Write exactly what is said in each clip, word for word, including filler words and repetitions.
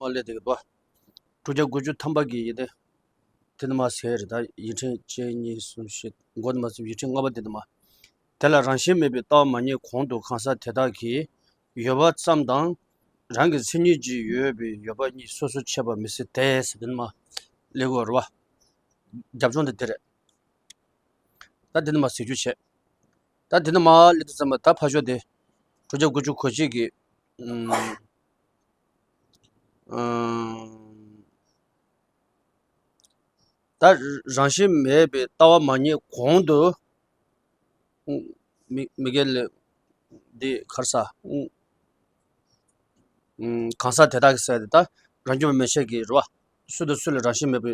མ་ལས་དེ་གི་དོ། དྲུག་བརྒྱ་དགུ་བཅུ་ཐམ་པ་གི་ཡི་དེ། དེ་ནི་མ་ཟེར་རེད་ད། ཡིག་ཕྲེང་གཅིག་གཉིས་གསུམ་བཞི་མགོ་ནི་མ་ཟེར། ཡིག་ཕྲེང་ལྔ་པ་དེ་ནི་མ། དེ་ལ་རང་བཞིན་མེད་པའི་ལྟ་བ་མ་རྙེད་གོང་དུ་གང་ཟག་དེ་དག་གིས་ཡོད་པ་ཙམ་དང་། རང་གི་མཚན་ཉིད་ཀྱིས་ཡོད་པའི་ཡོད་པ་གཉིས་སོ་སོར་ཕྱེ་བ་མི་སྲིད་དེ་ཟེར། དེ་ནི་མ་ལས་དགོས་རེད་བ། རྒྱབ་ལྗོངས་དེ་དེ་རེད། ད་འདི་ནི་མ་གཟིགས་རྒྱུ་བྱས། ད་འདི་ནི་མ་སླེབས་དུས་ཙམ་པ་ད་ཕར་ཕྱོགས་དེ། དྲུག་བརྒྱ་དགུ་བཅུ་གོ་གཅིག་གི། ཨུམ། ཨུམ། ད་རང་བཞིན་མེད་པའི་ལྟ་བ་མ་རྙེད་གོང་དུ། ཨུམ། མི་མི་དགེ་ལས། འདི་གར་ས། ཨུམ། ཨུམ། གང་ཟག་དེ་དག་གི་ཟེར་དེ་ད་རང་རྒྱུད་པ་མན་ཆད་ཀྱི་རེད་བ། སུ་དང་སུ་ལ་རང་བཞིན་མེད་པའི་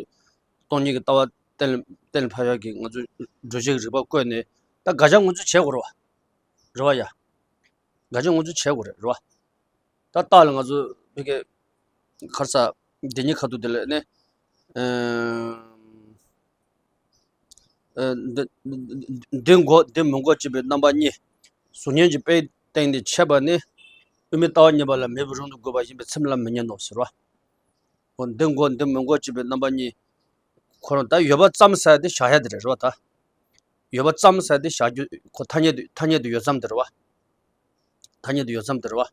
སྟོང་ཉིད་ཀྱི་ལྟ་བ་གཏན་གཏན་ལ་ཕབ་ཡག་གི་ང་ཚོ་སྒྲུབ་བྱེད་ཀྱི་རིགས་པ་བཀོད་ནས་ད་དགག་བྱ་ངོས་འཛིན་བྱེད་དགོས་རེད་བ། རེད་བ་ཡ། དགག་བྱ་ངོས་འཛིན་བྱེད་དགོས་རེད་རེད་བ། ད་རྟགས་ལ་ང་ཚོ་བི་ཀའི་གར་ས་འདི་གཉིས་ཁ་ཐུག་དེ་ལ་ནི། ཨ། འདི་འདི་འགོག་འདི་མི་འགོག་ཅེས་པའི་རྣམ་པ་གཉིས། གཟུགས་བརྙན་གྱི་དཔེའི་སྟེང་ནས་འཆད་པ་ནི། དབུ་མའི་ལྟ་བ་རྙེད་པ་ལ་མེད་པའི་རང་དུ་དགོས་པ་ཡིན་པས་ཚིག་ལ་མི་ཉན་ནོ་ཟེར་བ། འོ་འདི་འགོག་འདི་མི་འགོག་ཅེས་པའི་རྣམ་པ་གཉིས། ཁོ་རང་ད་ཡོད་པ་ཙམ་ཟེར་དེ་བཞག་ཡ་དེ་རེད་རེད་བ་ད། ཡོད་པ་ཙམ་ཟེར་དེ་བཞག་རྒྱུ་ཁོ་ཐ་སྙད་དུ་ཐ་སྙད་དུ་ཡོད་ཙམ་དེ་རེད་བ། ཐ་སྙད་དུ་ཡོད་ཙམ་དེ་རེད་བ།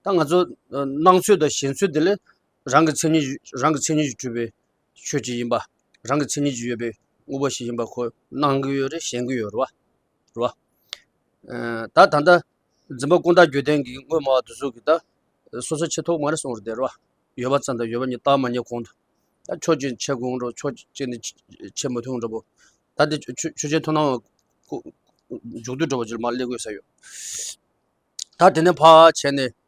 ད་ང་ཚོ་སྣང་ཚུལ་དང་ཞེན་ཚུལ་དེ་ལས། རང་གི་མཚན་ཉིད་རང་གི་མཚན་ཉིད་ཀྱིས་གྲུབ་པའི་ཆོས་ཅིག་ཡིན་པ། རང་གི་མཚན་ཉིད་ཀྱིས་ཡོད་པའི་དངོས་པོ་ཞིག་ཡིན་པ་ཁོ་སྣང་གི་ཡོད་རེད། ཞེན་གི་ཡོད་རེད་བ། རེད་བ། ད་ད་ལྟ་འཛིན་པ་ཀུན་བརྟགས་རྒྱུད་ལྡན་གྱི་དངོས་སྨྲ་བ་དེ་ཚོ་གིས་ད་སོ་སོ་ཕྱེ་ཐུབ་མ་རེད་གསུངས་རེད་དེ་རེད་བ། ཡོད་པ་ཙམ་དང་ཡོད་པ་གཉིས་རྟགས་མ་རྙེད་གོང་དུ། ད་ཕྱོགས་གཅིག་ཕྱེ་དགོས་འགྲོ། ཕྱོགས་གཅིག་ནས་ཕྱེ་མི་ཐུབ་འགྲོ་པོ། ད་དེ་ཆོས་ཆོས་ཆོས་ཅན་མཐོང་སྣང་བ་མཇུག་བསྡུ་འགྲོ་པོ་ཅིག་ལ་མར་སླེབས་དགོས་ས་ཡོད། ད་དེ་ནས་ཕར་བྱས་ནས།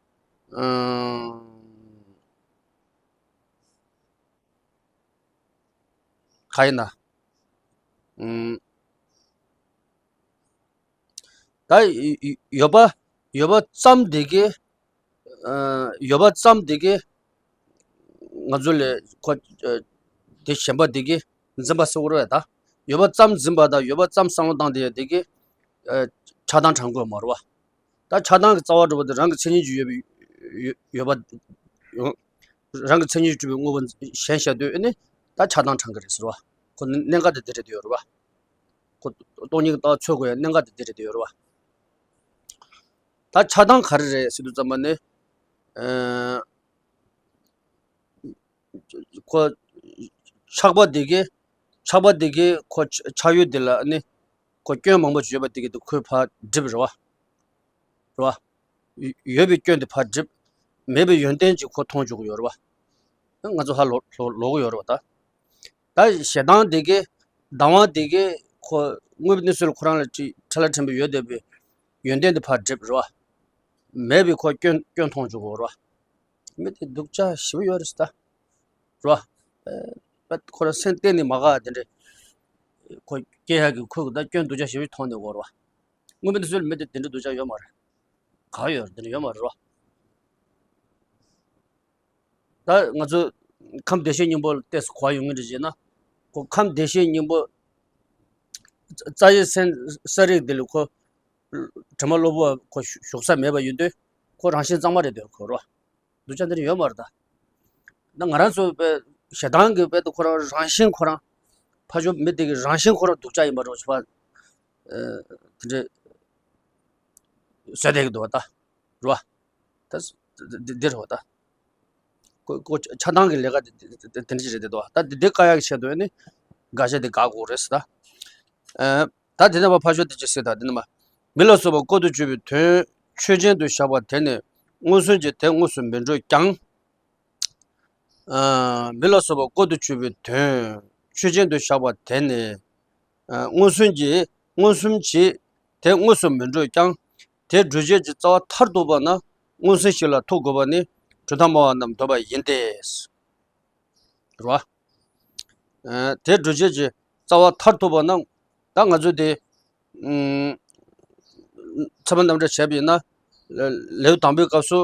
ཨང་། ག་ཡིན་ན། ཨང་། ད་ཡོ་ཡོད་པ་ཡོད་པ་ཙམ་དེ་གི། ཨ། ཡོད་པ་ཙམ་དེ་གི་ང་ཚོ་ལས་ཁོ། ཨ། དེ་གཞན་པ་དེ་གི་འཛིན་པ་ཟེར་བ་རེད་ད། ཡོད་པ་ཙམ་འཛིན་པ་དང་ཡོད་པ་ཙམ་བསམ་བློ་བཏང་དེ་དེ་གི། ཨ། ཆགས་སྡང་དྲང་དགོས་མ་རེད་བ། ད་ཆགས་སྡང་གི་རྩ་བ་འགྲོ་བ་དེ་རང་གི་མཚན་ཉིད་ཀྱིས་ཡོད་པའི་ཡོད་ཡོད་པ། རང་གི་མཚན་ཉིད་ཀྱིས་གྲུབ་པའི་དངོས་པོ་གཞན་བཞག་དུས་ཨ་ནི་ད་ཆགས་སྡང་དྲང་གི་རེད་ཟེར་བ། ཁོ་གནད་འགག་དེ་འདི་རེད་དེ་ཡོད་རེད་བ། ཁོ་སྟོང་ཉིད་ཀྱི་ལྟ་བ་འཚོལ་དགོས་ཡ་གནད་འགག་དེ་འདི་རེད་དེ་ཡོད་རེད་བ། ད་ཆགས་སྡང་ག་རེ་རེད་ཟེར་དུས་ཙམ་པ་ནི། ཨ། ཁོ་ཆགས་པ་དེ་གི་ཆགས་པ་དེ་གི་ཁོ་ཆགས་ཡུལ་དེ་ལ་ནི་ཁོ་སྐྱོན་མང་པོ་ཅིག་ཡོད་པ་དེ་གི་དེ་ཁོས་ཕར་སྒྲིབ་རེད་བ། རེད་བ། ཡོད་པའི་སྐྱོན་དེ་ཕར་སྒྲིབ། མེད་པའི་ཡོན་ཏན་ཅིག་ཁོ་མཐོང་བཅུག་གི་ཡོད་རེད་བ། ང་ཚོ་ཧ་ལོ་ལོ་ལོ་གི་ཡོད་རེད་བ་ད། ད་ཞེ་སྡང་དེ་གི་སྡང་བ་དེ་གི་ཁོ་དངོས་པོའི་གནས་ཚུལ་ལ་ཁོ་རང་ལ་ཅིག་ཕྲ་ལ་ཕྲན་བུ་ཡོད་བསྡད་པའི་ཡོན་ཏན་དེ་ཕར་སྒྲིབ་རེད་བ། མེད་པའི་ཁོ་སྐྱོན་སྐྱོན་མཐོང་བཅུག་གི་ཡོད་རེད་བ། མི་དེ་སྡུག་ཅག་ཞེ་པོ་ཡོད་རེད་ཟེར་ད། རེད་བ། ཨེ། ཁོ་རང་སེམས་གཏན་ནས་མ་དགའ་དེ་འདྲ། ཁོ་སྐྱེ་ཡག་གི་ཁོ་གི་ད་སྐྱོན་སྡུག་ཅག་ཞེ་པོ་མཐོང་ནས་ཡོད་རེད་བ། དངོས་པོའི་གནས་ཚུལ་མི་དེ་དེ་འདྲ་སྡུག་ཅག་ཡོད་མ་རེད། ག་ཡོད་རེད། དེ་འདྲ་ཡོད་མ་རེད་བ། ད་ང་ཚོ་ཁམས་བདེ་གཤེགས་སྙིང་པོ་ལ་བལྟས་སུ་གོ་བ་ཡོང་གི་འདྲ་བྱས་ན། ཁོ་ཁམས་བདེ་གཤེགས་སྙིང་པོ། རྩ་བའི་སེམས་གསལ་རིག་དེ་ལ་ཁོ། དྲི་མ་གློ་བུར་བ་ཁོ་ཞུགས་ས་མེད་པ་ཡིན་དུས་ཁོ་རང་བཞིན་གཙང་མ་རེད་འདོད་ཁོ་རོ། སྡུག་ཅག་འདི་ནི་ཡོད་མ་རེད་ད། ད་ང་རང་ཚོ་དཔེ་ཞེ་སྡང་གི་དཔེ་དུ་ཁོ་རང་རང་བཞིན་ཁོ་རང་། ཕ་ཇོ་མི་དེ་གི་རང་བཞིན་ཁོ་རང་སྡུག་ཅག་ཡིན་པ་རོ་ཞུ་བ། དེ་འདྲས་བཟོས་བསྡད་ཀྱི་འདུག་བ་ད། རེད་བ། ད་འདི་འདི་རེད་བ་ད། ཁོ་ཁོ་ཆགས་སྡང་གི་ལས་ཀ་དེ་དེ་དེ་འདྲ་ཞིག་རེད་འདུག་བ། ད་འདི་འདི་བཀག་ཡག་གི་ཆེད་དུ་ནི་དགག་བྱ་དེ་དགག་དགོས་རེད་ཟེར་ད། ད་དེ་ནས་མར་ཕར་ཕྱོགས་དེ་ཅི་ཟེར་ད་དེ་ནས་མར། མི་ལ་སོགས་པ་ཀུན་ཏུ་སྤྱོད་པའི་དོན་ཆོས་ཅན་དུ་བཞག་པ་དེ་ནི་མངོན་སུམ་གྱིས་དེ་དངོས་སུ་མི་འགྲུབ་ཀྱང་། ཨ། མི་ལ་སོགས་པ་ཀུན་ཏུ་སྤྱོད་པའི་དོན་ཆོས་ཅན་དུ་བཞག་པ་དེ་ནི། ཨ། མངོན་སུམ་གྱིས་མངོན་སུམ་གྱིས་དེ་དངོས་སུ་མི་འགྲུབ་ཀྱང་། དེ་སྒྲུབ་བྱེད་ཀྱི་རྩ་བ་མཐར་ཐུག་པ་ན་མངོན་སུམ་ཞིག་ལ་ཐུག་དགོས་པ་ནི་གྲུབ་མཐའ་སྨྲ་བ་རྣམས་འདོད་པ་ཡིན་ཏེ། རེད་བ། ཨ། དེ་སྒྲུབ་བྱེད་ཀྱི་རྩ་བ་མཐར་ཐུག་པ་ན། ད་ང་ཚོས་དེ། ཨུམ། ཚད་མ་རྣམ་འགྲེལ་བྱས་པ་ཡིན་ན། ལེའུ་དང་པོའི་སྐབས་སུ།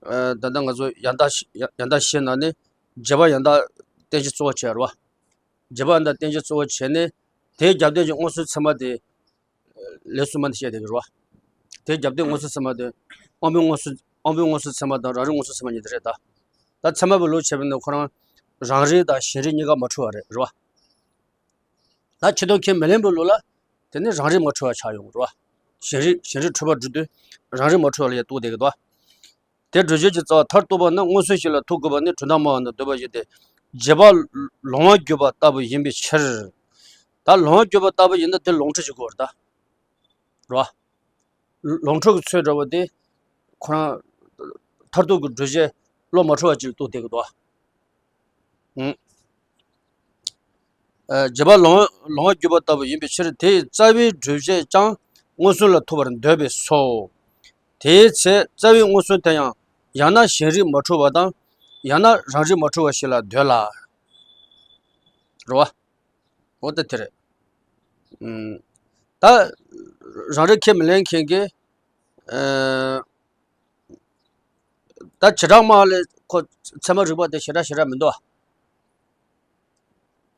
ཨ། ད་ལྟ་ང་ཚོ་ཡང་དག་ཤེས་ཡང་དག་ཤེས་ནང་ནས་རྗེས་དཔག་ཡང་དག་རྟེན་གཞི་གཙོ་བོ་བྱས་རེད་བ། རྗེས་དཔག་ཡང་དག་རྟེན་གཞི་གཙོ་བོ་བྱས་ནས། དེའི་རྒྱབ་རྟེན་གྱི་མངོན་སུམ་ཚད་མ་དེ། ལེའུ་གསུམ་པ་ནས་བཤད་བསྡད་ཀྱི་རེད་བ། དེའི་རྒྱབ་རྟེན་མངོན་སུམ་ཚད་མ་དེ། དབང་པོའི་མངོན་སུམ་དབང་པོའི་མངོན་སུམ་ཚད་མ་དང་རང་རིག་མངོན་སུམ་ཚད་མ་གཉིས་དེ་རེད་ད། ད་ཚད་མ་པའི་ལུགས་བྱས་པ་ཡིན་ན་ཁོ་རང་རང་རིག་དང་གཞན་རིག་གཉིས་ཀ་མ་འཁྲུལ་བ་རེད། རེད་བ། ད་ཆོས་དོན་ཁས་མི་ལེན་པའི་ལུགས་ལ་དེ་ནི་རང་རིག་མ་འཁྲུལ་བ་ཆགས་ཡོང་། རེད་བ། གཞན་རིག་གཞན་རིག་འཁྲུལ་པར་འགྲོ་དུས་རང་རིག་མ་འཁྲུལ་བ་ལ་ཡང་རྟོགས་བསྡད་ཀྱི་འདུག། དེ་འགྲུལ་བྱེད་ཀྱི་རྩ་བ་མཐར་གཏུགས་པ་ནི་མངོན་སུམ་ཞིག་ལ་ཐུག་དགོས་པ་ནི་གྲུབ་མཐའ་སྨྲ་བ་རྣམས་འདོད་པ་བཞིན་ཏེ། བྱེད་པ་ལོང་བར་གྱུར་པ་ལྟ་བུ་ཡིན་པའི་ཕྱིར། ད་ལོང་བར་གྱུར་པ་ལྟ་བུ་ཡིན་ན་དེ་ལོང་འཁྲུལ་ཞིག་དགོས་རེད་ད། རེད་བ། ལོང་འཁྲུལ་གྱི་ཚོད་འདྲ་བོ་དེ་ཁོ་རང་མཐར་ཐུག་གི་འགྲུལ་བྱེད་བློ་མ་འཁྲུལ་བ་ཅིག་རྟོགས་བསྡད་ཀྱི་འདུག་བ། ཨུམ། ཨ། བྱེད་པ་ལོང་ལོང་བར་གྱུར་པ་ལྟ་བུ་ཡིན་པའི་ཕྱིར་དེའི་རྩ་བའི་འགྲུལ་བྱེད་ཀྱང་མངོན་སུམ་ལ་ཐུག་པར་འདོད་པས་སོ། དེའི་ཚེ་རྩ་བའི་མངོན་སུམ་དེ་ཡང་ཡང་ན་གཞན་རིག་མ་འཁྲུལ་བ་དང་ཡང་ན་རང་རིག་མ་འཁྲུལ་བ་ཞིག་ལ་འདོད་ལ། རེད་བ། འོ་ད་དེ་རེད། ཨུམ། ད་རང་རིག་ཁས་མི་ལེན་མཁན་གྱི། ཨ། ད་བྱེ་བྲག་སྨྲ་བ་ལ་ཁོ་ཚད་མ་རིག་པ་དེ་ཞེ་དྲག་ཞེ་དྲག་མི་འདུག་བ།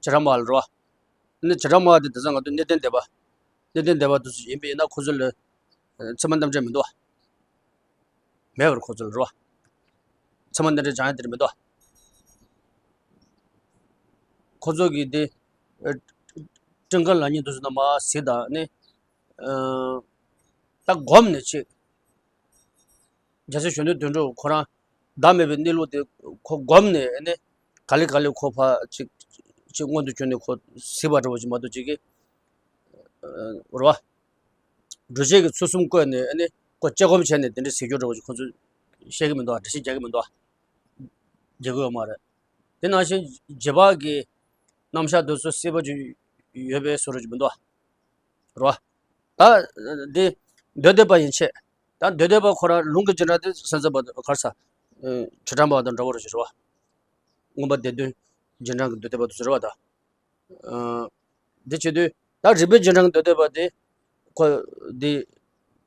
བྱེ་བྲག་སྨྲ་བ་ལ་རོ། ནི་བྱེ་བྲག་སྨྲ་བ་དེ་དེང་སང་ང་ཚོ་གནས་བརྟན་སྡེ་པ། གནས་བརྟན་སྡེ་པ་དེ་ཚོ་ཡིན་པ་ཡིན་ན་ཁོ་ཚོ་ལ་ཚད་མ་རྣམ་འགྲེལ་མི་འདུག་བ། མེད་པར་ཁོ་ཚོ་ལ་རོ། ཚད་མ་རྣམ་འགྲེལ་སྦྱང་ཡ་དེ་འདྲ་མི་འདུག་བ། ཁོ་ཚོ་གིས་དེ་སྤྲིན་དཀར་ལགས་གཉིས་དེ་ཚོ་ནང་མར་གཟིགས་དང་ནི། ཨ། ད་སྒོམ་ནས་ཅིག་རྒྱལ་སྲས་གཞོན་ནུ་དོན་གྲུབ་ཁོ་རང་བདག་མེད་པའི་གནས་ལུགས་དེ་ཁོ་སྒོམ་ནས་ནི་ག་ལེ་ག་ལེ་ཁོ་ཕར་ཅིག་ཅིག་མངོན་དུ་གྱུར་ནས་ཁོ་གཟིགས་པ་འདྲ་བོ་ཅིག་མ་གཏོགས་ཅིག་གིས། ཨ། རེད་བ། འགྲུལ་བྱེད་ཀྱི་ཚུལ་གསུམ་བཀོད་ནས་ནི་ཁོ་དཔྱད་སྒོམ་བྱས་ནས་དེ་འདྲ་གཟིགས་རྒྱུ་འདྲ་བོ་ཅིག་ཁོ་ཚོས་བཤད་ཀྱི་མི་འདུག་བ། འགྲེལ་བཤད་རྒྱག་གི་མི་འདུག་བ། རྒྱག་གི་ཡོད་མ་རེད། དེ་ནང་བཞིན་རྗེས་དཔག་གི་རྣམ་གཞག་དེ་ཚོ་གསལ་པོ་ཅིག་ཡོད་པའི་བཟོ་འདྲ་ཅིག་མི་འདུག་བ། རེད་བ། ད་འདི་འདོད་སྡེ་པ་ཡན་ཆད། ད་འདོད་སྡེ་པ་ཁོ་རང་ལུང་གི་རྗེས་འབྲང་དེ་སེམས་ཙམ་པ་ག་རེ་ཟ། ཨ། བྱེ་བྲག་སྨྲ་བ་དང་འདྲ་བོ་རེད་བ། མངོན་པ་སྡེ་བདུན་རྗེས་འབྲང་གི་འདོད་སྡེ་པ་དེ་ཚོ་རེད་བ་ད། ཨ། འདི་བྱེད་དུས་ད་རིགས་པའི་རྗེས་འབྲང་གི་འདོད་སྡེ་པ་དེ་ཁོ་འདི་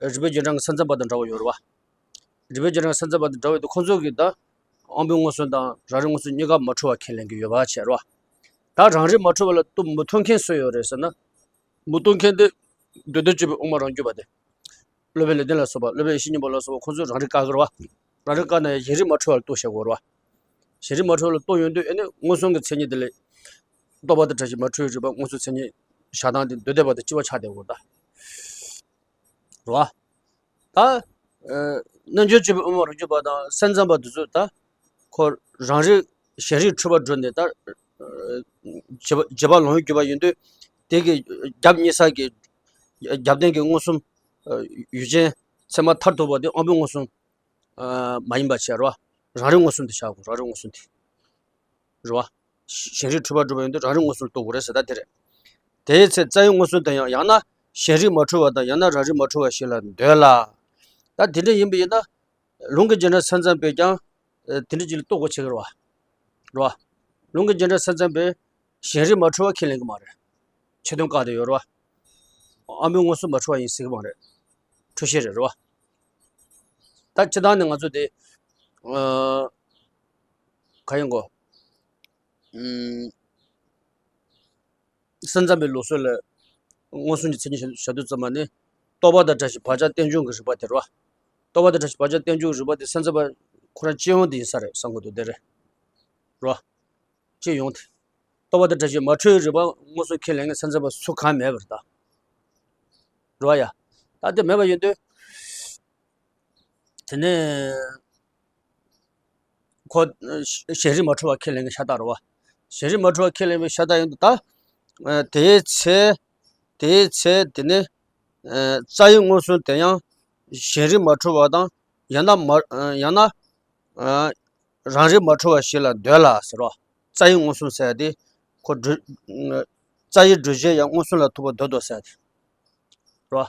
རིགས་པའི་རྗེས་འབྲང་གི་སེམས་ཙམ་པ་དང་འདྲ་བོ་ཡོད་རེད་བ། རིགས་པའི་རྗེས་འབྲང་གི་སེམས་ཙམ་པ་དང་འདྲ་བོ་ཡོད་དུས་ཁོ་ཚོ་གིས་ད་དབང་པོའི་མངོན་སུམ་དང་རང་རིག་མངོན་སུམ་གཉིས་ཀ་མ་འཁྲུལ་བ་ཁས་ལེན་གྱི་ཡོད་པ་བྱས་རེད་བ། ད་རང་རིག་མ་འཁྲུལ་བ་ལ་ལྟོས་མི་ཐུབ་མཁན་སུ་ཡོད་རེད་ཟེར་ན། མི་རྟོགས་མཁན་དེ་འདོད་དོན་གཅིག་པའི་དབུ་མ་རང་རྒྱུད་པ་དེ། སློབ་དཔོན་ལེགས་ལྡན་ལ་སོགས་པ་སློབ་དཔོན་ཡེ་ཤེས་སྙིང་པོ་ལ་སོགས་པ་ཁོ་ཚོས་རང་རིག་བཀག་གི་རེད་བ། རང་རིག་བཀག་ན་ཡང་གཞན་རིག་མ་འཁྲུལ་བ་ལ་རྟོགས་བྱེད་དགོས་རེད་བ། གཞན་རིག་མ་འཁྲུལ་བ་ལ་རྟོགས་ཡོང་དུས་ཨེ་ནི་མངོན་སུམ་གྱི་མཚན་ཉིད་དེ་ལས། རྟོག་པ་དང་བྲལ་ཞིང་མ་འཁྲུལ་བའི་རིག་པ་མངོན་སུམ་མཚན་ཉིད་བཞག་སྟངས་དེ་འདོད་སྡེ་པ་དང་གཅིག་པ་ཆགས་བསྡད་དགོས་རེད་ད། རེད་བ། ད། ཨ། རྣལ་འབྱོར་སྤྱོད་པའི་དབུ་མ་རང་རྒྱུད་པ་དང་སེམས་ཙམ་པ་དེ་ཚོས་ད། ཁོ་རང་རིག་གཞན་རིག་འཁྲུལ་པར་གྲུབ་ནས་ད། ཨ། རྗེས་དཔག་རྗེས་དཔག་ལོང་བར་གྱུར་པ་ཡིན་དུས། དེ་གི་རྒྱབ་གཉིས་ས་གི་རྒྱབ་རྟེན་གྱི་མངོན་སུམ། ཨ། ཡུལ་ཅན་ཚད་མ་མཐར་ཐུག་པ་དེ་དབང་པོའི་མངོན་སུམ། ཨ། མ་ཡིན་པ་བྱས་རོ། རང་རིག་མངོན་སུམ་དེ་བྱ་དགོས། རང་རིག་མངོན་སུམ་དེ། རེད་བ། གཞན་རིག་འཁྲུལ་པར་གྲུབ་པ་ཡིན་དུས་རང་རིག་མངོན་སུམ་རྟོགས་དགོས་རེད་ཟེར་ད་དེ་རེད། དེའི་ཚེ་རྩ་བའི་མངོན་སུམ་དེ་ཡང་ཡང་ན་གཞན་རིག་མ་འཁྲུལ་བ་དང་ཡང་ན་རང་རིག་མ་འཁྲུལ་བ་ཞིག་ལ་འདོད་ལ། ད་དེ་འདྲ་ཡིན་པ་ཡིན་ན། ལུང་གི་རྗེས་འབྲང་སེམས་ཙམ་པས་ཀྱང་། ཨ། དེ་འདྲ་ཅིག་ལ་རྟོགས་དགོས་ཆགས་ཀྱི་རེད་བ། རེད་བ། ལུང་གི་རྗེས་འབྲང་སེམས་ཙམ་པས་གཞན་རིག་མ་འཁྲུལ་བ་ཁས་ལེན་གྱི་མ་རེད། ཆོས་དོན་བཀག་བསྡད་ཡོད་རེད་བ། དབང་པོའི་མངོན་སུམ་མ་འཁྲུལ་བ་ཡིན་ཟེར་གྱི་མ་རེད། འཁྲུལ་ཤེས་རེད། རེད་བ། ད་སྤྱིར་བཏང་ནས་ང་ཚོ་དེ། ཨ། ག་ཡིན་གོ། ཨུམ། སེམས་ཙམ་པའི་ལུགས་སྲོལ་ལ་མངོན་སུམ་གྱི་མཚན་ཉིད་བཞག་དུས་ཙམ་པ་ནི། རྟོག་པ་དང་བྲལ་ཞིང་བག་ཆགས་རྟེན་འབྱུང་གི་རིག་པ་དེ་རེད་བ། རྟོག་པ་དང་བྲལ་ཞིང་བག་ཆགས་རྟེན་འབྱུང་གི་རིག་པ་དེ་སེམས་ཙམ་པ་ཁོ་རང་སྤྱི་ཡོངས་དེ་ཡིན་ས་རེད་བསམ་གྱི་འདུག་དེ་རེད། རེད་བ། སྤྱི་ཡོངས་དེ། རྟོག་པ་དང་བྲལ་ཞིང་མ་འཁྲུལ་བའི་རིག་པ་མངོན་སུམ་ཁས་ལེན་མཁན་སེམས་ཙམ་པ་སུ་གང་མེད་པ་རེད་ད། རེད་བ་ཡ། ད་དེ་མེད་པ་ཡིན་དུས། དེ་ནས་ཁོ་གཞན་རིག་མ་འཁྲུལ་བ་ཁས་ལེན་མཁན་ཤ་སྟག་རེད་བ། གཞན་རིག་མ་འཁྲུལ་བ་ཁས་ལེན་པའི་ཤ་སྟག་ཡིན་དུས་ད། ཨ། དེའི་ཚེ། དེའི་ཚེ་དེ་ནི། ཨ། རྩ་བའི་མངོན་སུམ་དེ་ཡང་གཞན་རིག་མ་འཁྲུལ་བ་དང་ཡང་ན་མ། ཨ། ཡང་ན། ཨ། རང་རིག་མ་འཁྲུལ་བ་ཞིག་ལ་འདོད་ལ་ཟེར་རོ། རྩ་བའི་མངོན་སུམ་ཟེར་ཡ་དེ་ཁོ་འགྲུལ། རྩ་བའི་འགྲུལ་བྱེད་ཡང་མངོན་སུམ་ལ་ཐུག་པར་འདོད་དོ་ཟེར་ཡ་དེ་རོ།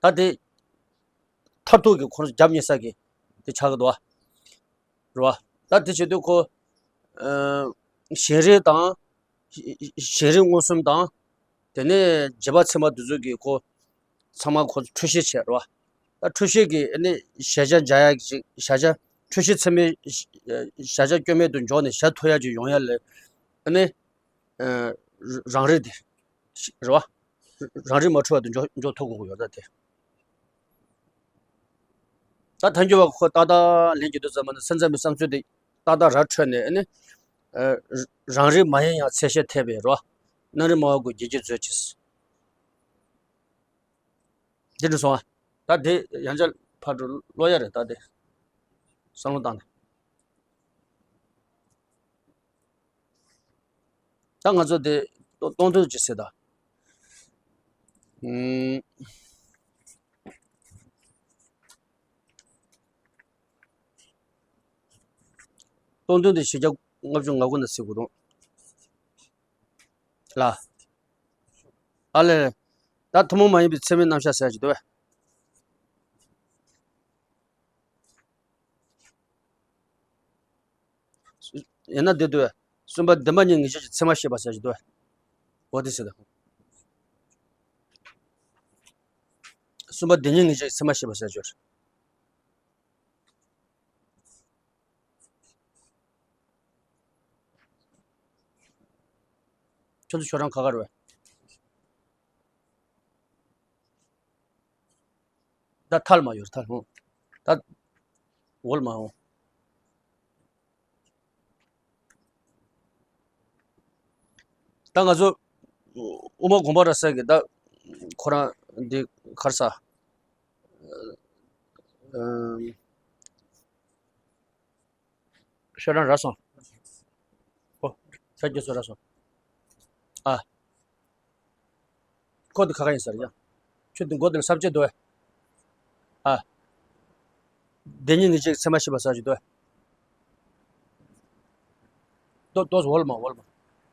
ད་དེ་མཐར་ཐུག་གི་ཁོ་རང་རྒྱབ་གཉིས་ས་གི་དེ་ཆགས་ཀྱི་འདུག་བ། རེད་བ། ད་དེ་བྱེད་དུས་ཁོ། ཨ། གཞན་རིག་དང་། གཞན་རིག་མངོན་སུམ་དང་། དེ་ནས་རྗེས་དཔག་ཚད་མ་དེ་ཚོ་གིས་ཁོ། ཚང་མ་ཁོ་འཁྲུལ་ཤེས་བྱས་རེད་བ། ད་འཁྲུལ་ཤེས་ཀྱིས་ཨ་ནི་གཞལ་བྱ་འཇལ་ཡག་ཅིག་གཞལ་བྱ་འཁྲུལ་ཤེས་ཚད་མས་གཞལ་བྱ་སྐྱོན་མེད་དུ་འཇོག་ནས་གཞལ་ཐུབ་ཡག་ཅིག་ཡོང་ཡག་ལ། ཨ་ནི། ཨ། རང་རིག་དེ། རེད་བ། རང་རིག་མ་འཁྲུལ་བ་དུ་འཇོག་འཇོག་ཐུབ་དགོས་ཀྱི་ཡོད་ད་དེ། ད་ཐལ་འགྱུར་བ་ཁོ་ཏག་ཏག་ལེན་གྱི་འདུག་ཙམ་པ་ནི་སེམས་ཙམ་པའི་བསམ་ཚུལ་དེ་ ཏག་ཏག་ར་འཕྲོད་ནས་ཨ་ནི། ཨ། རང་རིག་མ་ཡིན་ཡང་ཚད་གཞིར་འཐད་པས་རོ། རྣམ་རིག་སྨྲ་བ་ཀུན་བརྗེད་བྱེད་མཛོད་ཅིག། འདི་འདྲ་སོང་ཨ། ད་དེ་ཡང་བསྐྱར་ཕར་འགྲོ་ཀློག་ཡ་རེད། ད་དེ་བསམ་བློ་བཏང་ནས། ད་ང་ཚོ་དེ་སྟོང་སྟོང་ཐུན་ཅིག་ཟེར་ད། ཨུམ། སྟོང་ཐུན་དེ་བཞི་བརྒྱ་ལྔ་བཅུ་ང་དགུ་ན་ཟེར་དགོས་འདུག་ལ། ཨ་ལས། ད་ཐུན་མོང་མ་ཡིན་པའི་ཚད་མའི་རྣམ་གཞག་ཟེར་གྱི་འདུག་བས། ཡིན་ན་འདི་འདུག་བས། གསུམ་པ་བདེན་པ་གཉིས་ངེས་བྱེད་ཀྱི་ཚད་མ་བཤད་པ་ཟེར་གྱི་འདུག་བས། འོ་དེ་ཟེར་ད། གསུམ་པ་བདེན་གཉིས་ངེས་བྱེད་ཀྱི་ཚད་མ་བཤད་པ་ཟེར་གྱི་ཡོད་རེད། ཁྱོད་ཚོ་ཁྱོད་རང་ཁ་ཁ་རེད་པས། ད་ཐལ་མ་ཡོད་ཐལ་ཧོ། ད་འོལ་མ་ཧོ། ད་ང་ཚོ་དབུ་མ་དགོངས་པ་རབ་གསལ་གྱི་ད་ཁོ་རང་འདི་གར་ས། ཨ། ཤོད་རང་ར་སོང་། ཨོ། ཤ་རྒྱུ་སོ་ར་སོང་། ཨ། ཁོ་དེ་ཁ་ཁ་ཡིན་ས་རེད་ཡ། ཁྱོད་དེ་མགོ་དེ་ལ་ས་བཅད་དོ། ཨ། བདེན་གཉིས་ངེས་བྱེད་ཚད་མ་ཤེས་པ་ས་བཅད་དོ། ཏོ་ཏོ་འོལ་མ་འོལ་མ་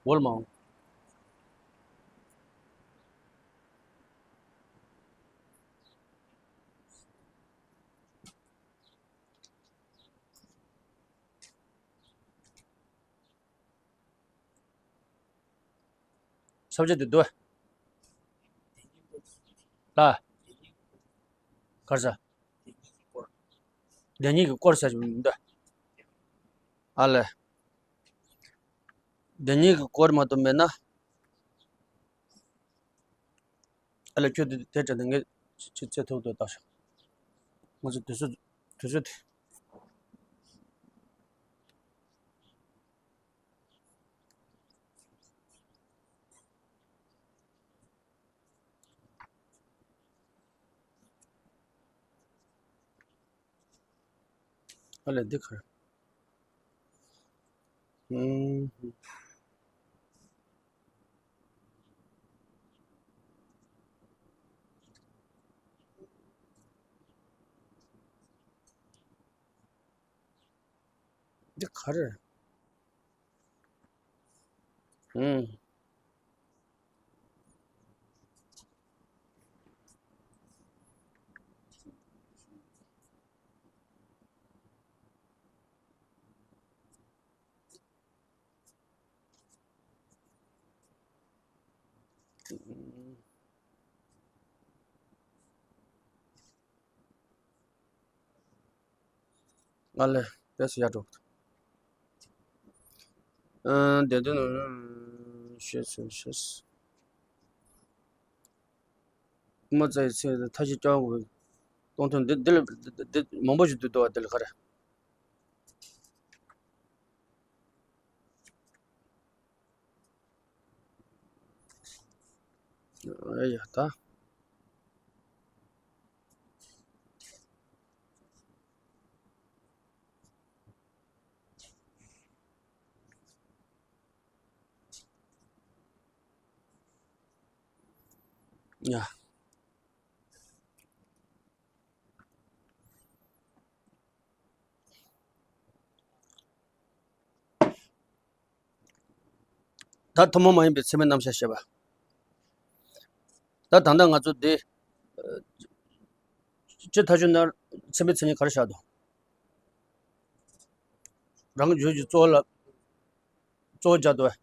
འོལ་མ། ས་བཅད་དེ་འདུག་ལ། གར་ས། བདེན་གཉིས་ཀྱི་སྐོར་ཟེར་གྱི་མི་འདུག་ཨ་ལས། བདེན་གཉིས་ཀྱི་སྐོར་མ་གཏོགས་མེད་ན། ཨ་ལས་ཁྱོད་དེ་དེ་དྲན་ནས་ངས་ཅི་ཅི་བཙལ་ཐུབ་འདུག་ལྟ་ཤོག་ང་ཚོ་དུས་ཚོད་དུས་ཚོད་དེ། ཨ་ལས་འདི་གར། ཨུམ། འདི་ག་རེ། ཨུམ། ང་ལ་དེ་སུ་ཡར་འགྲོ། ཨ། དེ་དོན་ནི་ཤེས་སུ་ཤེས། དབུ་མ་རྩ་བའི་ཚིག་མཐའ་བཞི་སྐྱོང་དགོས། སྟོང་ཐུན་འདི་འདི་ལ་འདི་མང་པོ་ཞིག་འདུག་འདུག་བ། འདི་ལ་ག་རེ། ཨ་ཡ་ད། ཡ། ད་ཐུན་མོང་མ་ཡིན་པའི་ཚད་མའི་རྣམ་གཞག་བཤད་པ། ད་ད་ལྟ་ང་ཚོ་འདི། ཨ། སྤྱིར་ཐག་ཆོད་ན་ཚད་མའི་མཚན་ཉིད་ག་རེ་བཞག་འདུག་རང་རྒྱུད་ཀྱི་གཙོ་བོ་ལ། གཙོ་བོ་སྦྱར་འདུག་བས།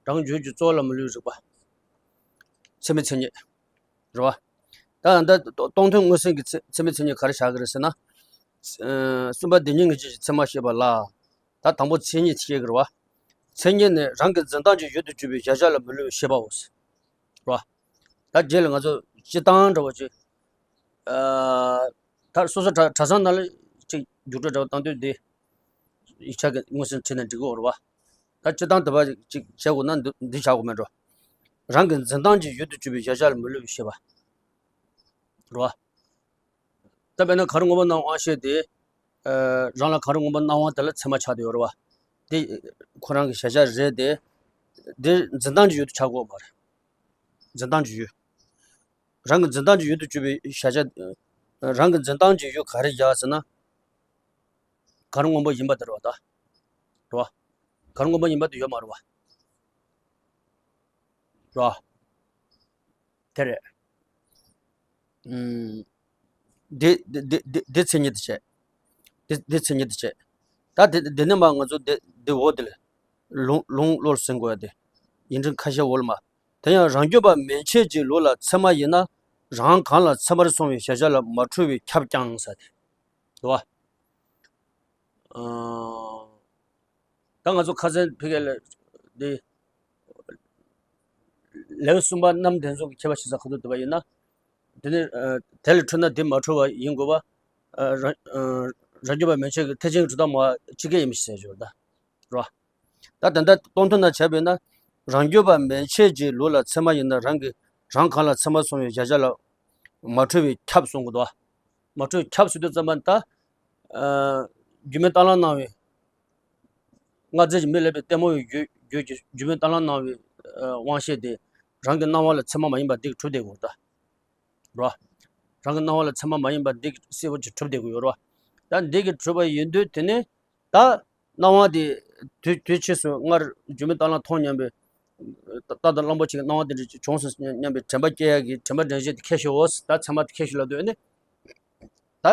རང་རྒྱུད་ཀྱི་གཙོ་བོ་ལ་མི་བསླུ་བའི་རིག་པ། ཚད་མའི་མཚན་ཉིད། རེད་བ། ད་ད་ལྟ་སྟོང་ཐུན་མངོན་སུམ་གྱི་ཚད་ཚད་མའི་མཚན་ཉིད་ག་རེ་བཞག་གི་རེད་ཟེར་ན། ཨ། གསུམ་པ་བདེན་གཉིས་ངེས་བྱེད་ཀྱི་ཚད་མ་བཤད་པ་ལ། ད་དང་པོ་མཚན་ཉིད་བཤད་ཀྱི་རེད་བ། མཚན་ཉིད་ནི་རང་གི་འཛིན་སྟངས་ཀྱི་ཡུལ་དུ་གྱུར་པའི་གཞལ་བྱ་ལ་མི་བསླུ་བའི་ཤེས་པའོ། རེད་བ། ད་རྗེས་ལ་ང་ཚོ་སྤྱིར་བཏང་འདྲ་བོ་ཅིག་ཨ། ད་སོ་སོ་གྲྭ་གྲྭ་ཚང་ནང་ལ་ཅིག་རྒྱུགས་སྤྲོད་འདྲ་བོ་བཏང་དུས་འདི། ཡིག་ཆ་གི་མངོན་གསལ་བྲིས་ན་འགྲིག་གི་ཡོད་རེད་བ། ད་སྤྱིར་བཏང་དུ་བ་ཅིག་བྱེད་དགོས་ན་འདི་འདི་བྱ་དགོས་མེད་འགྲོ། རང་གི་འཛིན་སྟངས་ཀྱི་ཡུལ་དུ་གྱུར་པའི་གཞལ་བྱ་ལ་མི་སླུ་བའི་ཤེས་པ། རེད་བ། ད་དཔེར་ན་གང་རུང་ངོ་བོ་སྣང་བ་དབང་ཤེས་དེ། ཨ། རང་ལ་གང་རུང་ངོ་བོ་སྣང་བ་དེ་ལ་ཚད་མ་ཆགས་བསྡད་ཡོད་རེད་བ། དེ་ཁོ་རང་གི་གཞལ་བྱ་རེད་དེ། དེ་འཛིན་སྟངས་ཀྱི་ཡུལ་དུ་ཆགས་དགོས་མ་རེད། འཛིན་སྟངས་ཀྱི་ཡུལ། རང་གི་འཛིན་སྟངས་ཀྱི་ཡུལ་དུ་གྱུར་པའི་གཞལ་བྱ། རང་གི་འཛིན་སྟངས་ཀྱི་ཡུལ་ག་རེ་བཞག་ཟེར་ན། གང་རུང་ངོ་བོ་ཡིན་པ་དེ་རེད་བ་ད། རེད་བ། གང་རུང་ངོ་བོ་ཡིན་པ་དེ་ཡོད་མ་རེད་བ། རེད་བ། དེ་རེད། ཨུམ། འདི་འདི་འདི་འདི་འདི་མཚན་ཉིད་དུ་བྱས། འདི་འདི་མཚན་ཉིད་དུ་བྱས། ད་འདི་འདི་ནི་མ་ང་ཚོ་འདི་འདི་འོག་འདི་ལ། ལུང་ལུང་བློར་ཟིན་དགོས་ཡ་དེ། ཡིག་འབྲུ་ཁ་ཤས་འོག་ལ་མ། དེ་ཡང་རང་རྒྱུད་པ་མན་ཆད་ཀྱི་ལུགས་ལ་ཚད་མ་ཡིན་ན། རང་གང་ལ་ཚད་མར་སོང་བའི་གཞལ་བྱ་ལ་མ་འཁྲུལ་བས་ཁྱབ་ཀྱང་ཟེར་ཏེ། འདུག་བ། ཨང་། ད་ང་ཚོ་ཁ་སང་ཕ་གི་ལ་འདི་ལེའུ་གསུམ་པ་རྣམ་བདེན་རྫུན་གྱི་ཁྱད་པར་ཕྱེ་ས་ཁ་ཐུག་འདུག་པ་ཡིན་ན། དེ་ནི་ཨ། དེ་ལས་འཁྲུལ་ན་དེ་མ་འཁྲུལ་བ་ཡིན་དགོས་པ། ཨ། རང་ཨ། རང་རྒྱུད་པ་མན་ཆད་ཀྱི་ཐེག་ཆེན་གྱི་གྲུབ་མཐའ་མ་སྤྱི་སྐད་ཡིན་མི་ཤེས་ཟེར་ཞོར་ད། རོ། ད་དེ་འདྲ་སྟོང་ཐུན་ན་བྱས་པས་ན། རང་རྒྱུད་པ་མན་ཆད་ཀྱི་ལུགས་ལ་ཚད་མ་ཡིན་ན་རང་གི་རང་གང་ལ་ཚད་མར་སོང་བའི་གཞལ་བྱ་ལ་མ་འཁྲུལ་བས་ཁྱབ་གསུང་གི་འདུག་མ་འཁྲུལ་ཁྱབ་ཟེར་དུས་ཙམ་པ་ད། ཨ། རྒྱུད་སྨིན་གཏན་ལ་གནང་བའི་ལྔ་རྩིས་ཀྱི་མི་ལེགས་པའི་ལྟད་མོ་ཡི་རྒྱུད་རྒྱུད་ཀྱི་རྒྱུད་སྨིན་གཏན་ལ་གནང་བའི་ཨ། དབང་ཤེས་དེ་རང་གི་སྣང་བ་ལ་ཚད་མ་མ་ཡིན་པ་འདི་གིས་གྲུབ་བསྡད་དགོས་ད། རོ། རང་གི་སྣང་བ་ལ་ཚད་མ་མ་ཡིན་པ་འདི་གིས་གསལ་པོ་ཅིག་གྲུབ་བསྡད་དགོས་ཡོད་རོ། ད་འདི་གིས་གྲུབ་པ་ཡིན་དུས་དེ་ནི། ད། སྣང་བ་དེ། དུས་དུས་ཕྱིས་སུ་སྔར་རྒྱུད་སྨིན་གཏན་ལ་མཐོང་སྙམ་པའི། རྟག་ཏུ་གླང་པོ་ཆེ་གི་སྣང་བ་དེ་འདྲ་ཅིག་བྱུང་སོང་སྙམ་པའི་དྲན་པ་སྐྱེ་ཡག་གི་དྲན་པ་དྲན་ཤེས་དེ་ཁྱད་ཞུགས་འོ། ད་ཚད་མ་དེ་ཁྱད་ཞུགས་ལབ་དུས་ཨ་ནི། ད།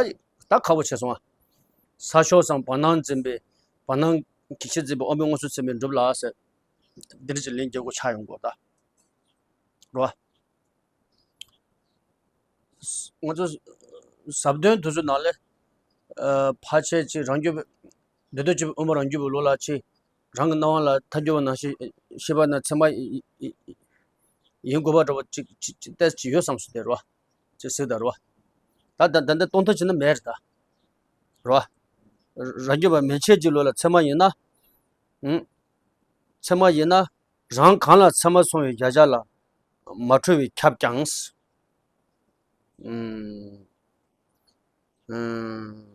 ད་ཁག་པོ་ཆེ་སོང་ཨ། ས་ཕྱོགས་སམ་བར་སྣང་འཛིན་པའི་བར་སྣང་གི་ཕྱིར་འཛིན་པའི་དབང་པོའི་མངོན་སུམ་ཚད་མས་གྲུབ་ལ་ཟེར། འདི་འདྲ་ཅིག་ལན་རྒྱག་དགོས་ཆགས་ཡོང་གོ་ད། རོ། ང་ཚོ་ཟབ་དོན་དེ་ཚོའི་ནང་ལས། ཨ། ཕལ་ཆེར་ཅིག་རང་རྒྱུད་པའི། འདི་དོན་གཅིག་པུ་དབུ་མ་རང་རྒྱུད་པའི་ལུགས་ལ་ཅིག་རང་གི་སྣང་བ་ལ་ཐལ་འགྱུར་བ་ནང་བཞིན་ཤེས་པ་ན་ཚད་མ་ཡིན་དགོས་པ་འདྲ་བོ་ཅིག་ཅིག་ཅིག་ཏོག་ཙམ་ཅིག་ཡོད་བསམ་སོང་དེ་རེད་བ། ཅིག་གཟིགས་དང་རེད་བ། ད་ད་ད་འདི་སྟོང་ཐུན་བྱས་ན་མེད་རེད་ད། རེད་བ། རང་རྒྱུད་པ་མན་ཆད་ཀྱི་ལུགས་ལ་ཚད་མ་ཡིན་ན། ཨང་། ཚད་མ་ཡིན་ན། རང་གང་ལ་ཚད་མར་སོང་བའི་གཞལ་བྱ་ལ་མ་འཁྲུལ་བས་ཁྱབ་ཀྱང་། ཨང་། ཨང་།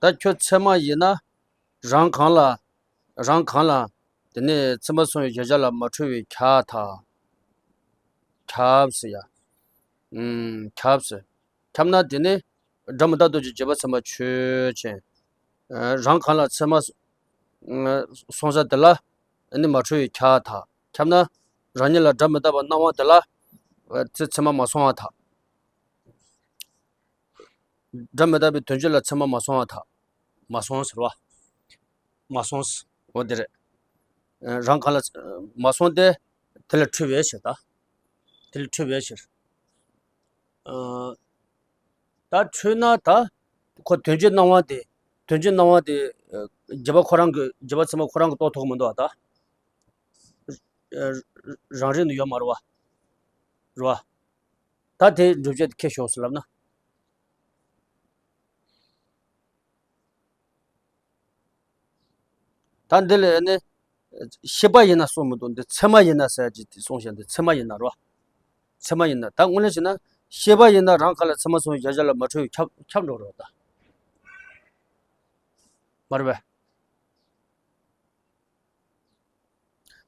ད་ཁྱོད་ཚད་མ་ཡིན་ན། རང་གང་ལ། རང་གང་ལ། དེ་ནས་ཚད་མར་སོང་བའི་གཞལ་བྱ་ལ་མ་འཁྲུལ་བས་ཁྱབ་ད། ཁྱབ་ཟེར་ཡ། ཨང་། ཁྱབ་ཟེར། ཁྱབ་ན་དེ་ནི་སྒྲ་མི་རྟག་སྟོབས་ཀྱིས་བྱས་པ་ཚད་མ་ཆོས་ཅན། རང་གང་ལ་ཚད་མ་སོང་ས་དེ་ལ་ནི་མ་འཁྲུལ་བས་ཁྱབ་ད། ཁྱབ་ན་རང་ཉིད་ལ་སྒྲ་མི་རྟག་པ་སྣང་བ་དེ་ལ་ཚད་ཚད་མ་མ་སོང་བ་ད། སྒྲ་མི་རྟག་པའི་དོན་སྤྱི་ལ་ཚད་མ་མ་སོང་བ་ད། མ་སོང་ཟེར་བ། མ་སོང་ཟེར། འོ་དེ་རེད། རང་གང་ལ་མ་སོང་སྟེ། དེ་ལ་འཁྲུལ་བའི་ཕྱིར་ད། དེ་ལ་འཁྲུལ་བའི་ཕྱིར། ཨ། ད་འཁྲུལ་ན་ད། ཁོ་དོན་སྤྱིའི་སྣང་བ་དེ། དོན་སྤྱིའི་སྣང་བ་དེ། ཨ། བརྒྱུད་པ་ཁོ་རང་གི་བརྒྱུད་པ་ཚད་མ་ཁོ་རང་གིས་རྟོགས་ཐུབ་ཀྱི་མི་འདུག་བ་ད། ཨ། རང་རིག་ནི་ཡོད་མ་རེད་བ། རེད་བ། ད་དེ་སྒྲུབ་བྱེད་དེ་ཁྱད་ཞུགས་སོང་ལབ་ན། ད་འདི་ལ་ནི་ཤེས་པ་ཡིན་ན་གསུངས་མི་འདུག་འདི་ཚད་མ་ཡིན་ན་ཟེར་གྱི་དེ་གསུངས་ཤག་འདི་ཚད་མ་ཡིན་ན་རོ། ཚད་མ་ཡིན་ན་ད་དངོས་གནས་བྱས་ན་ཤེས་པ་ཡིན་ན་རང་གང་ལ་ཚད་མ་སོང་བའི་གཞལ་བྱ་ལ་མ་འཁྲུལ་བས་ཁྱབ་ཁྱབ་འགྲོ་རོགས་ད། མ་རེད་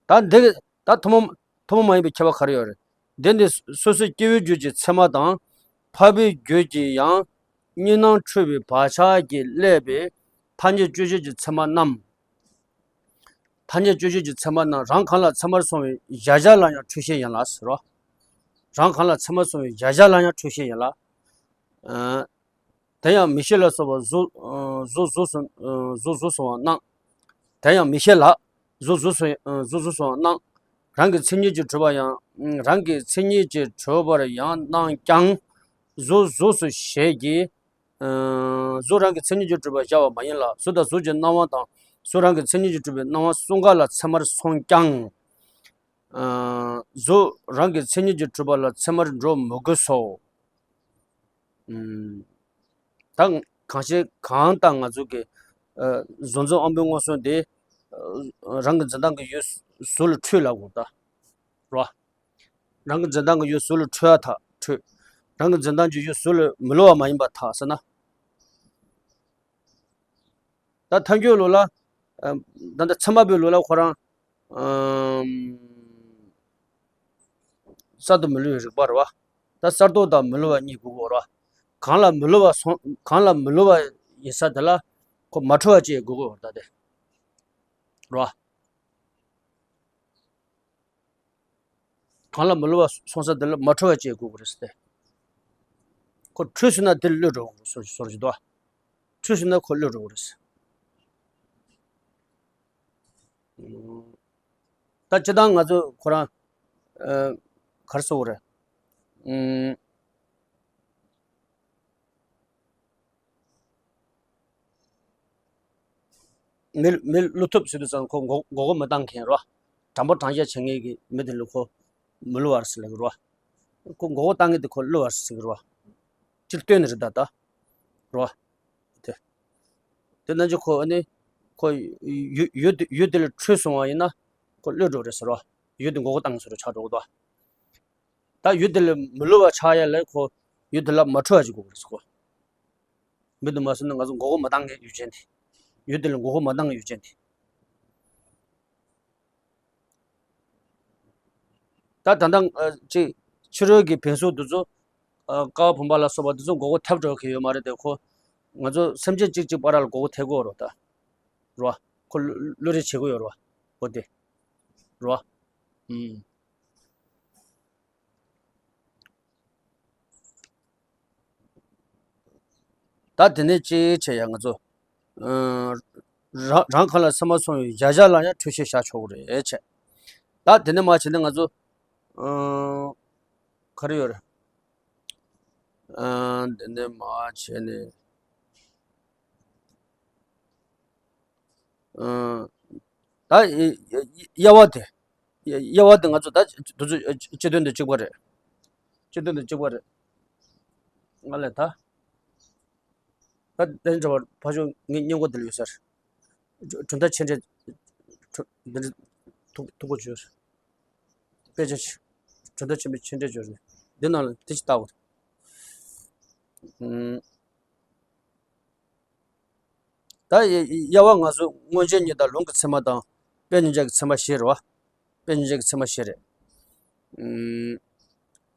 པས། ད་འདི་ད་ཐུན་མོང་ཐུན་མོང་མ་ཡིན་པའི་ཁྱད་པར་ག་རེ་ཡོད་རེད། འདི་ནི་སོ་སོའི་སྐྱེ་བོའི་རྒྱུད་ཀྱི་ཚད་མ་དང་། འཕགས་པའི་རྒྱུད་ཀྱི་ཡང་གཉིས་སྣང་འཁྲུལ་པའི་བག་ཆགས་ཀྱིས་བསླད་པའི་ཐ་སྙད་དཔྱོད་བྱེད་ཀྱི་ཚད་མ་རྣམས། ཐ་སྙད་དཔྱོད་བྱེད་ཀྱི་ཚད་མ་རྣམས་རང་གང་ལ་ཚད་མར་སོང་བའི་གཞལ་བྱ་ལ་ཡང་འཁྲུལ་ཤེས་ཡིན་ལ་ཟེར་རོ། རང་གང་ལ་ཚད་མར་སོང་བའི་གཞལ་བྱ་ལ་ཡང་འཁྲུལ་ཤེས་ཡིན་ལ། ཨ། དེ་ཡང་མིག་ཤེས་ལ་སོགས་པ་གཟུགས། གཟུགས་གཟུགས་སུ། གཟུགས་གཟུགས་སུའང་སྣང་། དེ་ཡང་མིག་ཤེས་ལ། གཟུགས་གཟུགས་སུ། གཟུགས་གཟུགས་སུའང་སྣང་། རང་གི་མཚན་ཉིད་ཀྱིས་གྲུབ་པ་ཡང་། རང་གི་མཚན་ཉིད་ཀྱིས་གྲུབ་པར་ཡང་སྣང་ཀྱང་། གཟུགས་གཟུགས་སུ་བྱེད་ཀྱི། གཟུགས་རང་གི་མཚན་ཉིད་ཀྱིས་གྲུབ་པར་བཞག་པ་མ་ཡིན་ལ། གཟུགས་དང་གཟུགས་ཀྱི་སྣང་བ་དང་། གཟུགས་རང་གི་མཚན་ཉིད་ཀྱིས་གྲུབ་པའི་སྣང་བ་གསུམ་ཀ་ལ་ཚད་མར་སོང་ཀྱང་། གཟུགས་རང་གི་མཚན་ཉིད་ཀྱིས་གྲུབ་པ་ལ་ཚད་མར་འགྲོ་མི་དགོས་སོ། ད་ གང་ཤེས་གང་ལྟར་ང་ཚོ་གི་ཨ་གཟུགས་འཛིན་དབང་པོའི་མངོན་སུམ་དེ་ཨ་རང་གི་འཛིན་སྟངས་ཀྱི་ཡུལ་གཟུགས་ལ་འཕྲོད་ལབ་དགོས་ད། རོ། རང་གི་འཛིན་སྟངས་ཀྱི་ཡུལ་གཟུགས་ལ་འཕྲོད་ཡ་ཐག་འཕྲོད། རང་གི་འཛིན་སྟངས་ཀྱི་ཡུལ་གཟུགས་ལ་མི་སླུ་བ་མ་ཡིན་པ་ཐག་ཟེར་ན། ད་ཐལ་འགྱུར་ལུགས་ལ། ཨ་ད་ལྟ་ཚད་མ་པའི་ལུགས་ལ་ཁོ་རང་ཨམ་གསར་དུ་མི་སླུ་བའི་རིགས་པ་རེད་བ། ད་གསར་རྟོག་དང་མི་སླུ་བ་གཉིས་དགོས་ཀྱི་ཡོད་རེད་བ། གང་ལ་མི་སླུ་བ་སོང་གང་ལ་མི་སླུ་བ་ཡིན་ས་དེ་ལ་ཁོ་མ་འཕྲོད་པ་ཅིག་དགོས་ཀྱི་ཡོད་རེད་ད་དེ། རེད་བ། གང་ལ་མི་སླུ་བ་སོང་ས་དེ་ལ་མ་འཕྲོད་པ་ཅིག་དགོས་ཀྱི་རེད་ཟེར་ཏེ། ཁོ་འཕྲོད་སོང་ན་དེ་སླུ་འགྲོ་གི་རེད་ཟེར་ཟེར་གྱི་འདུག་འཕྲོད་སོང་ན་ཁོ་སླུ་འགྲོ་གི་རེད་ཟེར། ད་སྤྱིར་བཏང་ང་ཚོ་ཁོ་རང་ཨ་ག་རེ་ཟེར་དགོས་རེད། ཨུམ། མི་མི་སླུ་ཐུབ་ཟེར་དུས་ཙང་ཁོ་མགོ་མགོ་སྐོར་མི་བཏང་མཁན་རོ། དྲང་པོ་དྲང་བཞག་བྱེད་མཁན་གྱི་མི་དེ་ལ་ཁོ་མི་སླུ་བ་ཟེར་ལབ་ཀྱི་རོ། ཁོ་མགོ་སྐོར་བཏང་མཁན་དེ་ཁོ་སླུ་བ་ཟེར་གྱི་རོ། སྤྱིར་བཏོན་ནི་རེད་ད་ད། རོ། དེ་དེ་ན་ཅི་ཁོ་ཨ་ནི་ཁོ་ཡུལ་ཡུལ་དེ་ཡུལ་དེ་ལ་འཕྲོད་སོང་བ་ཡིན་ན་ཁོ་སླུ་འགྲོ་རེད་ཟེར་རོ། ཡུལ་དེ་མགོ་སྐོར་བཏང་ཟེར་རོ་ཆགས་འགྲོ་གི་འདུག་ད་ཡུལ་དེ་ལ་མི་སླུ་བ་ཆགས་ཡ་ལ་ཁོ་ཡུལ་དེ་ལ་མ་འཕྲོད་པ་ཅིག་དགོས་ཀྱི་རེད་ཟེར་ཁོ། མི་དེ་མ་སོང་ན་ང་ཚོ་མགོ་སྐོར་མ་བཏང་མཁན་ཡུལ་ཅན་དེ། ཡུལ་དེ་ལ་མགོ་སྐོར་མ་བཏང་མཁན་ཡུལ་ཅན་དེ། ད་ད་ལྟ་ཨ་ཅིག་ཕྱི་རོལ་གྱི་བེམ་ཤོག་དེ་ཚོ་ཨ་ཀ་བ་བུམ་པ་ལ་སོགས་པ་དེ་ཚོ་མགོ་སྐོར་ཐེབས་འགྲོ་གི་ཡོད་མ་རེད་དེ་ཁོ། ང་ཚོ་སེམས་ཅན་གཅིག་གཅིག་བར་ལ་མགོ་སྐོར་ཐེབས་ཀྱི་ཡོད་རེད་ད། རོ། ཁོ་སླུ་སླུ་རེས་བྱེད་ཀྱི་ཡོད་རེད་འོ་དེ། རོ། ཨུམ། ད་དེ་ནས་ཅི་བྱེད་ཡ་ང་ཚོ། ཨ་རང་རང་གང་ལ་སེམས་པ་སོང་བའི་བཞག་བཞག་ལ་ཡང་འཕྲོད་བཞག་བཞག་ཆོག་གི་རེད་བྱས། ད་དེ་ནས་མ་བྱས་ན་ང་ཚོ། ཨ་ག་རེ་ཡོད་རེད། ཨ་དེ་ནས་མ་བྱས་ནས། ཨ་ད་དབྱེ་དབྱེ་བ་དེ། དབྱེ་བ་དེ་ང་ཚོ་ད་དུ་ཚོད་སྤྱི་དོན་དུ་གཅིག་པ་རེད། སྤྱི་དོན་དུ་གཅིག་པ་རེད། ང་ལས་ད། ད་དེ་འདྲ་བར་ཕ་ཆོས་ངའི་སྙན་གོ་འདི་ལ་ཡོད་ཟེར། གྲུབ་མཐའ་མཆན་འགྲེལ། འདི་འདྲ་ཐུག་ཐུག་པོ་བྱོས། དཔེ་ཆ་ཞིག་གྲུབ་མཐའ་ཆེན་པོའི་མཆན་འགྲེལ་བྱོས་ནས་འདི་ནང་ལ་དེ་ཅི་ལྟ་བུ། ད་དབྱེ་བ་ང་ཚོ་མངོན་རྗེས་གཉིས་དང་ལུང་གི་ཚད་མ་དང་དཔེ་མཉམ་གཞག་གི་ཚད་མ་བཞི་རེད་བ། དཔེ་མཉམ་གཞག་གི་ཚད་མ་བཞི་རེད།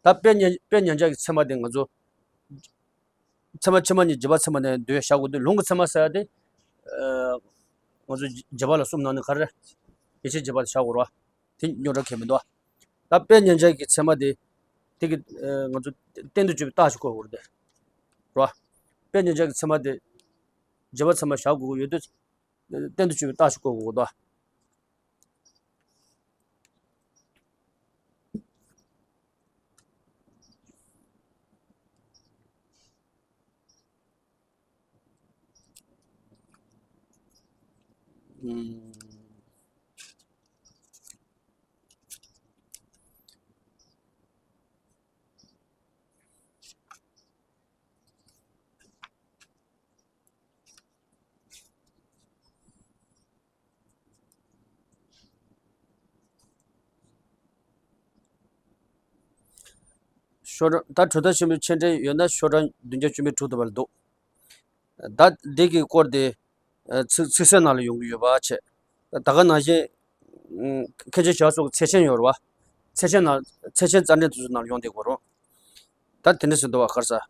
ད་དཔེ་མཉམ་དཔེ་མཉམ་གཞག་གི་ཚད་མ་དེ་ང་ཚོ་ཚད་མ་ཕྱི་མ་གཉིས་རྗེས་དཔག་ཚད་མ་ནས་འདོད་བཞག་དགོས་དུས་ལུང་གི་ཚད་མ་ཟེར་ཡ་དེ་ང་ཚོ་རྗེས་དཔག་ལ་གསུམ་ནང་ནས་ག་རེ་རེད། ཡིད་ཆེས་རྗེས་དཔག་ལ་བཞག་དགོས་རེད་བ། དེ་རྙོག་དྲ་གང་ཡང་མི་འདུག་ད་དཔེ་མཉམ་གཞག་གི་ཚད་མ་དེ། དེ་གི་ང་ཚོ་གཏན་དུ་གཅོད་པའི་རྟགས་ཤིག་བཀོད་དགོས་རེད། རེད་བ། དཔེ་མཉམ་གཞག་གི་ཚད་མ་དེ། རྗེས་དཔག་ཚད་མ་བཞག་དགོས་ཀྱི་ཡོད་དུས། གཏན་དུ་གཅོད་པའི་རྟགས་ཤིག་བཀོད་དགོས་རེད། ཤོག་གྲངས་ད་གྲུབ་མཐའ་ཆེན་པོའི་མཆན་འགྲེལ་ཡོད་ན་ཤོག་གྲངས་བདུན་བརྒྱ་བཅུ་མེད་དྲུག་ཏུ་བར་འདུག་ད་འདི་གི་སྐོར་དེ་ཚིག་ཚིག་གསལ་ནང་ལ་ཡོང་གི་ཡོད་པ་བྱས། ད་ག་ནང་བཞིན་མཁན་ཆེན་ཞབས་སོགས་ཀྱི་ཚེག་ཆེན་ཡོད་རེད་བ། ཚེག་ཆེན་ནང་ཚེག་ཆེན་རྩ་འགྲེལ་དེ་ཚོ་ནང་ལ་ཡོང་བསྡད་ཀྱི་ཡོད་རེད། ད་དེ་འདྲ་ཟེར་འདུག་བ་ག་རེ་ཟེར།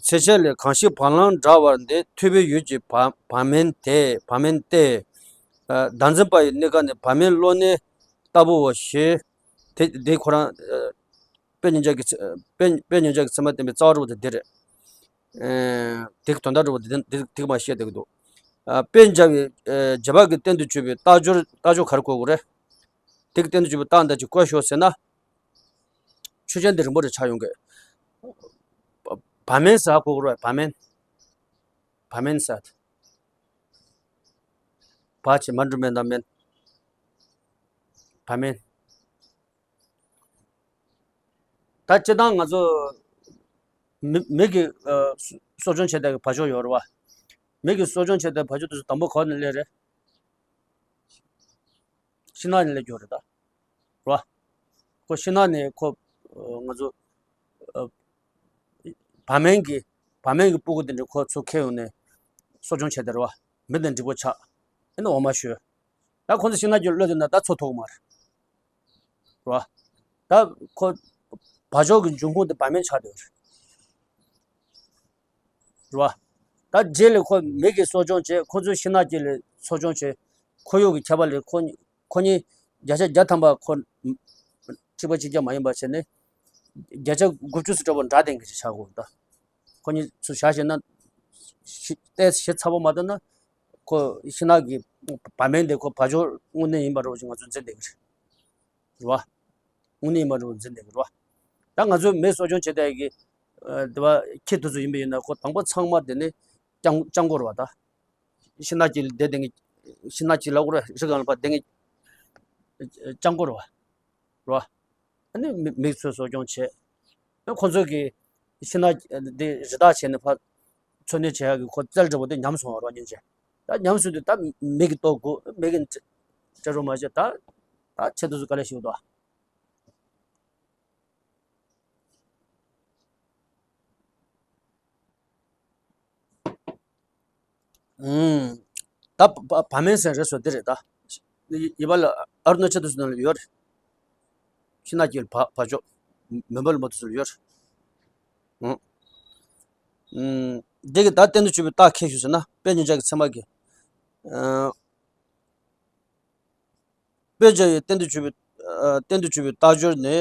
ཚེག་ཆེན་ལས་གང་ཞིག་བར་ལམ་འདྲ་བར་འདས་ཐོས་པའི་ཡུལ་གྱི་བ་བ་མེན་ཏེ་བ་མེན་ཏེ། བདག་འཛིན་པ་ཡི་གནས་སྐབས་ནས་བ་མེན་བློ་གནས་ལྟ་བུའོ་ཞེས། དེ་དེ་ཁོ་རང་དཔེ་མཉམ་གཞག་གི་ཚེ་དཔེ་དཔེ་མཉམ་གཞག་གི་ཚད་མ་བསྟན་པའི་རྩ་བ་འདྲ་བོ་དེ་འདི་རེད། དེ་གི་དོན་དག་འདྲ་བོ་དེ་དེ་དེ་གི་མ་བཤད་བསྡད་ཀྱི་འདུག་དཔེ་མཉམ་གཞག་གི་རྗེས་དཔག་གི་སྟེང་དུ་གྱུར་པའི་རྟགས་སྦྱོར་རྟགས་སྦྱོར་ག་རེ་བཀོད་དགོས་རེད། དེ་གི་སྟེང་དུ་གྱུར་པའི་རྟགས་འདི་ཅིག་བཀོད་ཤོག་ཟེར་ན། ཆོས་ཅན་དེ་རིང་པོ་རེ་ཆགས་ཡོང་གི་བ་མེན་ཟེར་གོ་གི་རེད་བ། བ་མེན། བ་མེན་ཟེར། བ་ཆེ་མ་འགྲོ་མེན་དང་མེན། བ་མེན། ད་སྤྱིར་བཏང་ང་ཚོ་ མི་མི་གི་ཨ་གསོ་སྐྱོང་བྱེད་སྟངས་ཀྱི་བ་ཕྱུགས་ཡོད་རེད་བ། མི་གི་གསོ་སྐྱོང་བྱེད་སྟངས་བ་ཕྱུགས་དེ་ཚོ་དང་པོ་ག་ནས་སླེབས་རེད། ཤིང་ནགས་ནས་སླེབས་ཡོད་རེད་ད། རེད་བ། ཁོ་ཤིང་ནགས་ནས་ཁོ་ཨ་ང་ཚོ་ཨ་བ་མེན་གྱི་བ་མེན་གྱི་སྤུ་གུ་དེ་འདྲ་ཁོ་ཚོ་ཁྱེར་ཡོང་ནས་གསོ་སྐྱོང་བྱས་ཏེ་རེད་བ། མི་དང་འགྲིག་པོ་ཆགས། ཨེ་ནི་འོ་མ་བཞོས། ད་ཁོ་ཚོ་ཤིང་ནགས་ཀྱི་གློད་དེ་ན་ད་འཚོ་ཐུབ་ཀྱི་མ་རེད། རེད་བ། ད་ཁོ་བ་ཕྱུགས་ཀྱི་འབྱུང་ཁུངས་དེ་བ་མེན་ཆགས་བསྡད་ཡོད་རེད། རེད་བ། ད་རྗེས་ལ་ཁོ་མི་གིས་གསོ་སྐྱོང་བྱས། ཁོ་ཚོས་ཤིང་ནགས་ཀྱི་ལ་གསོ་སྐྱོང་བྱས། ཁོར་ཡུག་གི་ཁྱད་པར་ལས་ཁོ་ཁོ་གཉིས་བརྒྱ་ཆ་བརྒྱ་ཐམ་པ་ཁོ་གཅིག་པ་གཅིག་རྐྱང་མ་ཡིན་པ་བྱས་ནས་བརྒྱ་ཆ་དགུ་བཅུ་ཙམ་འདྲ་པོ་འདྲ་ལྡན་གྱི་ཆགས་དགོས་ད། ཁོ་གཉིས་ཚུར་བཞག་བྱས་ན་ཤི་ཏོག་ཙམ་ཞིབ་ཚགས་པོ་མ་བཏང་ན་ཁོ་ཤིང་ནགས་ཀྱི་བ་མེན་དེ་ཁོ་བ་ཕྱུགས་དངོས་གནས་ཡིན་པ་འདྲ་པོ་ཞིག་ང་ཚོས་འཛིན་བསྡད་ཀྱི་རེད། རེད་བ། དངོས་གནས་མ་འགྲོ་འཛིན་བསྡད་ཀྱི་རེད་བ། ད་ང་ཚོས་མི་གསོ་སྐྱོང་བྱེད་བསྡད་ཀྱི་ཨ་དེ་བ་ཁྱི་དེ་ཚོ་ཡིན་པ་ཡིན་ན་ཁོ་དང་པོ་ཚང་མ་དེ་ནི་སྤྱང་སྤྱང་ཀོ་རེད་བ་ད། ཤིང་ནགས་ཀྱི་བསྡད་བསྡད་ཀྱི་ཤིང་ནགས་ཀྱི་ལ་ཀོ་རེད། རི་སྒང་ལ་ཕར་བསྡད་ཀྱི་སྤྱང་ཀོ་རེད་བ། རེད་བ། ཨ་ནི་མི་མི་ཚོས་གསོ་སྐྱོང་བྱེད། ཨ་ཁོ་ཚོ་གི་ཤིང་ནགས་འདི་རི་དྭགས་བྱས་ནས་ཕར་འཚོ་གནས་བྱེད་ཡག་གི་ཁོ་རྩལ་འདྲ་པོ་དེ་ཉམས་སོང་བ་རོ་སྙིང་རྗེ། ད་ཉམས་སོང་དུས་ད་མི་གི་ལྟོ་དགོས། མི་གི་ཅ་རོ་མ་བྱེད་ད། ད་ཆེད་དུ་དཀའ་ལས་ཞིག་འདུག་ཨུམ། ད་བ་བ་མེན་ཟེར་རེད་སོ་འདི་རེད་ད། ཡི་ཡི་བ་ལ་ཨ་རུ་ན་ཅལ་དུ་སུ་ན་ལ་ཡོད་རེད། ཤིང་ནགས་ཀྱི་བ་བ་ཕྱུགས་མེ་འབར་ལ་མ་དུ་སུ་ལ་ཡོད་རེད། ཨུམ། ཨུམ། འདི་གི་ད་གཏན་དུ་གཅོད་པའི་རྟགས་ཁས་ཞུ་ཟེར་ན་དཔེ་ཉིན་ཞག་གི་ཚད་མ་གི། ཨ། དཔེ་བྱ་བའི་གཏན་དུ་གཅོད་པའི་ཨ་གཏན་དུ་གཅོད་པའི་རྟགས་སྦྱོར་ནི།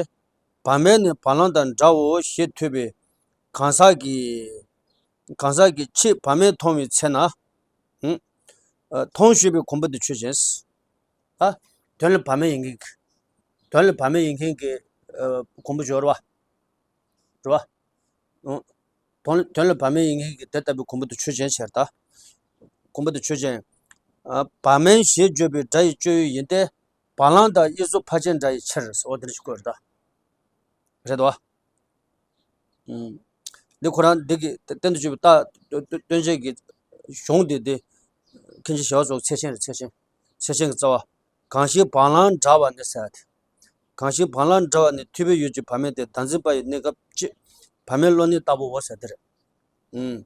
བ་མེན་ནི་བ་ལང་དང་འདྲའོ་ཞེས་ཐོས་པའི་གང་ཟག་གིས། གང་ཟག་གིས་ཕྱིས་བ་མེན་མཐོང་བའི་ཚེ་ན། ཨ་མཐོང་ཞེས་པའི་གོ་འབུབ་དེ་ཆོས་ཅན། ཨ། དོན་ལ་བ་མེན་ཡིན་མཁན་གྱི། དོན་ལ་བ་མེན་ཡིན་མཁན་གྱི་ཨ་གོ་འབུབ་སྦྱོར་བ། རེད་བ། ཨང་། དོན་དོན་ལ་བ་མེན་ཡིན་མཁན་གྱི་དེ་ལྟ་བུའི་གོ་འབུབ་དེ་ཆོས་ཅན་ཟེར་ད། གོ་འབུབ་དེ་ཆོས་ཅན། ཨ། བ་མེན་ཞེས་བརྗོད་པའི་སྒྲ་ཡི་སྤྱོད་ཡུལ་ཡིན་ཏེ། བ་ལང་དང་དབྱེ་གཟུགས་ཕལ་ཆེར་འདྲ་ཡི་ཕྱིར། འོ་དེ་འདྲ་ཞིག་བཀོད་རེད་ད། རེད་དོ། ཨང་། འདི་ཁོ་རང་འདི་གི་གཏན་དུ་གཅོད་པའི་རྟགས་སྟོན་བྱེད་ཀྱི་གཞུང་འདི་འདི། མཁན་ཆེན་ཞི་བ་འཚོ་ཚད་ཆེན་རེད། ཚད་ཆེན། ཚད་ཆེན་གྱི་རྩ་བ། གང་ཞིག་བ་ལང་འདྲ་བ་ནི་ཟེར་ཏེ། གང་ཞིག་བ་ལང་འདྲ་བ་ནི་ཐོས་པའི་ཡུལ་གྱི་བ་མེན་ཏེ། བདག་འཛིན་པ་ཡི་གནས་སྐབས་ཀྱི་བ་མེན་བློ་གནས་ལྟ་བུའོ་ཟེར་དེ་རེད། ཨུམ།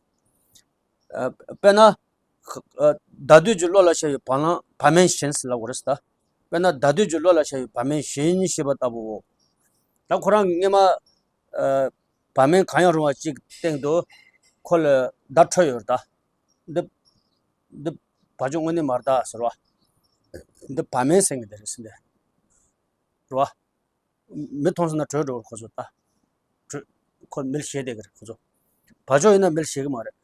ཨ། དཔེར་ན། ཨ། བརྡ་སྤྲོད་ཀྱི་བློ་ལ་བྱ་བའི་བ་ལང་བ་མེན་བཞིན་ཟེར་ལབ་དགོས་རེད་ཟེར་ད། དཔེར་ན་བརྡ་སྤྲོད་ཀྱི་བློ་ལ་བྱ་བའི་བ་མེན་བཞིན་ཞེས་པ་ལྟ་བུའོ། ད་ཁོ་རང་སྔོན་མ། ཨ། བ་མེན་གང་ཡང་རུང་བ་གཅིག་སྟེང་དུ་ཁོ་ལ་བརྡ་འཕྲོད་ཡོད་རེད་ད། འདི། འདི་བ་ཕྱུགས་དངོས་གནས་མ་རེད་ད་ཟེར་བ། འདི་བ་མེན་ཟེར་མཁན་དེ་རེད་ཟེར་འདི། རེད་བ། མི་མཐོང་སོང་ན་བྲོས་འགྲོ་གི་རེད་ཁོ་ཚོ་ད། བྲོས། ཁོ་མི་ལ་ཞེད་བསྡད་ཀྱི་རེད་ཁོ་ཚོ། བ་ཕྱུགས་ཡིན་ན་མི་ལ་ཞེད་ཀྱི་མ་རེད།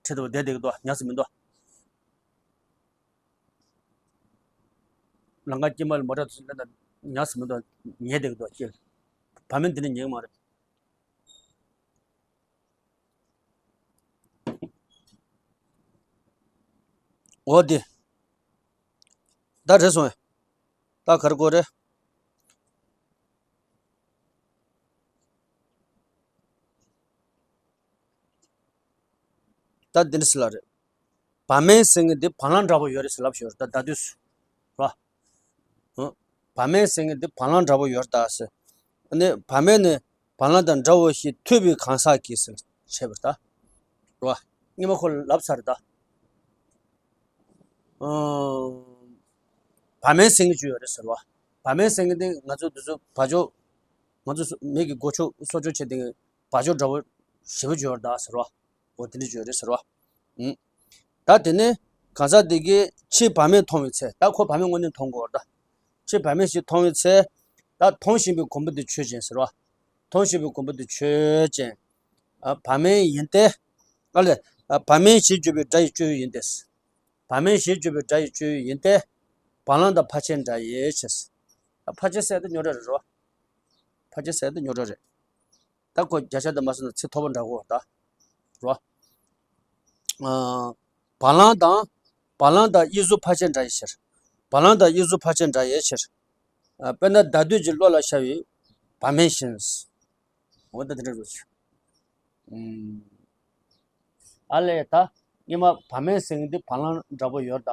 ཁྲིད་དུ་བསྡད་བསྡད་ཀྱི་འདུག་ཉག་ཙམ་མི་འདུག་ལམ་ཁ་དཀྱིལ་མ་ལ་མོ་ཊ་དེ་ཚོ་སླེབས་ན་ཉག་ཙམ་མི་འདུག་ཉལ་བསྡད་ཀྱི་འདུག་ཅེས། བ་མེན་དེ་འདྲ་ཉལ་གྱི་མ་རེད། འོ་དེ། ད་རེད་སོང་ངས། ད་ག་རེ་དགོས་རེད། ད་འདི་འདྲ་ཟེར་ལབ་རེད། བ་མེན་ཟེར་མཁན་འདི་བ་ལང་འདྲ་པོ་ཡོད་རེད་ཟེར་ལབ་ཞོར་ད་ད་དུས་སུ། ར། ཨ། བ་མེན་ཟེར་མཁན་འདི་བ་ལང་འདྲ་པོ་ཡོད་རེད་ད་ཟེར། ཨ་ནི་བ་མེན་ནི་བ་ལང་དང་འདྲ་བོ་ཞེས་ཐོས་པའི་གང་ཟག་གིས་ཟེར་བྱས་པ་རེད་ད། ར། སྔོན་མ་ཁོ་ལབ་ཚར་རེད་ད། ཨ། བ་མེན་ཟེར་མཁན་ཅིག་ཡོད་རེད་ཟེར་བ། བ་མེན་ཟེར་མཁན་འདི་ང་ཚོ་འདི་ཚོ་བ་ཕྱུགས། ང་ཚོ་མི་གི་སྒོ་ཕྱུགས་གསོ་སྐྱོང་བྱེད་དེ་བ་ཕྱུགས་འདྲ་བོ་ཞེ་པོ་ཅིག་ཡོད་རེད་ད་ཟེར་བ། འོ་དེ་འདྲ་ཅིག་ཡོད་རེད་ཟེར་བ། ཨུམ། ད་དེ་ནས་གང་ཟག་དེ་གིས་ཕྱིས་བ་མེན་མཐོང་བའི་ཚེ། ད་ཁོ་བ་མེན་དངོས་གནས་མཐོང་གི་ཡོད་རེད་ད། ཕྱིས་བ་མེན་ཞིག་མཐོང་བའི་ཚེ། ད་མཐོང་བཞིན་པའི་གོ་འབུབ་དེ་ཆོས་ཅན་ཟེར་བ། མཐོང་བཞིན་པའི་གོ་འབུབ་དེ་ཆོས་ཅན། ཨ། བ་མེན་ཡིན་ཏེ། ཨ་ལས། ཨ། བ་མེན་ཞེས་བརྗོད་པའི་སྒྲ་ཡི་སྤྱོད་ཡུལ་ཡིན་ཏེ། བ་མེན་ཞེས་བརྗོད་པའི་སྒྲ་ཡི་སྤྱོད་ཡུལ་ཡིན་ཏེ། བ་ལང་དང་ཕལ་ཆེར་འདྲ་ཡི་ཕྱིར། ད་ཕལ་ཆེར་ཟེར་དེ་རྙོག་དྲ་རེད་རོ། ཕལ་ཆེར་ཟེར་དེ་རྙོག་དྲ་རེད། ད་ཁོ་བརྒྱ་ཆ་དེ་མ་ཟེར་ན་ཚིག་མཐོ་པོ་འདྲ་གོ་ད། རོ། ཨ། བ་ལང་དང་། བ་ལང་དང་དབྱེ་གཟུགས་ཕལ་ཆེར་འདྲ་ཡི་ཕྱིར། བ་ལང་དང་དབྱེ་གཟུགས་ཕལ་ཆེར་འདྲ་ཡི་ཕྱིར། ཨ། དཔེར་ན་བརྡ་སྤྲོད་ཀྱི་བློ་ལ་ཤར་བའི་བ་མེན་བཞིན། འོ་ད་དེ་འདྲ་རེད། ཨ་ལས་ད་སྔོན་མ་བར་མའི་སེང་གེ་འདི་བ་ལང་འདྲ་པོ་ཡོད་ད་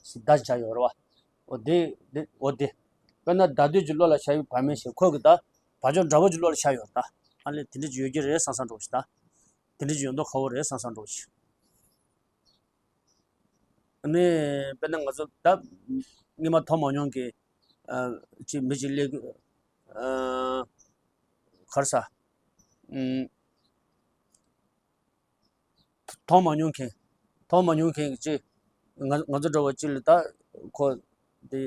ཟེར་ད་བྱ་ཡོད་རེད་བ། འོ་དེ་དེ་འོ་དེ། དཔེར་ན་ཟླ་སྡུད་ཀྱི་བློ་ལ་བྱ་བའི་བར་མའི་སེང་གེ་ཁོ་གི་ད་བ་ཅོ་འདྲ་པོ་གྱི་བློ་ལ་བྱ་ཡོད་ད། ཨ་ལས་དེ་འདྲ་ཅིག་ཡོད་ཀྱི་རེད་བསམ་བསམ་འདྲ་པོ་ཞིག་ད། དེ་འདྲ་ཅིག་ཡོད་མདོག་ཁ་པོ་རེད་བསམ་བསམ་འདྲ་པོ་ཞིག་ནི་དཔེར་ན་ང་ཚོ་ད་སྔོན་མ་མཐོང་མ་མྱོང་གི་ཨ་ཅིག་མི་ཅིག་སླེབས་ཨ་ག་རེ་ཟ། ཨུམ། མཐོང་མ་མྱོང་མཁན། མཐོང་མ་མྱོང་མཁན་གྱི་ཅིག་ང་ང་ཚོ་འདྲ་བོ་ཅིག་ལ་ད་ཁོ་དེ་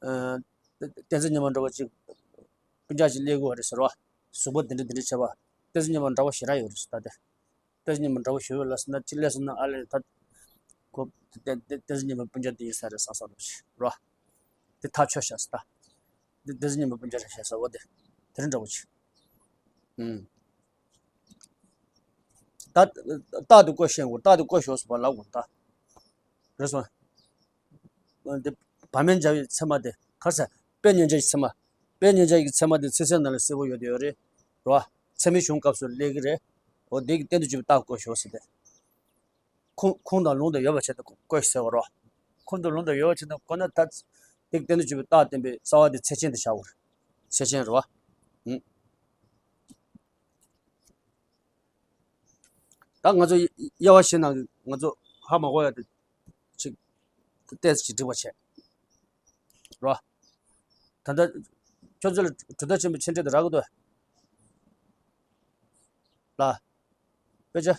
ཨ་བསྟན་འཛིན་སྙེ་མ་འདྲ་བོ་ཅིག་སྤུན་ཀྱག་ཅིག་སླེབས་དགོས་རེད་ཟེར་བ། གཟུགས་པོ་དེ་འདྲ་དེ་འདྲ་བྱས་པ། བསྟན་འཛིན་སྙེ་མ་འདྲ་བོ་ཞེ་དྲག་ཡོད་རེད་ཟེར་ད་དེ། བསྟན་འཛིན་སྙེ་མ་འདྲ་བོ་ཞེ་པོ་ཡོད་ལ་ཟེར་ན་ཅིག་སླེབས་སོང་ན་ཨ་ལས་ད་ཁོ་བསྟན་བསྟན་འཛིན་སྙེ་མ་སྤུན་ཀྱག་དེ་ཡིན་ས་རེད་བསམ་བསམ་འདྲ་བོ་ཅིག་རེད་བ། དེ་ཐག་ཆོད་ཤག་ཟེར་ད། དེ་བསྟན་འཛིན་སྙེ་མ་སྤུན་ཀྱག་རེད་ཤག་ཟེར་བ་དེ། དེ་འདྲ་འདྲ་བོ་ཅིག་ཨུམ། ད་རྟགས་དེ་བཀོད་ཤེས་དགོས། རྟགས་དེ་བཀོད་ཤོག་ཟེར་བ་ལབ་དགོས་ད། རེད་སོང་། འདི་བར་མའི་འཇའ་བའི་མཚན་མ་དེ་ག་རེ་ཟེར། དཔེ་མཉེན་ཆས་ཀྱི་མཚན་མ། དཔེ་མཉེན་ཆས་ཀྱི་མཚན་མ་དེ་ཚིག་གསལ་ནང་ལ་གསལ་པོ་ཡོད་དེ་ཡོད་རེད། རེད་བ། ཚད་མའི་གཞུང་སྐབས་སུ་སླེབས་ཀྱི་རེད། འོ་དེ་གི་སྟེང་དུ་གྱུར་པའི་རྟགས་བཀོད་ཤོག་ཟེར་ཏེ། ཁུངས་ཁུངས་དང་ལུང་དུ་ཡོད་པ་བྱས་ཏེ་བཀོད་ཟེར་བ་རོ། ཁུངས་དང་ལུང་དུ་ཡོད་པ་བྱས་ཏེ་བཀོད་ན་ད། དེ་གི་སྟེང་དུ་གྱུར་པའི་རྟགས་བསྟན་པའི་རྩ་བ་དེ་ཚད་ཆེན་དུ་བཞག་དགོས་རེད། ཚད་ཆེན་རེད་བ། ཨུམ། ད་ང་ཚོ་དབྱེ་བ་ཕྱེ་ན་ང་ཚོ་ཧ་མ་གོ་ཡ་དེ་ཅིག་ཏོག་ཙམ་ཅིག་འགྲིག་པ་བྱས་རོ། ད་ལྟ་ཁྱོད་ཚོ་ལ་གྲུབ་མཐའ་ཆེན་པོའི་མཆན་འགྲེལ་དེ་རག་གི་འདུག་ལ། དཔེ་ཆ།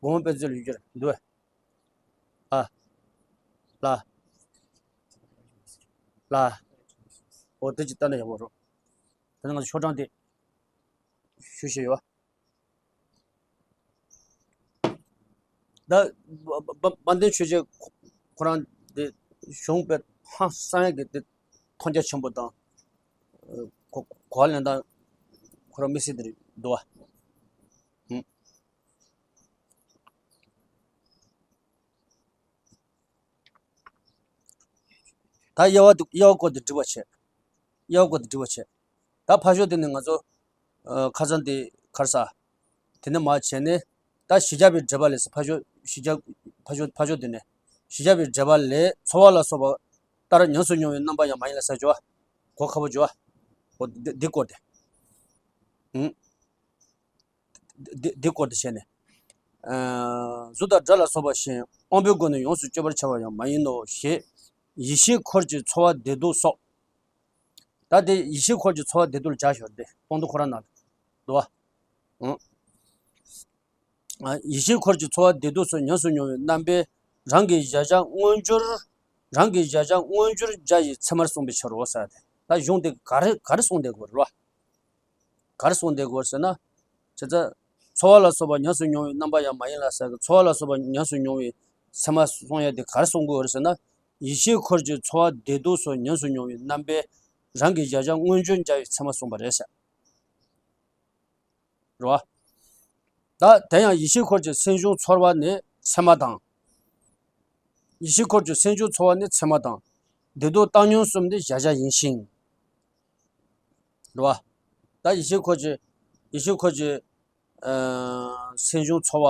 དགོངས་པ་དཔེ་མཛོད་ལ་ཡོད་ཀྱི་རེད་འདུག་ཨ། ལ། ལ། འོ་དེ་ཅིག་ལྟ་ན་ཡག་པོ་རེད། ད་ནི་ང་ཚོ་ཤོག་གྲངས་དེ་ཞུ་བཞིན་ཡོད། ད་དཔལ་ལྡན་ཆོས་རྗེ་ཁོ་རང་དེ་གཞུང་དཔེ་ཧང་སང་ཡག་གི་དེ་མཐོང་རྒྱ་ཆེན་པོ་དང་གོ་གོ་བ་ལེན་སྟངས་ཁོ་རང་དམིགས་བསལ་དེ་རེད་འདུག་བ། ད་དབྱེ་བ་དེ་དབྱེ་བ་སྐོར་དེ་འགྲིག་པ་བྱས། དབྱེ་བ་སྐོར་དེ་འགྲིག་པ་བྱས། ད་ཕར་ཕྱོགས་དེ་ནི་ང་ཚོ་ཨ་ཁ་སང་དེ་ག་རེ་ཟ། དེ་ནས་མར་བྱས་ནས་ད་གཞི་རྒྱ་བའི་འགྲེལ་པ་ལས་ཕར་ཕྱོགས་གཞི་རྒྱ་ཕར་ཕྱོགས་ཕར་ཕྱོགས་དེ་ནས་གཞི་རྒྱ་བའི་འགྲེལ་པ་ལས་ཚོར་བ་ལ་སོགས་པ་ལྟར་ཉམས་སུ་མྱོང་བའི་རྣམ་པ་ཡང་མ་ཡིན་ལ་ཟེར་རྒྱུ་བ། གོ་ཁ་པོ་རྒྱུ་བ། འོ་འདི་འདི་སྐོར་དེ། ཨུང་། འདི་འདི་སྐོར་དུ་བྱས་ནས། ཨ་གཟུགས་དང་སྒྲ་ལ་སོགས་པ་གཞན་དབང་པོའི་སྒོ་ནས་ཡོངས་སུ་གཅོད་པར་བྱ་བ་ཡང་མ་ཡིན་ནོ་ཞེས་ཡིད་ཤེས་འཁོར་གྱི་ཚོར་བ་བདེ་སྡུག་སོགས། ད་དེ་ཡིད་ཤེས་འཁོར་གྱི་ཚོར་བ་བདེ་སྡུག་ལ་སྦྱར་ཞོར་དེ་སྟོང་ཐུན་ཁོ་རང་ནང་དུ་འདུག་བ། ཨང་། ཡིད་ཤེས་འཁོར་གྱི་ཚོར་བ་བདེ་སྡུག་སོགས་ཉམས་སུ་མྱོང་བའི་རྣམ་པས་རང་གི་གཞལ་བྱ་མངོན་གྱུར། རང་གི་གཞལ་བྱ་མངོན་གྱུར་འཇའ་ཡི་མཚན་མར་གསུངས་པའི་ཕྱིར་རོ་ཟེར་ཏེ། ད་གཞུང་དེ་ག་རེ་ག་རེ་གསུངས་བསྡད་དགོས་རེད་བ། ག་རེ་གསུངས་བསྡད་དགོས་ཟེར་ན། བྱས་ཙང་། ཚོར་བ་ལ་སོགས་པ་ཉམས་སུ་མྱོང་བའི་རྣམ་པ་ཡང་མ་ཡིན་ལ་ཟེར་གི། ཚོར་བ་ལ་སོགས་པ་ཉམས་སུ་མྱོང་བའི་མཚན་མ་གསུང་ཡ་དེ་ག་རེ་གསུང་དགོས་རེད་ཟེར་ན། ཡིད་ཤེས་འཁོར་གྱི་ཚོར་བ་བདེ་སྡུག་སོགས་ཉམས་སུ་མྱོང་བའི་རྣམ་པས་རང་གི་གཞལ་བྱ་མངོན་གྱུར་འཇའ་ཡི་མཚན་མར་གསུངས་པ་རེད་ཟེར། རེད་བ། ད་དེ་ཡང་ཡིད་ཤེས་འཁོར་གྱི་སེམས་བྱུང་ཚོར་བ་ནི་མཚན་མ་དང་། ཡིད་ཤེས་འཁོར་གྱི་སེམས་བྱུང་ཚོར་བ་ནི་མཚན་མ་དང་། བདེ་སྡུག་བཏང་སྙོམས་གསུམ་ནི་གཞལ་བྱ་ཡིན་ཞིང་། རེད་བ། ད་ཡིད་ཤེས་འཁོར་གྱི་ཡིད་ཤེས་འཁོར་གྱི་ཨ་སེམས་བྱུང་ཚོར་བ།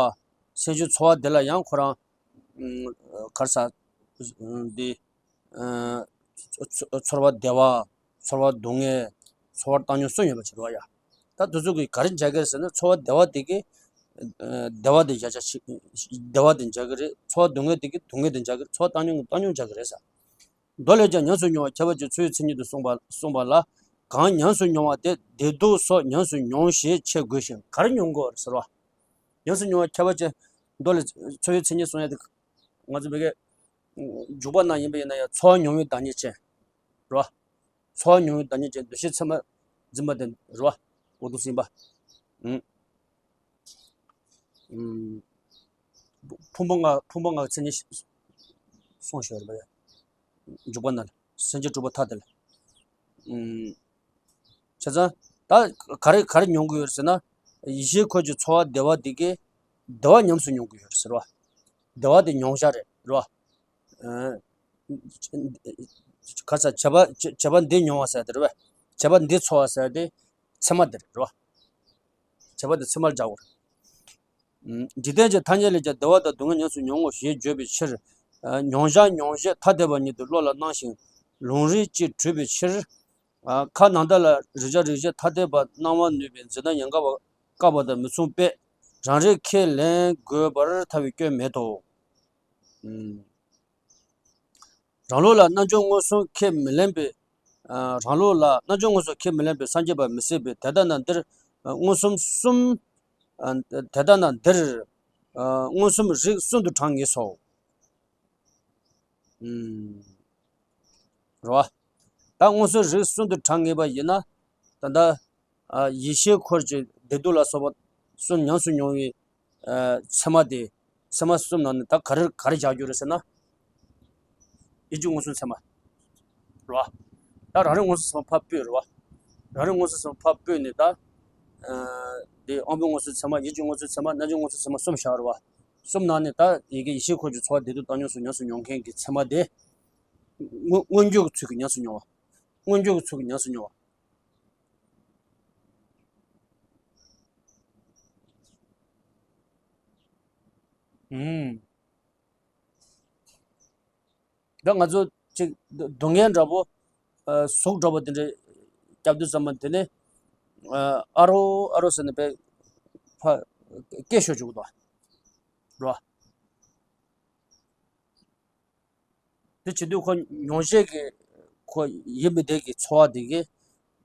སེམས་བྱུང་ཚོར་བ་དེ་ལ་ཡང་ཁོ་རང་ཨ་ག་རེ་ཟ། འདི་ཨ་ཚོ་ཚོ་ཚོར་བ་བདེ་བ། ཚོར་བ་སྡུག་བསྔལ། ཚོར་བ་བཏང་སྙོམས་གསུམ་ཡོད་པ་བྱེད་རོགས་ཡ། ད་དེ་ཚོ་གིས་ག་རེ་སྦྱར་གི་རེད་ཟེར་ན། ཚོར་བ་བདེ་བ་དེ་གིས་ཨ་བདེ་བ་དེ་སྦྱར་བྱ་ཞིག་བདེ་བ་དེ་སྦྱར་གི་རེད། ཚོར་བ་སྡུག་བསྔལ་དེ་གིས་སྡུག་བསྔལ་དེ་སྦྱར་གི་རེད། ཚོར་བ་བཏང་སྙོམས་ཀྱིས་བཏང་སྙོམས་སྦྱར་གི་རེད་ཟེར། མདོ་ལས་ཀྱང་ཉམས་སུ་མྱོང་བ་ཁྱད་པར་ཅན་འཚོ་བའི་མཚན་ཉིད་དུ་གསུངས་པ་གསུངས་པ་ལ། གང་ཉམས་སུ་མྱོང་བ་དེ་བདེ་སྡུག་སོགས་ཉམས་སུ་མྱོང་ཞེས་འཆད་དགོས་ཤིང་། ག་རེ་མྱོང་དགོས་ཟེར་བ། ཉམས་སུ་མྱོང་བ་ཁྱད་པར་ཅན། མདོ་ལས་འཚོ་བའི་མཚན་ཉིད་གསུང་ཡ་དེ། ང་ཚོ་བོད་སྐད་འཇུག་པ་ནང་ཡིན་པ་ཡིན་ན་ཡང་ཚོར་བ་མྱོང་བའི་བདག་ཉིད་ཅན། རེད་བ། ཚོར་བ་མྱོང་བའི་བདག་ཉིད་ཅན་འདུ་ཤེས་མཚན་མ་འཛིན་པ་དེ་རེད་བ། འོ་འདུག་སེམས་པ། ཨུམ། ཨུམ། ཕུང་པོ་ལྔ་ཕུང་པོ་ལྔ་གི་མཚན་ཉིད་གསུངས་ཤོར་བ་ཡ། འཇུག་པ་ན་སེམས་བསྐྱེད་དྲུག་པ་མཐའ་དེ་ལ། ཨུམ། བྱས་ཙང་ད་ག་རེ་ག་རེ་མྱོང་གི་ཡོད་ཟེར་ན། ཡིད་ཤེས་འཁོར་གྱི་ཚོར་བ་བདེ་བ་འདི་གས་བདེ་བ་ཉམས་སུ་མྱོང་གི་ཡོད་ཟེར་བ། བདེ་བ་དེ་མྱོང་བྱ་རེད་རེད་བ། ཨ་ག་རེ་ཟ། བྱས་པ་བྱས་པ་འདི་མྱོང་བ་ཟེར་དེ་རེད་བ། བྱས་པ་འདི་ཚོར་བ་ཟེར་དེ་མཚན་མ་དེ་རེད་རེད་བ། བྱས་པ་དེ་ཚད་མར་སྦྱར་དགོས་རེད། འཇིག་རྟེན་གྱི་ཐ་སྙད་ལས་ཀྱང་བདེ་བ་དང་སྡུག་བསྔལ་ཉམས་སུ་མྱོང་ངོ་ཞེས་བརྗོད་པའི་ཕྱིར། མྱོང་བྱ་མྱོང་བྱེད་ཐ་དད་པ་ཉིད་དུ་བློ་ལ་སྣང་ཞིང་ལུང་རིགས་ཀྱིས་གྲུབ་པའི་ཕྱིར། ཁ་ནང་ལྟར་ལ་རེག་བྱ་རེག་བྱེད་ཐ་དད་པ་སྣང་བར་ནུས་པའི་འཛིན་སྟངས་ཡན་གར་བ་བཀག་པ་དང་མི་མཚུངས་པས་རང་རིག་ཁས་ལེན་དགོས་པར་ཐལ་བའི་སྐྱོན་མེད་དོ། རང་ལུགས་ལ་རྣལ་འབྱོར་མངོན་སུམ་ཁས་མི་ལེན་པའི། རང་ལུགས་ལ་རྣལ་འབྱོར་མངོན་སུམ་ཁས་མི་ལེན་པའི་སངས་རྒྱས་པ་མི་སྲིད་པས། དེ་ལྟ་ན་འདིར་མངོན་སུམ་གསུམ། དེ་ལྟ་ན་འདིར་མངོན་སུམ་རིགས་གསུམ་དུ་གྲངས་ངེས་སོ། རེད་བ། ད་མངོན་སུམ་རིགས་གསུམ་དུ་གྲངས་ངེས་པ་ཡིན་ན། ད་ལྟ། ཡེ་ཤེས་འཁོར་གྱི་བདེ་སྡུག་ལ་སོགས་པ་གསུམ་ཉམས་སུ་མྱོང་བའི། ཚད་མ་དེ། ཚད་མ་གསུམ་ནང་ནས་ད་ག་རེ་ག་རེ་སྦྱར་རྒྱུ་རེད་ཟེར་ན། ཡིད་ཀྱི་མངོན་སུམ་ཚད་མ། རེད་བ། ད་རང་རིག་མངོན་སུམ་ཚད་མ་ཕར་སྤོས་རེད་བ། རང་རིག་མངོན་སུམ་ཚད་མ་ཕར་སྤོས་ནས་ད། དེ་དབང་པོའི་མངོན་སུམ་ཚད་མ། ཡིད་ཀྱི་མངོན་སུམ་ཚད་མ། རྣལ་འབྱོར་མངོན་སུམ་ཚད་མ་གསུམ་བཞག་རེད་བ། གསུམ་ནང་ནས་ད་ཡི་གེ་ཡེ་ཤེས་འཁོར་གྱི་ཚོར་བ་བདེ་སྡུག་བཏང་སྙོམས་སུ་ཉམས་སུ་མྱོང་མཁན་གྱི་ཚད་མ་དེ། མངོན་མངོན་གྱུར་གྱི་ཚུལ་གྱིས་ཉམས་སུ་མྱོང་བ། མངོན་གྱུར་གྱི་ཚུལ་གྱིས་ཉམས་སུ་མྱོང་བ། ཨུམ། ད་ང་ཚོ་ཅིག་སྡུག་བསྔལ་འདྲ་པོ། གཟུགས་འདྲ་པོ་དེ་འདྲ་སྐྱབས་དུས་ཙམ་པ་དེ་ནས། ཨ་རོ་ཨ་རོ་ཟེར་ནས་པས་ཕ་སྐད་ཤོར་བཅུག་གི་འདུག་རོ། དེ་བྱེད་དུས་ཁོ་མྱོང་བྱེད་ཀྱི་ཁོ་ཡིད་མི་བདེ་གི་ཚོར་བ་དེ་གི་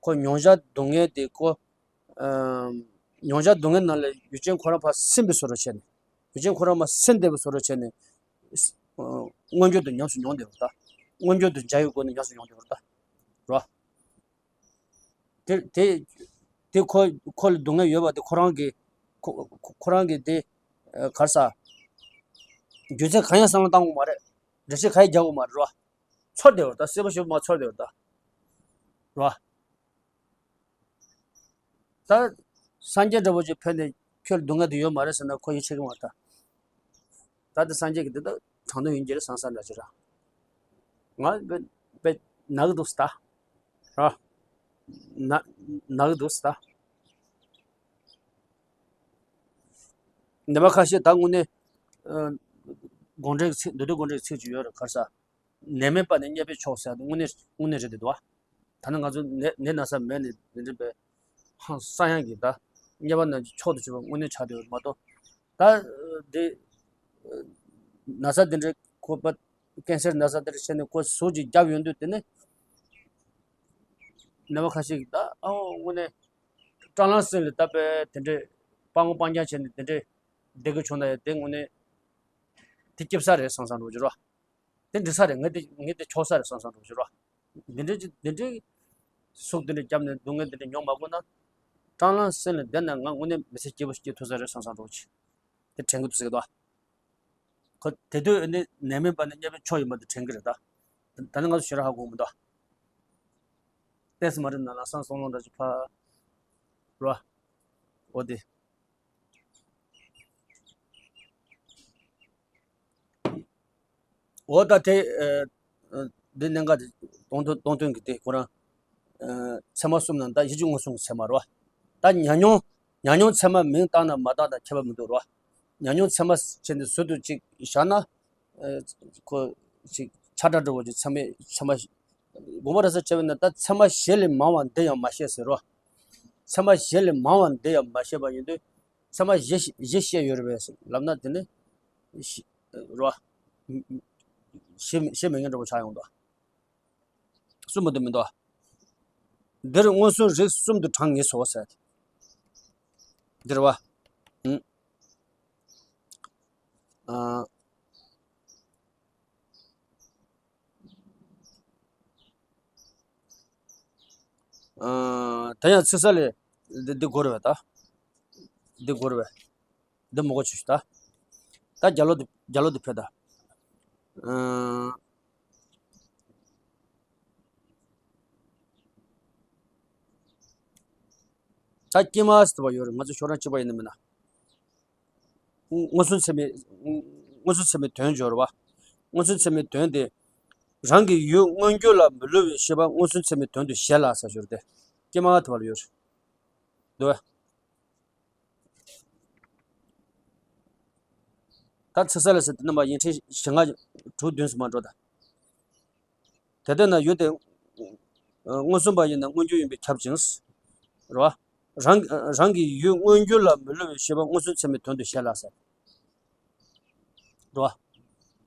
ཁོ་མྱོང་བྱ་སྡུག་བསྔལ་དེ་ཁོ། ཨམ། མྱོང་བྱ་སྡུག་བསྔལ་ནང་ལ་ཡུལ་ཅན་ཁོ་རང་ཕར་སིམ་པའི་བཟོ་འདྲ་བྱས་ནས། ཡུལ་ཅན་ཁོ་རང་མར་སིམ་བསྡད་པའི་བཟོ་འདྲ་བྱས་ནས། ཨ། མངོན་གྱུར་དུ་ཉམས་སུ་མྱོང་བསྡད་པ་ད། མངོན་གྱུར་དུ་འཇའ་ཡི་སྒོ་ནས་ཉམས་སུ་མྱོང་བསྡད་པ་ད། རོ། དེ་དེ་དེ་ཁོ་ཁོ་ལ་སྡུག་བསྔལ་ཡོད་པ་དེ་ཁོ་རང་གི་ཁོ་ཁོ་ཁོ་རང་གི་དེ། ཨ། ག་རེ་ཟ། རྒྱུ་མཚན་གང་ཡང་བསམ་བློ་བཏང་དགོས་མ་རེད། འགྲེལ་བཤད་གང་ཡང་རྒྱག་དགོས་མ་རེད་རོ། ཚོར་བསྡད་པ་ད། སྲིད་པ་ཞིག་མར་ཚོར་བསྡད་པ་ད། རོ། ད་སངས་རྒྱས་འདྲ་པོ་ཅིག་ཕེབས་ནས་ཁྱོད་ལ་སྡུག་བསྔལ་དེ་ཡོད་མ་རེད་ཟེར་ན་ཁོ་ཡིད་ཆེས་ཀྱི་མ་རེད་ད། ད་དེ་སངས་རྒྱས་ཀྱི་འདི་ད་དྲང་དོན་ཡིན་གྱི་རེད་བསམ་བསམ་འདྲ་ཅིག་ར། ང་དཔེ་དཔེ་ན་གི་འདུག་ཟེར་ད། ར། ན་ན་གི་འདུག་ཟེར་ད། ནད་པ་ཁ་ཤས་ད་དངོས་གནས། ཨ། དགོངས་འགྲེལ་གྱི་ཚིག་མདོ་སྡེ་དགོངས་འགྲེལ་གྱི་ཚིག་ཅིག་ཡོད་རེད། ག་རེ་ཟ། ནད་མེད་པ་ནི་རྙེད་པའི་མཆོག་ཟེར་ཡ་དེ་དངོས་གནས་དངོས་གནས་རེད་འདུག་བ། ད་ནི་ང་ཚོ་ནད་ནད་ན་ཚ་མེད་ནས་འདི་འདྲ་བའི་ཧང་སང་ཡག་གི་ད་རྙེད་པ་རྣམས་ཀྱི་མཆོག་ཏུ་གྱུར་པ་དངོས་གནས་ཆགས་བསྡད་ཡོད་མ་གཏོགས། ད་འདི་ན་ཚ་འདི་འདྲའི་ཁོ་པ་ཀན་སར་ན་ཚ་འདི་འདྲ་བྱས་ནས་ཁོ་ཟུག་ཅིག་བརྒྱབ་ཡོང་དུས། དེ་ནས་ནད་པ་ཁ་ཤས་ཀྱིས་ད་ཨོ་དངོས་གནས་སྐྲག་ལམ་སེམས་ལ་ད་དཔེ་དེ་འདྲའི་སྤང་བོ་སྤང་རྐྱང་བྱས་ནས་དེ་འདྲའི་བསྡད་དགོས་བྱུང་ན་ཡང་དེ་དངོས་གནས་དེ་སྐྱིད་ས་རེད་བསམ་བསམ་འགྲོ་གི་རོ། དེ་འགྲིག་ས་རེད། ངས་དེ་ངས་དེ་ཆོག་ས་རེད་བསམ་བསམ་འགྲོ་གི་རོ། འདི་འདྲའི་ཅིག་འདི་འདྲའི་ཟུག་འདི་འདྲ་བརྒྱབ་ནས་སྡུག་བསྔལ་འདི་འདྲ་མྱོང་མ་དགོས་ན། སྐྲག་ལམ་སེམས་ལ་བསྡད་ན་ང་དངོས་གནས་མི་ཚེ་སྐྱིད་པོ་སྐྱེལ་ཐུབ་ས་རེད་བསམ་བསམ་འགྲོ་གི། དེ་དྲན་གི་འདུག་ཟེར་གི་འདུག་ཁོ་དེ་དུས་ནི་ནད་མེད་པ་ནི་རྙེད་པའི་མཆོག་ཡིན་པ་དེ་དྲན་གི་རེད་ད། ད་ནི་ང་ཚོ་ཞེ་དྲག་ཧ་གོ་མི་འདུག་ཏོག་ཙམ་མ་རེད་ན་ལམ་སང་སང་ལོང་འདྲ་ཅིག་ཕར་རོ། འོ་དེ། འོ་ད་དེ། ཨ། ཨ། འདི་གནད་འགག་དེ་སྟོང་དོན་སྟོང་དོན་གྱི་དེ་ཁོ་རང་། ཨ། ཚད་མ་གསུམ་ནང་ད་ཡིད་ཀྱི་མངོན་སུམ་གྱི་ཚད་མ་རོ། ད་ཉམས་མྱོང་ཉམས་མྱོང་ཚད་མ་མིང་བཏགས་ན་མ་བཏགས་ན་ཁྱད་པར་མི་འདུག་རོ། ཉམས་མྱོང་ཚད་མ་བྱས་ནས་ཟུར་དུ་ཅིག་བཞག་ན། ཨ། ཁོ་ཅིག་ཆ་འདྲ་འདྲ་བོ་ཅིག་ཚད་མའི་ཚད་མ། དགོངས་པ་རབ་གསལ་བྱས་པ་ན་ད་ཚད་མ་གཞན་ལས་མང་བ་འདི་ཡང་མ་བཤད་ཟེར་རོ། ཚད་མ་གཞན་ལས་མང་བ་འདི་ཡང་མ་བཤད་པ་ཡིན་དུས། ཚད་མ་བཞི་བཞི་བཤད་ཡོད་རེད་པས་ལབ་ན། དེ་ནི་བཞི་རོ། བཞི་བཞི་མེད་མཁན་འདྲ་པོ་ཆགས་ཡོང་དོ། གསུམ་པོ་དེ་མི་འདུག་འདིར་མངོན་སུམ་རིགས་གསུམ་དུ་གྲངས་ངེས་སོ་ཟེར། འདིར་བ། ཨ། ཨ། ད་ཡང་ཚིག་གསལ་ལས་འདི་འདི་དགོས་རེད་པས་ད། འདི་དགོས་རེད་པས། འདི་མི་དགོས་ཆུ་ཞིག་ད། ད་རྒྱ་ལོ་འདི་རྒྱ་ལོ་འདི་ཕེབས་ད། ཨ། ད་དཀྱིལ་མ་ཟེར་བ་ཡོད་རེད། ང་ཚོ་ཁྱོད་རང་གཅིག་པ་ཡིན་ནམ་མིན་ན། མངོན་སུམ་ཚད་མའི། མངོན་སུམ་ཚད་མའི་དོན་སྦྱོར་བ། མངོན་སུམ་ཚད་མའི་དོན་དེ། རང་གི་ཡུལ་མངོན་གྱུར་ལ་མི་སླུ་བའི་ཤེས་པ་མངོན་སུམ་ཚད་མའི་དོན་དུ་བཞེད་ལ་ཟེར་ཞོར་ཏེ། ཀྱེ་མ་ཐུབ་པ་ལ་ཡོད་རེད། འདུག་བས། ད་ཚིག་གསལ་ལ་ཟེར་དེ་རྣམ་པ་ཡིག་ཕྲེང་བཞི་ལྔ་དྲུག་བདུན་ཙམ་མ་འགྲོ་ད། དེ་ལྟར་ན་ཡུལ་དེ་མངོན་སུམ་པ་ཡིན་ན་མངོན་གྱུར་ཡིན་པས་ཁྱབ་ཅིང་། རེད་བ། རང་རང་གི་ཡུལ་མངོན་གྱུར་ལ་མི་སླུ་བའི་ཤེས་པ་མངོན་སུམ་ཚད་མའི་དོན་དུ་བཤད་ལ་ཟེར། རེད་བ།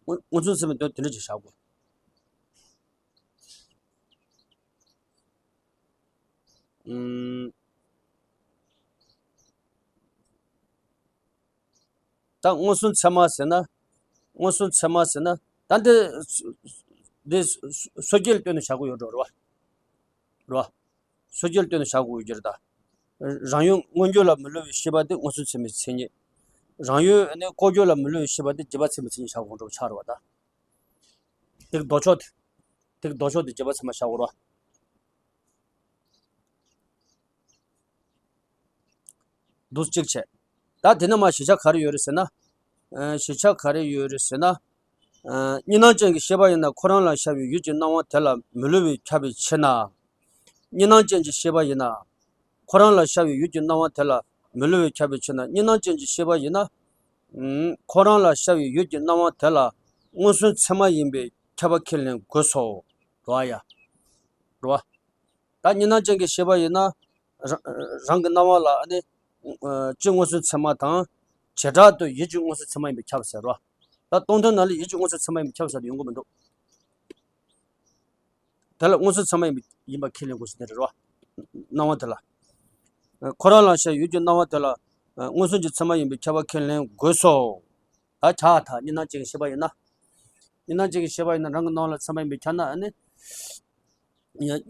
མངོན་མངོན་སུམ་ཚད་མའི་དོན་དེ་འདྲ་ཅིག་བཞག་དགོས། ཨུམ། ད་མངོན་སུམ་ཚད་མ་ཟེར་ན། མངོན་སུམ་ཚད་མ་ཟེར་ན་ད་འདི་འདི་སོ་སོ་སྐྱེ་ལ་ལྟོས་ནས་བཞག་དགོས་ཡོད་འགྲོ་རེད་བ། རེད་བ། སོ་སྐྱེ་ལ་ལྟོས་ནས་བཞག་དགོས་ཡོད་ཀྱི་རེད་ད། རང་ཡུལ་མངོན་གྱུར་ལ་མི་སླུ་བའི་ཤེས་པ་དེ་མངོན་སུམ་ཚད་མའི་མཚན་ཉིད། རང་ཡུལ་ནི་ལྐོག་གྱུར་ལ་མི་སླུ་བའི་ཤེས་པ་དེ་རྗེས་དཔག་ཚད་མའི་མཚན་ཉིད་བཞག་དགོས་འགྲོ་ཆགས་རེད་བ་ད། དེ་གི་ལྡོག་ཕྱོགས་དེ། དེ་གི་ལྡོག་ཕྱོགས་དེ་རྗེས་དཔག་ཚད་མ་བཞག་དགོས་རེད་བ། འདུག་གཅིག་བྱས། ད་དེ་ནས་མར་བཞི་ཆ་ག་རེ་ཡོད་རེད་ཟེར་ན། ཨ། བཞི་ཆ་ག་རེ་ཡོད་རེད་ཟེར་ན། ཨ། གཉིས་སྣང་ཅན་གྱི་ཤེས་པ་ཡིན་ན་ཁོ་རང་ལ་ཤར་བའི་ཡུལ་གྱི་སྣང་བ་དེ་ལ་མི་སླུ་བས་ཁྱབ་པའི་ཕྱིར་ན། གཉིས་སྣང་ཅན་གྱི་ཤེས་པ་ཡིན་ན། ཁོ་རང་ལ་ཤར་བའི་ཡུལ་གྱི་སྣང་བ་དེ་ལ་མི་སླུ་བས་ཁྱབ་པའི་ཕྱིར་ན། གཉིས་སྣང་ཅན་གྱི་ཤེས་པ་ཡིན་ན། ཨུམ། ཁོ་རང་ལ་ཤར་བའི་ཡུལ་གྱི་སྣང་བ་དེ་ལ་མངོན་སུམ་ཚད་མ་ཡིན་པས་ཁྱབ་པ་ཁས་ལེན་དགོས་སོ། རེད་བ་ཡ། རེད་བ། ད་གཉིས་སྣང་ཅན་གྱི་ཤེས་པ་ཡིན་ན། རང་རང་གི་སྣང་བ་ལ་ཨ་ནི། ཨ། སྤྱི་མངོན་སུམ་ཚད་མ་དང་། བྱེ་བྲག་ཏུ་ཡུལ་གྱི་མངོན་སུམ་ཚད་མ་ཡིན་པས་ཁྱབ་ཟེར་རོ། ད་སྟོང་ཐུན་ནང་ལ་ཡུལ་གྱི་མངོན་སུམ་ཚད་མ་ཡིན་པས་ཁྱབ་ཟེར་དེ་ཡོང་གི་མི་འདུག་དེ་ལ་མངོན་སུམ་ཚད་མ་ཡིན་པ་ཡིན་པ་ཁས་ལེན་དགོས་ཟེར་དེ་རེད་རོ། སྣང་བ་དེ་ལ། ཨ། ཁོ་རང་ལ་ཤར་ཡུལ་གྱི་སྣང་བ་དེ་ལ། ཨ། མངོན་སུམ་གྱི་ཚད་མ་ཡིན་པས་ཁྱབ་པ་ཁས་ལེན་དགོས་སོ། ད་ཆ་ཐག་གཉིས་སྣང་ཅན་གྱི་ཤེས་པ་ཡིན་ན། གཉིས་སྣང་ཅན་གྱི་ཤེས་པ་ཡིན་ན་རང་གི་སྣང་བ་ལ་ཚད་མ་ཡིན་པས་ཁྱབ་ན་ཨ་ནི།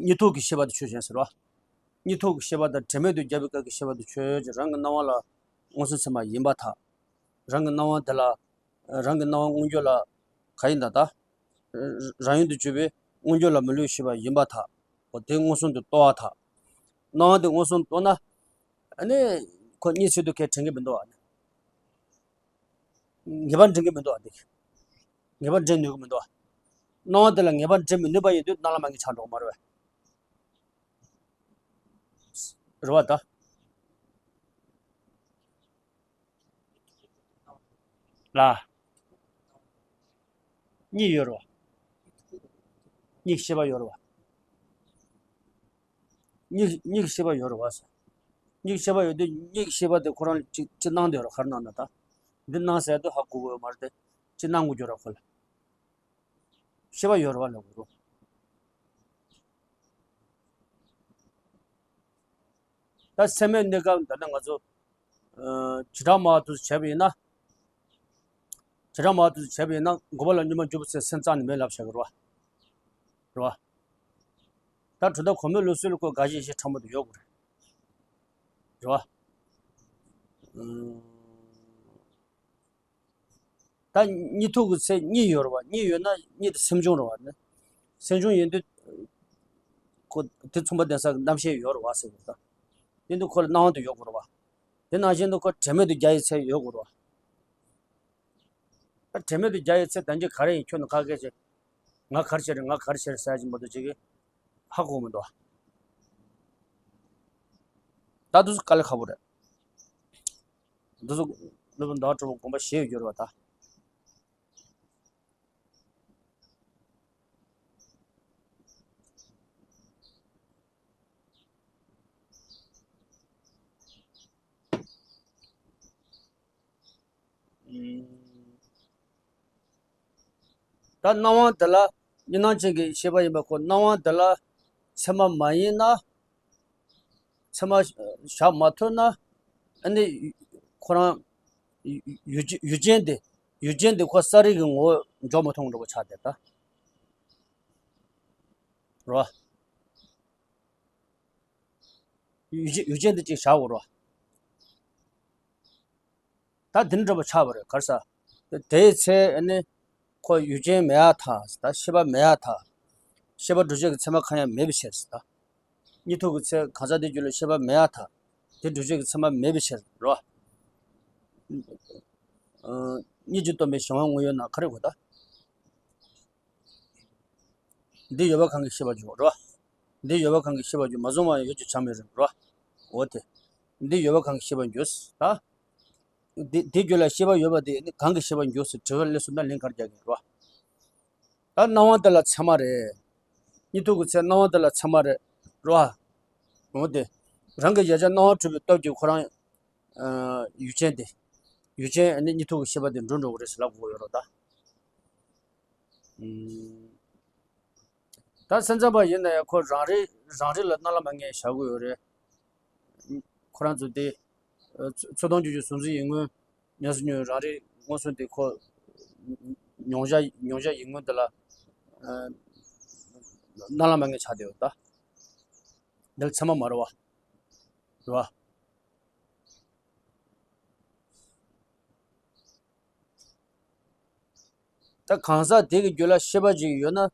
གཉིས་ཐོག་གི་ཤེས་པ་དེ་ཆོས་ཅན་ཟེར་བ། གཉིས་ཐོག་གི་ཤེས་པ་དང་དྲན་མེད་དུ་སྦྱར་བའི་སྐབས་ཀྱི་ཤེས་པ་དེ་ཆོས་ཅན། རང་གི་སྣང་བ་ལ་མངོན་སུམ་ཚད་མ་ཡིན་པར་ཐལ། རང་གི་སྣང་བ་དེ་ལ། རང་གི་སྣང་བ་མངོན་གྱུར་ལ། ག་ཡིན་ད་ལྟ། རང་ཡུལ་དུ་གྱུར་པའི་མངོན་གྱུར་ལ་མི་སླུ་བའི་ཤེས་པ་ཡིན་པར་ཐལ། འོ་དེ་མངོན་སུམ་དུ་རྟོགས་པར་ཐལ། སྣང་བ་དེ་མངོན་སུམ་རྟོགས་ན། ཨ་ནི། ཁོ་གཉིས་ཆེད་དུ་ཁས་དྲན་གྱི་མི་འདུག་ཨ་ནི། ངེས་པར་འདྲེན་གྱི་མི་འདུག་ཨ་འདི། ངེས་པར་འདྲེན་ནུས་ཀྱི་མི་འདུག་ཨ། སྣང་བ་དེ་ལ་ངེས་པར་འདྲེན་མི་ནུས་པ་ཡིན་དུས་སྣང་ལ་མ་ངེས་ཆགས་འགྲོ་གི་མ་རེད་པས། རེད་པ་ད། ལ། གཉིས་ཡོད་རེད་པ། གཉིས་ཤེས་པ་ཡོད་རེད་པ། གཉིས་གཉིས་ཤེས་པ་ཡོད་རེད་པ། གཉིས་ཤེས་པ་ཡོད་དུས་གཉིས་ཤེས་པ་དེ་ཁོ་རང་ལ་གཅིག་གཅིག་སྣང་དེ་ཡོད་རེད། ག་རེ་སྣང་ན་ད། འདི་སྣང་ཟེར་དུས་ཧ་གོ་གི་ཡོད་མ་རེད་དེ། གཅིག་སྣང་གི་ཡོད་རེད་ཁོ་ལ། ཤེས་པ་ཡོད་རེད་པ་ལབ་དགོས་རེད། ད་སེམས་མེད་གནས་སྐབས་འདི་ནི་ང་ཚོ། ཨ། བྱེ་བྲག་སྨྲ་བ་དེ་ཚོས་བྱས་པ་ཡིན་ན། བྱེ་བྲག་སྨྲ་བ་དེ་ཚོས་བྱས་པ་ཡིན་ན་འགོག་པ་ལ་སྙོམས་པར་འཇུག་པའི་ཚེ་སེམས་རྩ་ནས་མེད་ལབ་བྱ་གི་རེད་པ། རེད་པ། ད་གྲུབ་མཐའ་གོང་མའི་ལུགས་སྲོལ་ལ་ཁོ་དགག་གཞི་ཞེ་ཕྲ་མོ་དེ་ཡོད་དགོས་རེད། རེད་པ། ཨུམ། ད་གཉིས་ཐོག་གི་ཚེ་གཉིས་ཡོད་རེད་པ། གཉིས་ཡོད་ན་གཉིས་དེ་སེམས་བྱུང་རེད་པ། ནི་སེམས་བྱུང་ཡིན་དུས། ཁོ་དེ་མཚུངས་པ་ལྡན་ས་གི་རྣམ་ཤེས་ཡོད་རེད་པ་ཟེར་གི་རེད་ད། དེ་འདི་ཁོ་ལ་སྣང་བ་དེ་ཡོད་དགོས་རེད་པ། དེ་ནང་བཞིན་དུ་ཁོ་དྲན་མེད་དུ་སྦྱར་ཡའི་ཚེ་ཡོད་དགོས་རེད་པ། ད་དྲན་མེད་དུ་སྦྱར་ཡའི་ཚེ་དོན་གྱིས་ག་རེ་ཡིན། ཁྱོད་ནི་ག་གེ་ཅིག་ང་ག་རེ་བྱས་རེད། ང་ག་རེ་བྱས་རེད་ཟེར་གྱི་མ་གཏོགས་ཅིག་གིས་ཧ་གོ་མི་འདུག་པ། ད་དེ་ཚོ་དཀའ་ལས་ཁག་པོ་རེད། འདི་ཚོ་སློབ་དཔོན་ཟླ་བ་གྲགས་པའི་དགོངས་པ་བཞེས་ཡོད་རེད་པ་ད། ད་སྣང་བ་དེ་ལ་གཉིས་སྣང་ཅན་གྱི་ཤེས་པ་ཡིན་པ་ཁོ། སྣང་བ་དེ་ལ་ཚད་མ་མ་ཡིན་ན། ཚད་མ་བཞག་མ་ཐུབ་ན། ཨ་ནི་ཁོ་རང་ཡུལ་ཡུལ་ཅན་དེ། ཡུལ་ཅན་དེ་ཁོ་ས་རིག་གི་ངོ་བོ་འཇོག་མི་ཐུབ་འགྲོ་བ་ཆགས་བསྡད་ད། རོ། ཡུལ་ཅན་ཡུལ་ཅན་དེ་ཅིག་བཞག་དགོས་རོ། ད་འདི་འདྲ་པོ་ཆགས་པ་རེད། ག་རེ་ཟེར། དེའི་ཚེ་ཨ་ནི་ཁོ་ཡུལ་ཅན་མེད་ཡ་ཐལ་ཟེར། ད་ཤེས་པ་མེད་ཡ་ཐལ། ཤེས་པ་སྒྲུབ་བྱེད་ཀྱི་ཚད་མ་གང་ཡང་མེད་པའི་ཕྱིར་ཟེར། ད་གཉིས་ཐོག་གི་ཚེ་གང་ཟག་དེའི་རྒྱུད་ལ་ཤེས་པ་མེད་ཡ་ཐལ། དེ་སྒྲུབ་བྱེད་ཀྱི་ཚད་མ་མེད་པའི་ཕྱིར་རོ། ཨ། གཉིས་ཀྱིས་སྟོང་པའི་གཞན་དབང་དངོས་ཡོད་ན། ག་རེ་གོ་ད། འདི་ཡོད་པ་གང་གིས་ཤེས་པར་འགྱུར་རོ། འདི་ཡོད་པ་གང་གིས་ཤེས་པར་འགྱུར། མ་བཟུང་བ་ཡང་ཡོད་ཅེས་བྱར་མི་རུང་རོ། འོ་དེ། འདི་ཡོད་པ་གང་གིས་ཤེས་པར་འགྱུར། ད། དེ་དེ་རྒྱུད་ལ་ཤེས་པ་ཡོད་པ་དེ་ནི་གང་གི་ཤེས་པ་འགྱུར་ཟེར་དྲི་བ་སླེབས་སོང་ན་ལན་ག་རེ་རྒྱག་གི་རེད་བ། ད་སྣང་བ་དེ་ལ་ཚད་མ་རེད། གཉིད་འཐུག་གི་ཚེ་སྣང་བ་དེ་ལ་ཚད་མ་རེད། རེད་བ། འོ་དེ། རང་གི་གཞལ་བྱ་སྣང་བ་འཁྲུལ་པའི་སྟོབས་ཀྱིས་ཁོ་རང་། ཨ། ཡུལ་ཅན་དེ། ཡུལ་ཅན་ནི་གཉིད་འཐུག་གི་ཤེས་པ་དེ་འགྲུབ་འགྲོ་གི་རེད་ཟེར་ལབ་དགོས་ཡོད་རེད་ད། ཨུམ། ད་སེམས་ཙམ་པ་ཡིན་ན་ཡང་ཁོ་རང་རེ་རང་རེ་ལ་སྣང་ལ་མ་ངེས་བཞག་གི་ཡོད་རེད། ཁོ་རང་ཚོ་དེ། ཨ། ཚུལ་མཐོང་རྒྱུ་གི་གཟུང་འཛིན་ཡིད་མངོན། ཉམས་སུ་མྱོང་རང་རེ་མངོན་སུམ་དེ་ཁོ། མྱོང་བྱ་མྱོང་བྱ་ཡིད་མངོན་དེ་ལ། ཨ། སྣང་ལ་མ་ངེས་ཆགས་བསྡད་ཡོད་ད། འདི་ལ་ཚད་མ་མ་རེད་བ། རེད་བ། ད་གང་ཟག་དེ་གི་རྒྱུད་ལ་ཤེས་པ་ཅིག་ཡོད་ན།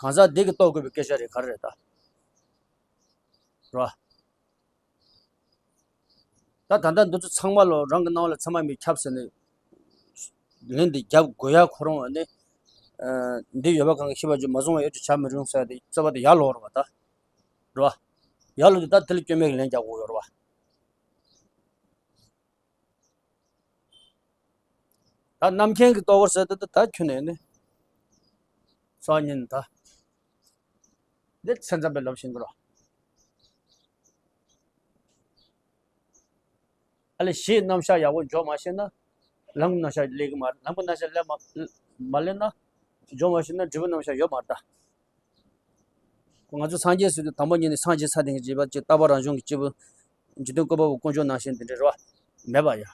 གང་ཟག་དེ་གིས་རྟོགས་དགོས་པའི་སྐད་ཆ་རེད། ག་རེ་རེད་ད། རེད་བ། ད་ད་ལྟ་འདི་ཚོ་ཚང་མ་ལོ་རང་གི་སྣང་བ་ལ་ཚད་མ་མི་ཁྱབ་ཟེར་ནས་ལན་འདི་རྒྱབ་དགོས་ཡ་ཁོ་རང་བ་ནི། ཨ། འདི་ཡོད་པ་གང་གི་ཤེས་པ་ཅིག་མ་བཟུང་བ་ཡོད་ཅིག་བྱ་མི་རུང་ཟེར་ཡ་དེ་རྩ་བ་དེ་ཡར་ལོག་རེད་བ་ད། རེད་བ། ཡར་ལོག་དེ་ད་དེ་ལ་སྐྱོན་མེད་ཀྱི་ལན་རྒྱག་དགོས་ཡོད་རེད་བ། ད་རྣམ་མཁྱེན་གྱི་རྟོགས་པར་ཟེར་དེ་ད་ཁྱོན་ནས་ནི་སོ་ཉིད་ད། འདི་སེམས་ཙམ་པའི་ལབ་བཞིན་དུ་རོ། ཨ་ལས་གཞི་རྣམ་གཞག་ཡག་པོ་འཇོག་མ་ཤེས་ན། ལམ་གྱི་རྣམ་གཞག་སླེབས་ཀྱི་མ་རེད། ལམ་གྱི་རྣམ་གཞག་སླེབས་མ་མ་སླེབས་ན། འཇོག་མ་ཤེས་ན་འབྲས་བུ་རྣམ་གཞག་ཡོད་མ་རེད་ད། ང་ཚོ་སངས་རྒྱས་ཟེར་དུས་དང་པོ་ཉིད་ནས་སངས་རྒྱས་ཚར་དེ་གི་རྗེས་པ་ཅིག་རྟག་པ་རང་བྱུང་གི་སྐྱེས་བུ། འཇིག་རྟེན་བཀོད་པ་པོ་དཀོན་མཆོག་ནང་བཞིན་དེ་འདྲ་རེད་བ། མེད་པ་ཡ།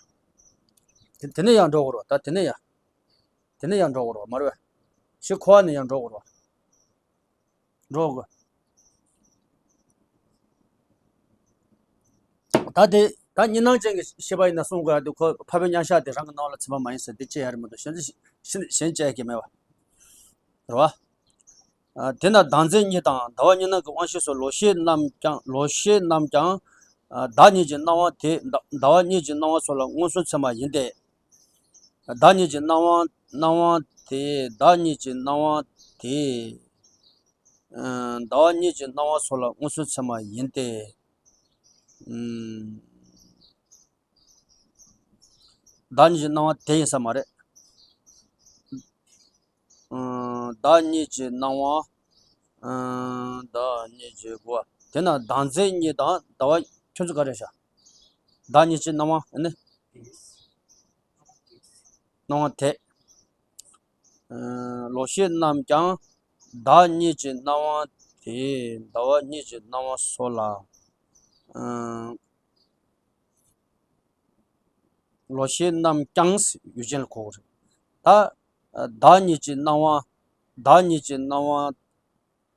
དེ་དེ་ནས་ཡང་འགྲོ་དགོས་རེད་བ་ད། དེ་ནས་ཡང་། དེ་ནས་ཡང་འགྲོ་དགོས་རེད་བ་མ་རེད་བས། ཤི་འཁོར་བ་ནས་ཡང་འགྲོ་དགོས་རེད་བ། འགྲོ་དགོས། ད་དེ་ད་གཉིས་སྣང་ཅན་གྱི་ཤེས་པ་ཡིན་ན་གསུང་དགོས་ཡ་དེ་ཁོ་འཕགས་པའི་མཉམ་གཞག་དེ་རང་གི་སྣང་བ་ལ་ཚད་མ་མ་ཡིན་ཟེར་དེ་བཅད་ཡ་རེད་མ་གཏོགས་གཞན་གཞན་བཅད་ཀྱི་མེད་བ། རེད་བ། ཨ། དེས་ན་ཟླ་མཛེས་གཉིས་དང་ཟླ་བ་གཉིས་སྣང་གི་དབང་ཤེས་སོགས་ལོག་ཤེས་རྣམས་ཀྱང་ལོག་ཤེས་རྣམས་ཀྱང་། ཨ། བདག་ཉིད་ཀྱི་སྣང་བ་དེ་ཟླ་ཟླ་བ་གཉིས་ཀྱི་སྣང་བ་སོགས་ལ་མངོན་སུམ་ཚད་མ་ཡིན་ཏེ། བདག་ཉིད་ཀྱི་སྣང་བ་སྣང་བ་དེ་བདག་ཉིད་ཀྱི་སྣང་བ་དེ། ཨ། ཟླ་བ་གཉིས་ཀྱི་སྣང་བ་སོགས་ལ་མངོན་སུམ་ཚད་མ་ཡིན་ཏེ། ཨུམ། བདག་ཉིད་ཀྱི་སྣང་བ་དེ་ཡིན་ས་མ་རེད། ཨ། བདག་ཉིད་ཀྱི་སྣང་བ། ཨ། བདག་ཉིད་ཀྱི་གོ་བ། དེས་ན་ཟླ་མཛེས་གཉིས་དང་ཟླ་བ་ཁྱོད་ཚོ་ག་རེ་བྱ། བདག་ཉིད་ཀྱི་སྣང་བ་ནི། སྣང་བ་དེ། ཨ། ལོག་ཤེས་རྣམས་ཀྱང་བདག་ཉིད་ཀྱི་སྣང་བ་དེ་ཟླ་བ་གཉིས་ཀྱི་སྣང་བ་སོགས་ལ། ཨ། ལོག་ཤེས་རྣམས་ཀྱང་ཡུལ་ཅན་ལ་གོ་དགོས་རེད། ད། བདག་ཉིད་ཀྱི་སྣང་བ། བདག་ཉིད་ཀྱི་སྣང་བ།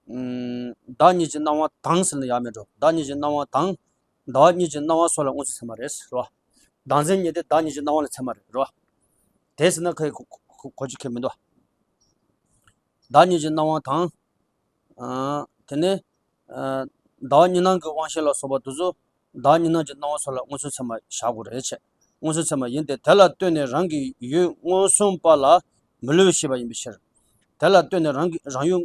ཨུམ། བདག་ཉིད་ཀྱི་སྣང་བ་དང་ཟེར་ན་ཡག་མེད་འགྲོ། བདག་ཉིད་ཀྱི་སྣང་བ་དང་། ཟླ་བ་གཉིས་ཀྱི་སྣང་བ་སོགས་ལ་མངོན་སུམ་ཚད་མ་རེད་ཟེར་བ། ཟླ་མཛེས་གཉིས་དེ་བདག་ཉིད་ཀྱི་སྣང་བ་ལ་ཚད་མ་རེད་རོ། དེ་ཟེར་ན་ཁོ་གོ་གོ་གོ་རྒྱུ་ཁེལ་མི་འདུག་བདག་ཉིད་ཀྱི་སྣང་བ་དང་། ཨ། དེ་ནས། ཨ། ཟླ་བ་གཉིས་སྣང་གི་དབང་ཤེས་ལ་སོགས་པ་དེ་ཚོ། བདག་ཉིད་སྣང་གི་སྣང་བ་སོགས་ལ་མངོན་སུམ་ཚད་མ་བཞག་དགོས་རེད་བྱས། མངོན་སུམ་ཚད་མ་ཡིན་ཏེ། དེ་ལ་ལྟོས་ནས་རང་གི་ཡུལ་མངོན་སུམ་པ་ལ་མི་སླུ་བའི་ཤེས་པ་ཡིན་པའི་ཕྱིར། དེ་ལ་ལྟོས་ནས་རང་གི་རང་ཡུལ།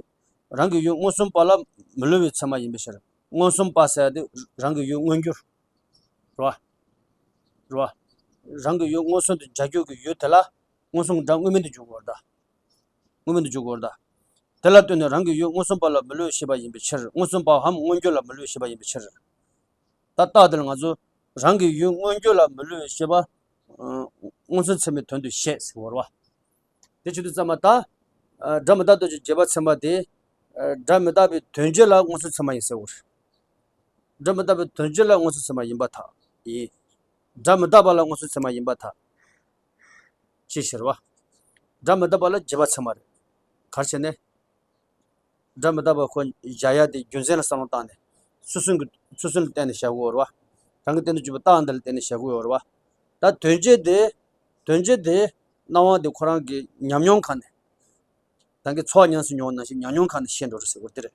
རང་གི་ཡུལ་མངོན་སུམ་པ་ལ་མི་སླུ་བའི་ཚད་མ་ཡིན་པའི་ཕྱིར། མངོན་སུམ་པ་ཟེར་ཡ་དེ་རང་གི་ཡུལ་མངོན་གྱུར། རེད་བ། རེད་བ། རང་གི་ཡུལ་མངོན་སུམ་དུ་འཇལ་རྒྱུ་གི་ཡུལ་དེ་ལ་མངོན་སུམ་གྱི་སྒྲ་དངོས་མིང་དུ་འཇུག་དགོས་རེད་ད། དངོས་མིང་དུ་འཇུག་དགོས་རེད་ད། དེ་ལ་ལྟོས་ནས་རང་གི་ཡུལ་མངོན་སུམ་པ་ལ་མི་སླུ་བའི་ཤེས་པ་ཡིན་པའི་ཕྱིར། མངོན་སུམ་པའམ་མངོན་གྱུར་ལ་མི་སླུ་བའི་ཤེས་པ་ཡིན་པའི་ཕྱིར། ད་རྟགས་དེ་ལ་ང་ཚོ་རང་གི་ཡུལ་མངོན་གྱུར་ལ་མི་སླུ་བའི་ཤེས་པ། ཨ། མངོན་སུམ་ཚད་མའི་དོན་དུ་བཤད་ཟེར་བ་རེད་བ། དེ་བྱེད་དུས་ཙམ་པ་ད། ཨ། སྒྲ་མི་རྟག་སྟོབས་ཀྱིས་བྱས་པ་ཚད་མ་དེ། ཨ། སྒྲ་མི་རྟག་པའི་དོན་བྱེད་ལ་མངོན་སུམ་ཚད་མ་ཡིན་ཟེར་བ་རེད། སྒྲ་མི་རྟག་པའི་དོན་བྱེད་ལ་མངོན་སུམ་ཚད་མ་ཡིན་པར་ཐལ། ཡིན། སྒྲ་མི་རྟག་པ་ལ་མངོན་སུམ་ཚད་མ་ཡིན་པར་ཐལ། ཅེས་ཟེར་བ། སྒྲ་མི་རྟག་པ་ལ་བྱས་པ་ཚད་མ་རེད། ག་རེ་བྱས་ནས། སྒྲ་མི་རྟག་པ་ཁོ་བཞག་ཡ་དེ་རྒྱུ་མཚན་ལ་བསམ་བློ་བཏང་ནས། ཚུལ་གསུམ་གྱི་ཚུལ་གསུམ་ལ་བརྟེན་ནས་བཞག་དགོས་རེད་བ། རང་གི་སྟེང་དུ་གྱུར་པའི་རྟགས་འདི་ལ་བརྟེན་ནས་བཞག་དགོས་རེད་བ། ད་དོན་བྱེད་དེ། དོན་བྱེད་དེ། སྣང་བ་དེ་ཁོ་རང་གི་ཉམས་མྱོང་ཁང་ནས། རང་གི་ཚོར་བ་ཉམས་སུ་མྱོང་བ་ནང་བཞིན་ཉམས་མྱོང་ཁང་ནས་ཤེས་འགྲོ་རེད་ཟེར་དགོས་དེ་རེད།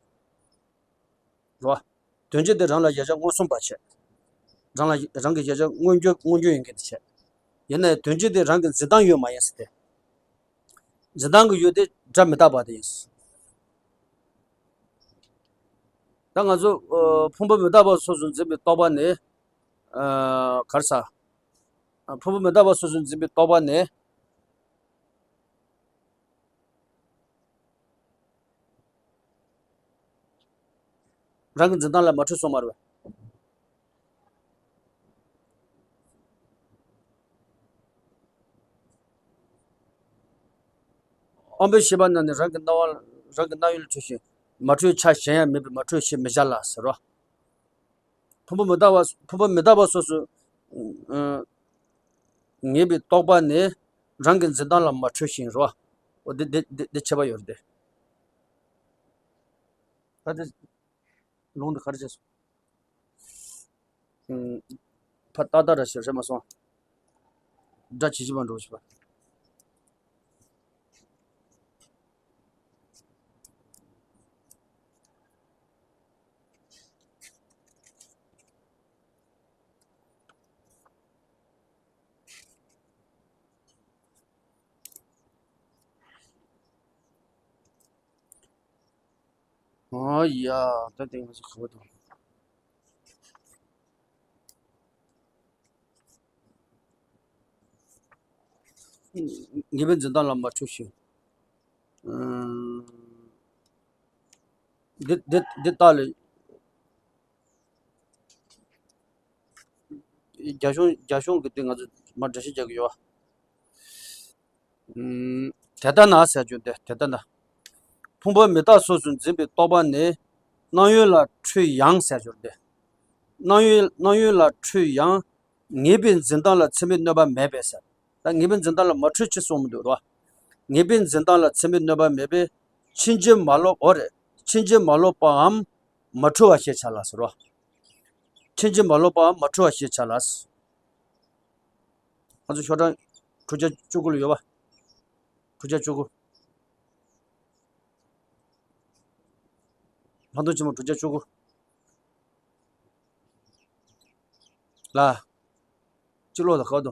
རེད་བ། དོན་བྱེད་དེ་རང་ལ་གཞལ་བྱ་མངོན་སུམ་པ་བྱས། རང་ལ་རང་གི་གཞལ་བྱ་མངོན་གྱུར་མངོན་གྱུར་ཡིན་མཁན་དེ་བྱས། ཡིན་ནའི་དོན་བྱེད་དེ་རང་གི་འཛིན་སྟངས་ཡོད་མ་ཡིན་ཟེར་ཏེ། འཛིན་སྟངས་ཀྱི་ཡུལ་དེ་སྒྲ་མི་རྟག་པ་དེ་ཡིན། ད་ང་ཚོ་ཨ་ཕུང་པོ་མི་རྟག་པ་སོ་སོར་འཛིན་པའི་རྟོག་པ་ནི། ཨ་ག་རེ་ཟ། ཕུང་པོ་མི་རྟག་པ་སོ་སོར་འཛིན་པའི་རྟོག་པ་ནི། རང་གི་འཛིན་སྟངས་ལ་མ་འཁྲུལ་སོང་མ་རེད་པས། དབང་པོའི་ཤེས་པ་རྣམས་ནི་རང་གི་སྣང་བ། རང་གི་སྣང་ཡུལ་ལ་འཁྲུལ་ཞིང་མ་འཁྲུལ་ཆ་གཞན་ཡང་མེད་པས་མ་འཁྲུལ་ཞེས་མི་བྱ་ལ་ཟེར་རོ། ཕུང་པོ་མི་རྟག་པ། ཕུང་པོ་མི་རྟག་པ་སོ་སོ། ཨ། ངེས་པའི་རྟོག་པ་ནི་རང་གི་འཛིན་སྟངས་ལ་མ་འཁྲུལ་ཞིང་རོ། འོ་འདི་འདི་འདི་འདི་ཁྱད་པར་ཡོད་རེད་དེ། ད་དེ་ལུང་འདི་ག་རེ་བྱས་སོང་། ཨ། ཕ་ཏག་ཏག་ར་ཞིག་རེད་མ་སོང་། སྒྲ་ཇི་ཞིག་པ་འགྲོ་ཞིག་པ། ཨོ་ཡ། ད་དེ་ང་ཚོ་ག་བ་དང་། ངེས་པའི་འཛིན་སྟངས་ལ་མ་འཁྲུལ་ཞིང་། ཨ། འདི་འདི་འདི་ལྟ་ལས། རྒྱ་གཞུང་རྒྱ་གཞུང་གི་དེ་ང་ཚོ་མར་འགྲེལ་བཤད་རྒྱག་གི་ཡོད་པ། ཨུམ། དེ་ལྟ་ན་ཟེར་རྒྱུ་དེ་དེ་ལྟ་ན། ཕུང་པོ་མི་རྟག་སོགས་སུ་འཛིན་པའི་རྟོག་པ་ནི། སྣང་ཡུལ་ལ་འཁྲུལ་ཡང་ཟེར་རྒྱུ་དེ། སྣང་ཡུལ་སྣང་ཡུལ་ལ་འཁྲུལ་ཡང་། ངེས་པའི་འཛིན་སྟངས་ལ་ཚད་མའི་གནོད་པ་མེད་པས་ཟེར། ད་ངེས་པའི་འཛིན་སྟངས་ལ་མ་འཁྲུལ་ཅེས་གསུངས་མི་འདུག་རོ། ངེས་པའི་འཛིན་སྟངས་ལ་ཚད་མའི་གནོད་པ་མེད་པས། ཕྱིན་ཅི་མ་ལོག་འོ་རེད། ཕྱིན་ཅི་མ་ལོག་པའམ་མ་འཁྲུལ་བ་ཞེས་བྱ་ལ་ཟེར་རོ། ཕྱིན་ཅི་མ་ལོག་པའམ་མ་འཁྲུལ་བ་ཞེས་བྱ་ལ། ང་ཚོ་ཤོག་གྲངས་དྲུག་བརྒྱ་བཅུ་དགུ་ལ་ཡོད་པ། དྲུག་བརྒྱ་བཅུ་དགུ། ལྷག་དོན་ཆེན་མོ་དྲུག་བརྒྱ་བཅུ་དགུ། ལ། སྤྱི་ལོ་ལ་ཁ་དོ།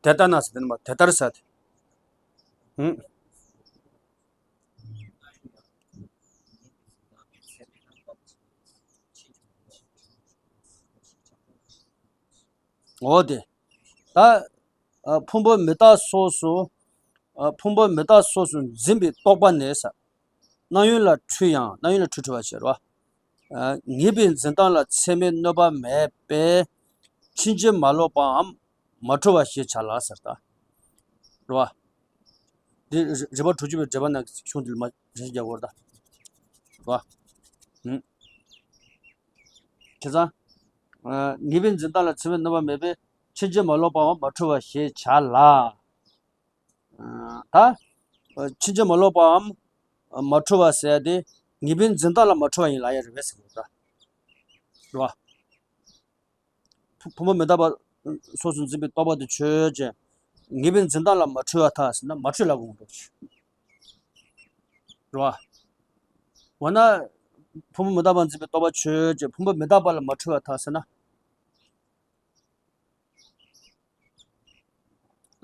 དེ་ལྟར་ན་ཟེར་དེ་ནི་མ་དེ་ལྟར་ཟེར་ཏེ། ཧུམ། འོ་དེ། ད། ཨ། ཕུང་པོ་མི་རྟག་སོགས་སུ། ཨ། ཕུང་པོ་མི་རྟག་སོགས་སུ་འཛིན་པའི་རྟོག་པ་ནི་ས། སྣང་ཡུལ་ལ་འཁྲུལ་ཡང་སྣང་ཡུལ་ལ་འཁྲུལ་འཁྲུལ་བ་ཞེས་རོ། ཨ། ངེས་པའི་འཛིན་སྟངས་ལ་ཚད་མའི་གནོད་པ་མེད་པས། ཕྱིན་ཅི་མ་ལོག་པའམ་མ་འཁྲུལ་བ་ཞེས་བྱ་ལ་ཟེར་ད། རེད་བ། འདི་རི་རི་པ་དྲུག་ཅུ་པའི་འགྲེལ་པ་ནང་གི་གཞུང་འདི་ལ་མ་རེ་ཞིག་རྒྱག་དགོས་རེད་ད། རེད་བ། ཨུམ། བྱས་ཙང་། ཨ། ངེས་པའི་འཛིན་སྟངས་ལ་ཚད་མའི་གནོད་པ་མེད་པས་ཕྱིན་ཅི་མ་ལོག་པའམ་མ་འཁྲུལ་བ་ཞེས་བྱ་ལ། ཨ། ད། ཕྱིན་ཅི་མ་ལོག་པའམ་མ་འཁྲུལ་བ་ཟེར་ཏེ་ངེས་པའི་འཛིན་སྟངས་ལ་མ་འཁྲུལ་བ་ཡིན་ལ་ཡ་རེད་པས་ཟེར་དགོས་རེད་ད། རེད་བ། ཕུང་པོ་མི་རྟག་པ་སོགས་སུ་འཛིན་པའི་རྟོག་པ་དེ་ཆོས་ཅན། ངེས་པའི་འཛིན་སྟངས་ལ་མ་འཁྲུལ་བ་ཐལ་ཟེར་ན་མ་འཁྲུལ་ལབ་དགོས་འགྲོ། རེད་བ། འོ་ན། ཕུང་པོ་མི་རྟག་པ་འཛིན་པའི་རྟོག་པ་ཆོས་ཅན། ཕུང་པོ་མི་རྟག་པ་ལ་མ་འཁྲུལ་བ་ཐལ་ཟེར་ན།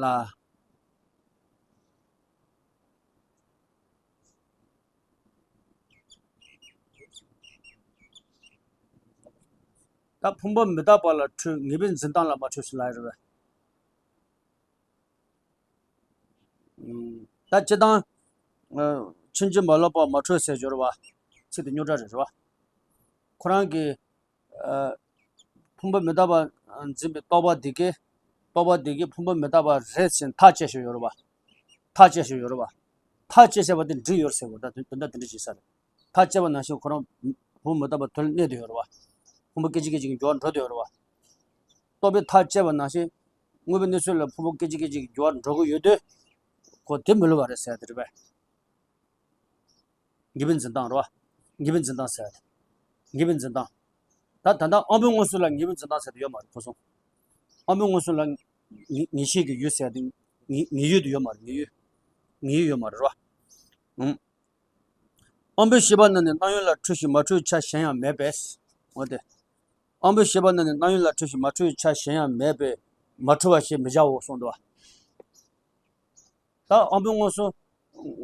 ལ། ད་ཕུང་པོ་མི་རྟག་པ་ལ་འཁྲུལ། ངེས་པའི་འཛིན་སྟངས་ལ་མ་འཁྲུལ་ཟེར་ལབ་རེད་པས། ད་སྤྱིར་བཏང་། ཕྱིན་ཅི་མ་ལོག་པ་མ་འཁྲུལ་ཟེར་སྦྱོར་བ། ཚིག་དེ་རྙོག་དྲ་རེད་རེད་བ། ཁོ་རང་གི། ཨ། ཕུང་པོ་མི་རྟག་པ་འཛིན་པའི་རྟོག་པ་འདི་གས། རྟོག་པ་འདི་གས་ཕུང་པོ་མི་རྟག་པ་རེད་ཟེར་ཐག་བཅད་བཞག་ཡོད་རེད་བ། ཐག་བཅད་བཞག་ཡོད་རེད་བ། ཐག་བཅད་བཞག་པ་དེ་འགྲིག་ཡོད་ཟེར་བ་ད་དོན་དག་དེ་འདྲ་ཞིག་ས་རེད། ཐག་བཅད་པ་ནང་བཞིན་ཁོ་རང་ཕུང་པོ་མི་རྟག་པ་དོན་ལ་གནས་བསྡད་ཡོད་རེད་བ། ཕུང་པོ་སྐད་ཅིག་སྐད་ཅིག་གི་འགྱུར་བ་འགྲོ་བསྡད་ཡོད་རེད་བ། རྟོག་པས་ཐག་བཅད་པ་ནང་བཞིན་དངོས་པོའི་གནས་ཚུལ་ལ་ཕུང་པོ་སྐད་ཅིག་སྐད་ཅིག་གི་འགྱུར་བ་འགྲོ་གི་ཡོད་དུས། ཁོ་དེ་མི་སླུ་བ་རེད་ཟེར་ཡ་དེ་རེད་པས། ངེས་པའི་འཛིན་སྟངས་རེད་བ། ངེས་པའི་འཛིན་སྟངས་ཟེར་ཡ་དེ། ངེས་པའི་འཛིན་སྟངས། ད་ད་ལྟ་དབང་པོའི་མངོན་སུམ་ལ་ངེས་པའི་འཛིན་སྟངས་ཟེར་ཡ་དེ་ཡོད་མ་རེད་ཁོ་ཚོ། དབང་པོའི་མངོན་སུམ་ལ་ངེས་ངེས་ཤེས་ཀྱི་ཡུལ་ཟེར་ཡ་དེ། ངེས་ངེས་ཡུལ་དེ་ཡོད་མ་རེད། ངེས་ཡུལ། ངེས་ཡུལ་ཡོད་མ་རེད་རེད་བ། ཨང་། དབང་པོའི་ཤེས་པ་རྣམས་ནི་སྣང་ཡུལ་ལ་འཁྲུལ་ཞིང་མ་འཁྲུལ་བའི་ཆ་གཞན་ཡང་མེད་པས། འོ་དེ། དབང་པོའི་ཤེས་པ་རྣམས་ནི་སྣང་ཡུལ་ལ་འཁྲུལ་ཞིང་མ་འཁྲུལ་བའི་ཆ་གཞན་ཡང་མེད་པས་མ་འཁྲུལ་བ་ཞེས་མི་བྱའོ་གསུངས་འདུག་བ། ད་དབང་པོའི་མངོན་སུམ།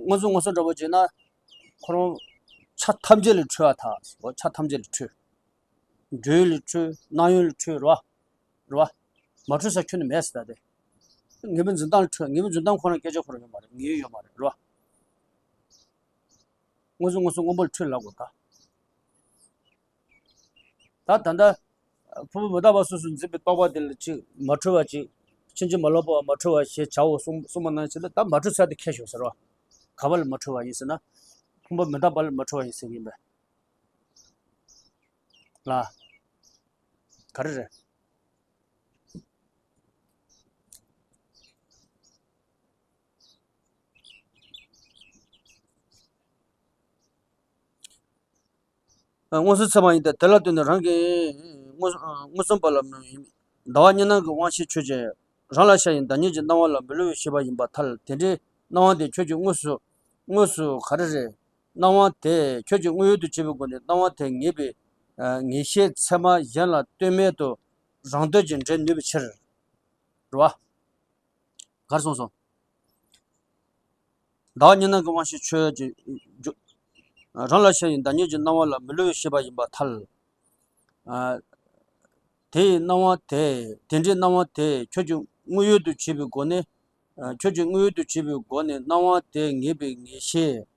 མངོན་སུམ་མངོན་སུམ་འདྲ་པོ་བྱས་ན། ཁོ་རང་ཆ་ཐམས་ཅད་ལས་འཁྲུལ་བ་ཐལ། འོ་ཆ་ཐམས་ཅད་ལས་འཁྲུལ། འགྲོས་ལ་འཕྲོད། སྣང་ཡུལ་ལ་འཕྲོད། རེད་བ། རེད་བ། མ་འཕྲོད་ས་ཁྱོན་ནས་མེད་ཟེར་ད་དེ། ངེས་པའི་འཛིན་སྟངས་ལ་འཕྲོད། ངེས་པའི་འཛིན་སྟངས་ཁོ་རང་སྐད་ཆ་ཁོ་རང་ཡོད་མ་རེད། ངེས་ཡོད་མ་རེད། རེད་བ། མངོན་སུམ་མངོན་སུམ་སྔོན་པོ་ལ་འཕྲོད་ལབ་དགོས་ད། ད་ད་ལྟ་ཕུང་པོ་མི་རྟག་པ་སོ་སོར་འཛིན་པའི་རྟོག་པ་དེ་ལ་ཅིག་མ་འཕྲོད་པ་ཅིག་ཕྱིན་ཅི་མ་ལོག་པ་མ་འཕྲོད་པ་ཞེས་བྱའོ་གསུངས་གསུངས་པ་ནང་བཞིན་དུ། ད་མ་འཕྲོད་ས་དེ་ཁྱེར་ཤོག་ཟེར་བ། ག་བ་ལ་མ་འཕྲོད་པ་ཡིན་ཟེར་ན། ཕུང་པོ་མི་རྟག་པ་ལ་མ་འཕྲོད་པ་ཡིན་ཟེར་གྱི་ཡིན་པས། ལ། ག་རེ་རེད། མངོན་སུམ་ཚད་མ་ཡིན་ཏེ། དེ་ལ་ལྟོས་ནས་རང་གི་མངོན་མངོན་སུམ་པ་ལ་ཟླ་བ་གཉིས་སྣང་གི་དབང་ཤེས་ཆོས་ཅན། རང་ལ་ཤར་བའི་བདག་ཉིད་ཀྱི་སྣང་བ་ལ་མི་སླུ་བའི་ཤེས་པ་ཡིན་པར་ཐལ། དེ་འདྲའི་སྣང་བ་དེ་ཁྱོད་ཀྱིས་དངོས་སུ་དངོས་སུ་ག་རེ་རེད། སྣང་བ་དེ་ཁྱོད་ཀྱིས་དངོས་ཡུལ་དུ་བྱེད་པའི་སྒོ་ནས་སྣང་བ་དེ་ངེས་པའི་ངེས་ཤེས་ཚད་མ་གཞན་ལ་ལྟོས་མེད་དུ་རང་འདོད་ཀྱིས་འདྲེན་ནུས་པའི་ཕྱིར། རེད་བ། ག་རེ་གསུངས་སོང་། ཟླ་བ་གཉིས་སྣང་གི་དབང་ཤེས་ཆོས་ཅན། རང་ལ་ཤར་བའི་བདག་ཉིད་ཀྱི་སྣང་བ་ལ་མི་སླུ་བའི་ཤེས་པ་ཡིན་པར་ཐལ། ཨ། དེ་ཡི་སྣང་བ་དེ། དེ་འདྲའི་སྣང་བ་དེ་ཁྱོད་ཀྱིས་དངོས་ཡུལ་དུ་བྱེད་པའི་སྒོ་ནས། ཨ། ཁྱོད་ཀྱིས་དངོས་ཡུལ་དུ་བྱེད་པའི་སྒོ་ནས་སྣང་བ་དེ་ངེས་པའི་ངེས་ཤེས།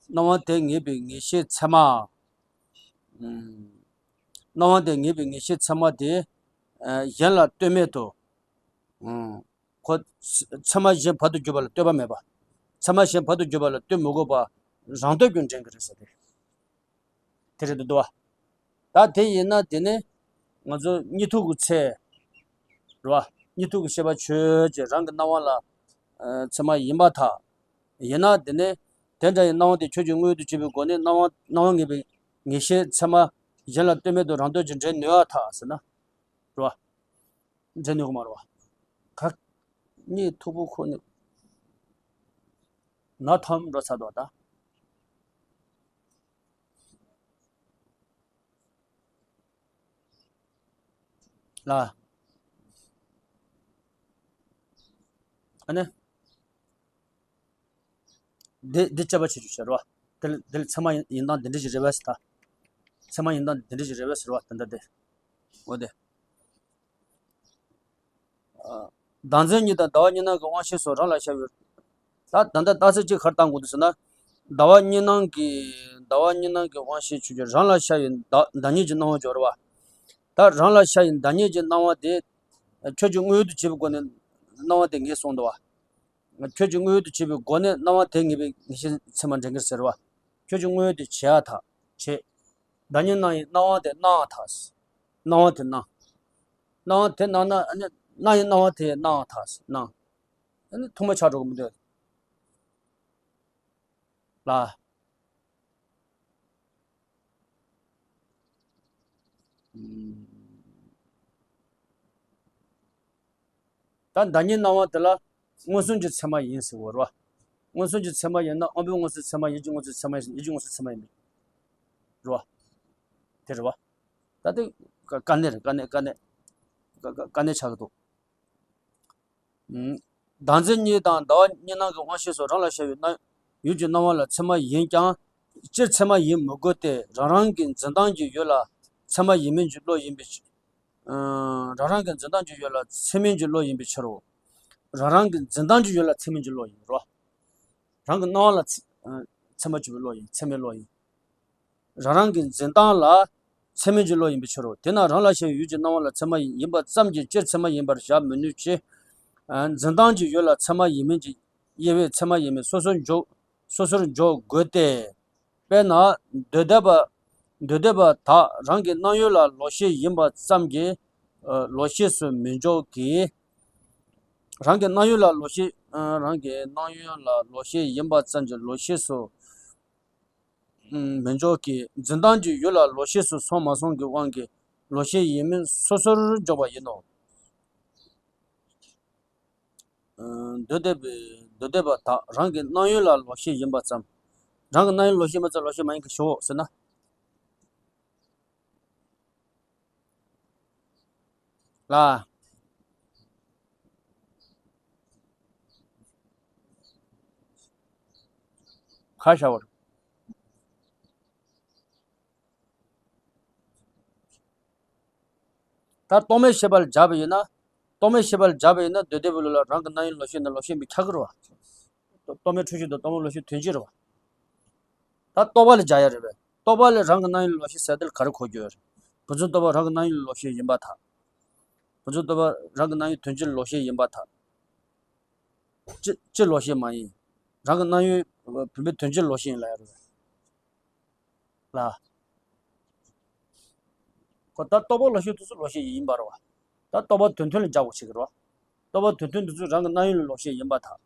སྣང་བ་དེ་ངེས་པའི་ངེས་ཤེས་ཚད་མ། ཨུམ། སྣང་བ་དེ་ངེས་པའི་ངེས་ཤེས་ཚད་མ་དེ། ཨ། གཞན་ལ་ལྟོས་མེད་དུ། ཨུམ། ཁོ་ཚད་མ་གཞན་བར་དུ་གྱུར་པ་ལ་ལྟོས་པ་མེད་པ། ཚད་མ་གཞན་བར་དུ་གྱུར་པ་ལ་ལྟོས་མི་དགོས་པ་རང་སྟོབས་ཀྱིས་འདྲེན་གྱི་རེད་ཟེར་ཏེ། དེ་རེད་འདུག་བ། ད་དེ་ཡིན་ན་དེ་ནི་ང་ཚོ་གཉིད་འཐུག་གི་ཚེ། རེད་བ། གཉིད་འཐུག་གི་ཤེས་པ་ཆོས་ཅན་རང་གི་སྣང་བ་ལ་ཚད་མ་ཡིན་པར་ཐལ། ཡིན་ན་དེ་ནི་དེ་འདྲ་ཡི་སྣང་བ་དེ་ཁྱོད་ཀྱིས་དངོས་ཡུལ་དུ་བྱེད་པའི་སྒོ་ནས་སྣང་བ་སྣང་བ་ངེས་པའི་ངེས་ཤེས་ཚད་མ་གཞན་ལ་ལྟོས་མེད་དུ་རང་འདོད་ཀྱིས་འདྲེན་ནུས་པར་ཐལ་ཟེར་ན། རེད་བ། འདྲེན་ནུས་ཀྱི་མ་རེད་བ། ག་གཉིད་འཐུག་པོ་ཁོ་ནི་ན་ཐམ་འགྲོ་ཚར་འདུག་ད། ལ། ཨ་ནི། འདི་འདི་དཔྱད་པ་བྱེད་རྒྱུ་བྱ་རོགས། འདི་ལ་འདི་ལ་ཚད་མ་ཡིན་ཡིན་སྟངས་འདི་འདྲ་ཞིག་རེད་པས་ཟེར་ད། ཚད་མ་ཡིན་སྟངས་འདི་འདྲ་ཞིག་རེད་པས་ཟེར་བ་དེ་འདྲ་དེ། འོ་དེ། བདག་འཛིན་གཉིས་དང་ཟླ་བ་གཉིས་སྣང་གི་དབང་ཤེས་སོགས་རང་ལ་ཤར་བའི། ད་ད་ལྟ་རྟགས་གསལ་གཅིག་ག་རེ་བཏང་དགོས་འདུག་ཟེར་ན། ཟླ་བ་གཉིས་སྣང་གི་ཟླ་བ་གཉིས་སྣང་གི་དབང་ཤེས་ཆོས་ཅན་རང་ལ་ཤར་བའི་བདག་བདག་ཉིད་ཀྱི་སྣང་བ་སྦྱོར་བ། ད་རང་ལ་ཤར་བའི་བདག་ཉིད་ཀྱི་སྣང་བ་དེ། ཁྱོད་ཀྱིས་དངོས་ཡུལ་དུ་བྱེད་པའི་སྒོ་ནས་སྣང་བ་དེ་ངེས་གསུངས་འདུག་བ། ཁྱོད་ཀྱིས་དངོས་ཡུལ་དུ་བྱེད་པའི་སྒོ་ནས་སྣང་བ་དེ་ངེས་པའི་ངེས་ཤེས་ཚད་མ་འདྲེན་གྱི་ཟེར་བ། ཁྱོད་ཀྱིས་དངོས་ཡུལ་དུ་བྱེད་ཡ་ཐག་བྱེད། བདག་ཉིད་སྣང་བའི་སྣང་བ་དེ་སྣང་བ་ཐག་སྣང་བ་དེ་སྣང་། སྣང་བ་དེ་སྣང་ན་ཨ་ནི་སྣང་བའི་སྣང་བ་དེ་སྣང་བ་ཐག་སྣང་། ཨ་ནི་ཐུག་མ་ཆགས་འགྲོ་གི་མི་འདུག་ལ། ད་བདག་ཉིད་སྣང་བ་དེ་ལ་མངོན་སུམ་གྱི་ཚད་མ་ཡིན་ཟེར་བ་རེད་བ། མངོན་སུམ་གྱི་ཚད་མ་ཡིན་ན་དབང་པོའི་མངོན་སུམ་ཚད་མ་ཡིན་གྱི་མངོན་སུམ་ཚད་མ་ཡིན་ཡིན་གྱི་མངོན་སུམ་ཚད་མ་ཡིན་པས་རེད་བ། དེ་རེད་བ། ད་དེ་དཀའ་གནད་རེད། དཀའ་གནད་དཀའ་གནད་དཀའ་གནད་ཆགས་ཀྱི་འདུག་བདག་འཛིན་གཉིས་དང་ཟླ་བ་གཉིས་སྣང་གི་དབང་ཤེས་སོགས་རང་ལ་ཤར་བའི་སྣང་ཡུལ་གྱི་སྣང་བ་ལ་ཚད་མ་ཡིན་ཀྱང་། སྤྱིར་ཚད་མ་ཡིན་མི་དགོས་ཏེ་རང་རང་གི་འཛིན་སྟངས་ཀྱི་ཡུལ་ལ་ཚད་མ་ཡིན་མིན་གྱི་བློ་ཡིན་པའི་ཕྱིར། རང་རང་གི་འཛིན་སྟངས་ཀྱི་ཡུལ་ལ་ཚད་མིན་གྱི་བློ་ཡིན་པའི་ཕྱིར་རོ། རང་རང་གི་འཛིན་སྟངས་ཀྱི་ཡུལ་ལ་ཚད་མིན་གྱི་བློ་ཡིན་རོ། རང་གི་སྣང་བ་ལ་ཚད་མ་གྱུར་པའི་བློ་ཡིན། ཚད་མའི་བློ་ཡིན། རང་རང་གི་འཛིན་སྟངས་ལ་ཚད་མིན་གྱི་བློ་ཡིན་པའི་ཕྱིར་རོ། དེས་ན་རང་ལ་ཤར་བའི་ཡུལ་གྱི་སྣང་བ་ལ་ཚད་མ་ཡིན་པ་ཙམ་གྱིས་སྤྱིར་ཚད་མ་ཡིན་པར་བཞག་མི་ནུས་ཀྱི། འཛིན་སྟངས་ཀྱི་ཡུལ་ལ་ཚད་མ་ཡིན་མིན་གྱི་དབྱེ་བས་ཚད་མ་ཡིན་མིན་སོ་སོར་འཇོག་སོ་སོར་འཇོག་དགོས་ཏེ། དཔེར་ན། འདོད་འདོད་པ། འདོད་འདོད་པ་དག་རང་གི་སྣང་ཡུལ་ལ་ལོག་ཤེས་ཡིན་པ་ཙམ་གྱིས། ལོག་ཤེས་སུ་མི་འཇོག་གི། རང་གི་སྣང་ཡུལ་ལ་ལོག་ཤེས། རང་གི་སྣང་ཡུལ་ལ་ལོག་ཤེས་ཡིན་པ་ཙམ་གྱིས་ལོག་ཤེས་སུ་མི་འཇོག་གི། འཛིན་སྟངས་ཀྱི་ཡུལ་ལ་ལོག་ཤེས་སུ་སོང་མ་སོང་གི་དབང་གིས་ལོག་ཤེས་ཡིན་མིན་སོ་སོར་འཇོག་པ་ཡིན་ནོ། འདོད་འདོད་པའི་འདོད་འདོད་པ་དག་རང་གི་སྣང་ཡུལ་ལ་ལོག་ཤེས་ཡིན་པ་ཙམ། རང་གི་སྣང་ཡུལ་ལོག་ཤེས་མ་ཙམ་ལོག་ཤེས་མ་ཡིན་གྱི་ཞོག་ཟེར་ན། ལ། ཁ་བྱ་བར། ད་རྟོག་མེད་ཤེས་པ་ལ་སྦྱར་བ་ཡིན་ན། རྟོག་མེད་ཤེས་པ་ལ་སྦྱར་བ་ཡིན་ན་འདོད་དེ་བུ་ལུ་ལ་རང་གི་སྣང་ཡུལ་ལོག་ཤེས་ནི་ལོག་ཤེས་མི་ཁྱབ་ཀྱི་རེད་བ། རྟོག་མེད་འཁྲུལ་ཤེས་དང་རྟོག་མེད་ལོག་ཤེས་དོན་གཅིག་རེད་བ། ད་རྟོག་པ་ལ་སྦྱར་ཡ་རེད་པས། རྟོག་པ་ལ་རང་གི་སྣང་ཡུལ་ལོག་ཤེས་ཟེར་དེ་ལ་ག་རེ་གོ་རྒྱུ་ཡོད་རེད། བུ་འཛིན་རྟོག་པ་རང་གི་སྣང་ཡུལ་ལོག་ཤེས་ཡིན་པར་ཐལ། བུ་འཛིན་རྟོག་པ་རང་གི་སྣང་ཡུལ་དོན་གཅིག་ལོག་ཤེས་ཡིན་པར་ཐལ། ཅི་ཅི་ལོག་ཤེས་མ་ཡིན། རང་གི་སྣང་ཡུལ་བུམ་པའི་དོན་གཅིག་ལོག་ཤེས་ཡིན་ལབ་ཡ་རེད་པས། ལ། ཁོ་ད་རྟོག་པ་ལོག་ཤེས་དེ་ཚོ་ལོག་ཤེས་ཡིན་པ་རེད་བ། ད་རྟོག་པ་དོན་མཐུན་ལ་སྦྱར་དགོས་ཆེ་གི་རེད་བ། རྟོག་པ་དོན་མཐུན་དེ་ཚོ་རང་གི་སྣང་ཡུལ་ལ་ལོག་ཤེས་ཡིན་པར་ཐལ།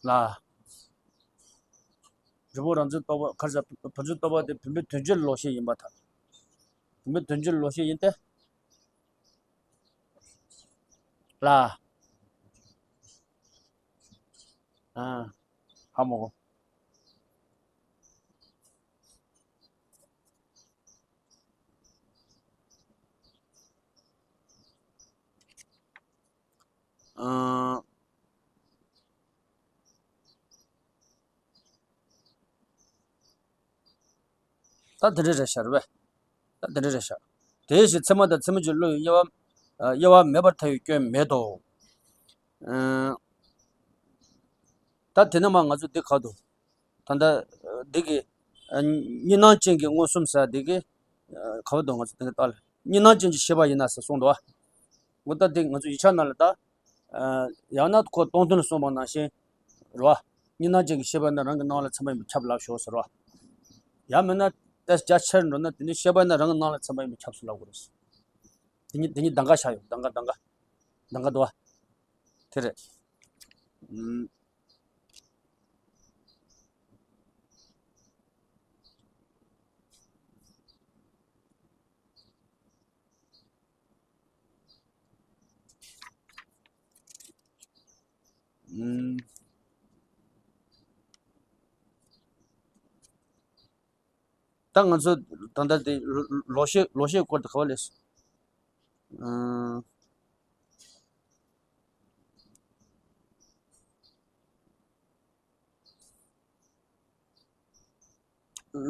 ལ། རི་བོ་རང་འཛིན་རྟོག་པ་ཁར་བཞག་བུ་འཛིན་རྟོག་པ་དེ་བུམ་པའི་དོན་གཅིག་ལ་ལོག་ཤེས་ཡིན་པར་ཐལ། བུམ་པའི་དོན་གཅིག་ལ་ལོག་ཤེས་ཡིན་ཏེ། ལ། ཨ། ཧ་མོ། ཨ། ད་དེ་འདྲ་རེད་ཤག་རེད་པས། ད་དེ་འདྲ་རེད་ཤག་དེའི་ཕྱིར་ཚད་མ་དང་ཚད་མིན་གྱི་བློ་ཡི་དབྱེ་བ། ཨ། དབྱེ་བ་མེད་པར་ཐལ་བའི་སྐྱོན་མེད་དོ། ཨ། ད་དེ་ནས་མར་ང་ཚོ་འདི་ག་དུ། ད་ལྟ་འདི་གི། ཨ། གཉིས་སྣང་ཅན་གྱི་མངོན་སུམ་ཟེར་འདི་གི། ཨ། ག་བར་དུ་ང་ཚོ་འདི་ག་ལྟ་ལ་གཉིས་སྣང་ཅན་གྱི་ཤེས་པ་ཡིན་ན་ཟེར་གསུངས་འདུག་བ། འོ་ད་འདི་ང་ཚོ་ཡིག་ཆ་ནང་ལ་ད། ཨ། ཡང་ན་ཁོ་སྟོང་ཐུན་ལ་གསུངས་པ་ནང་བཞིན། རེད་བ། གཉིས་སྣང་ཅན་གྱི་ཤེས་པ་ནི་རང་གི་སྣང་བ་ལ་ཚད་མ་ཡིན་པས་ཁྱབ་ལབ་ཤོག་ཟེར་བ། ཡང་མིན་ན་ཏོག་ཙམ་རྒྱ་ཆེར་འགྲོ་ན་དེ་ནི་ཤེས་པ་ནི་རང་གི་སྣང་བ་ལ་ཚད་མ་ཡིན་པས་ཁྱབ་ཟེར་ལབ་དགོས་རེད། དེ་གཉིས་དེ་གཉིས་གདམ་ག་བཞག་ཡོད། གདམ་ག་གདམ་ག་གདམ་ག་འདུག་བ། དེ་རེད། ཨུམ། ཨུམ། ད་ང་ཚོ་ད་ལྟ་དེ་ལོག་ཤེས་ལོག་ཤེས་སྐོར་དུ་ག་བ་ལས། ཨུམ།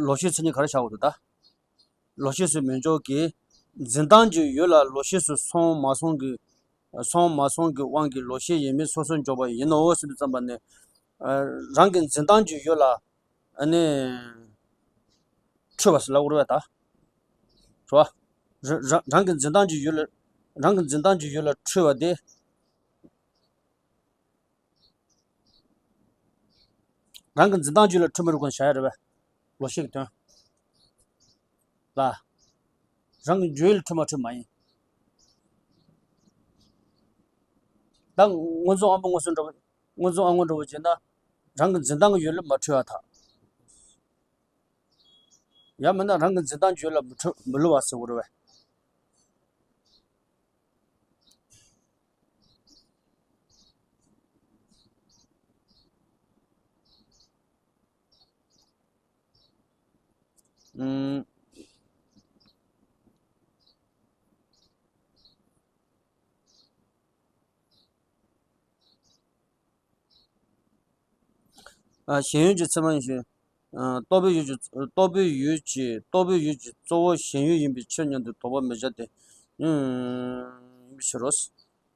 ལོག་ཤེས་མཚན་ཉིད་ག་རེ་བྱ་དགོས་འདུག་ད། ལོག་ཤེས་སུ་མི་འཇོག་གི། འཛིན་སྟངས་ཀྱི་ཡུལ་ལ་ལོག་ཤེས་སུ་སོང་མ་སོང་གི། སོང་མ་སོང་གི་དབང་གིས་ལོག་ཤེས་ཡིན་མིན་སོ་སོར་འཇོག་པ་ཡིན་ནོ་ཟེར་དུས་ཙམ་པ་ནས། ཨ། རང་གི་འཛིན་སྟངས་ཀྱི་ཡུལ་ལ། ཨ་ནི། འཁྲུལ་བ་ཟེར་ལབ་དགོས་རེད་པས་ད། རེད་བ། ར་ར་རང་གི་འཛིན་སྟངས་ཀྱི་ཡུལ་ལ། རང་གི་འཛིན་སྟངས་ཀྱི་ཡུལ་ལ་འཁྲུལ་བ་དེ། རང་གི་འཛིན་སྟངས་རྒྱུད་ལ་འཁྲུལ་མི་རུང་ཁོ་ན་བྱ་ཡ་རེད་པས། ལོག་ཤེས་ཀྱི་དོན། ལ། རང་གི་རྒྱུད་ལ་འཁྲུལ་མ་འཁྲུལ་མ་ཡིན། ད་སྔོ་འཛིན་དབང་པོ་མངོན་སུམ་འགྲོ་བ། སྔོ་འཛིན་དབང་པོ་འགྲོ་བ་བྱས་ན། རང་གི་འཛིན་སྟངས་ཀྱི་ཡུལ་ལ་མ་འཁྲུལ་བ་དང་། ཡང་མིན་ན་རང་གི་འཛིན་སྟངས་ཀྱི་ཡུལ་ལ་མི་འཁྲུལ་མི་བསླུ་བ་ཟེར་དགོས་རེད་པས། ཨུམ། ཨ། ཞེན་ཡུལ་གྱི་ཚད་མ་ཡིན་ཞིང་། ཨ། རྟོག་པའི་ཡུལ་གྱི་རྟོག་པའི་ཡུལ་གྱི་རྟོག་པའི་ཡུལ་གྱི་གཙོ་བོ་ཞེན་ཡུལ་ཡིན་པའི་ཕྱིར་སྙམ་དུ་དོགས་པ་མི་བྱ་སྟེ། ཡིན་པའི་ཕྱིར་རོ།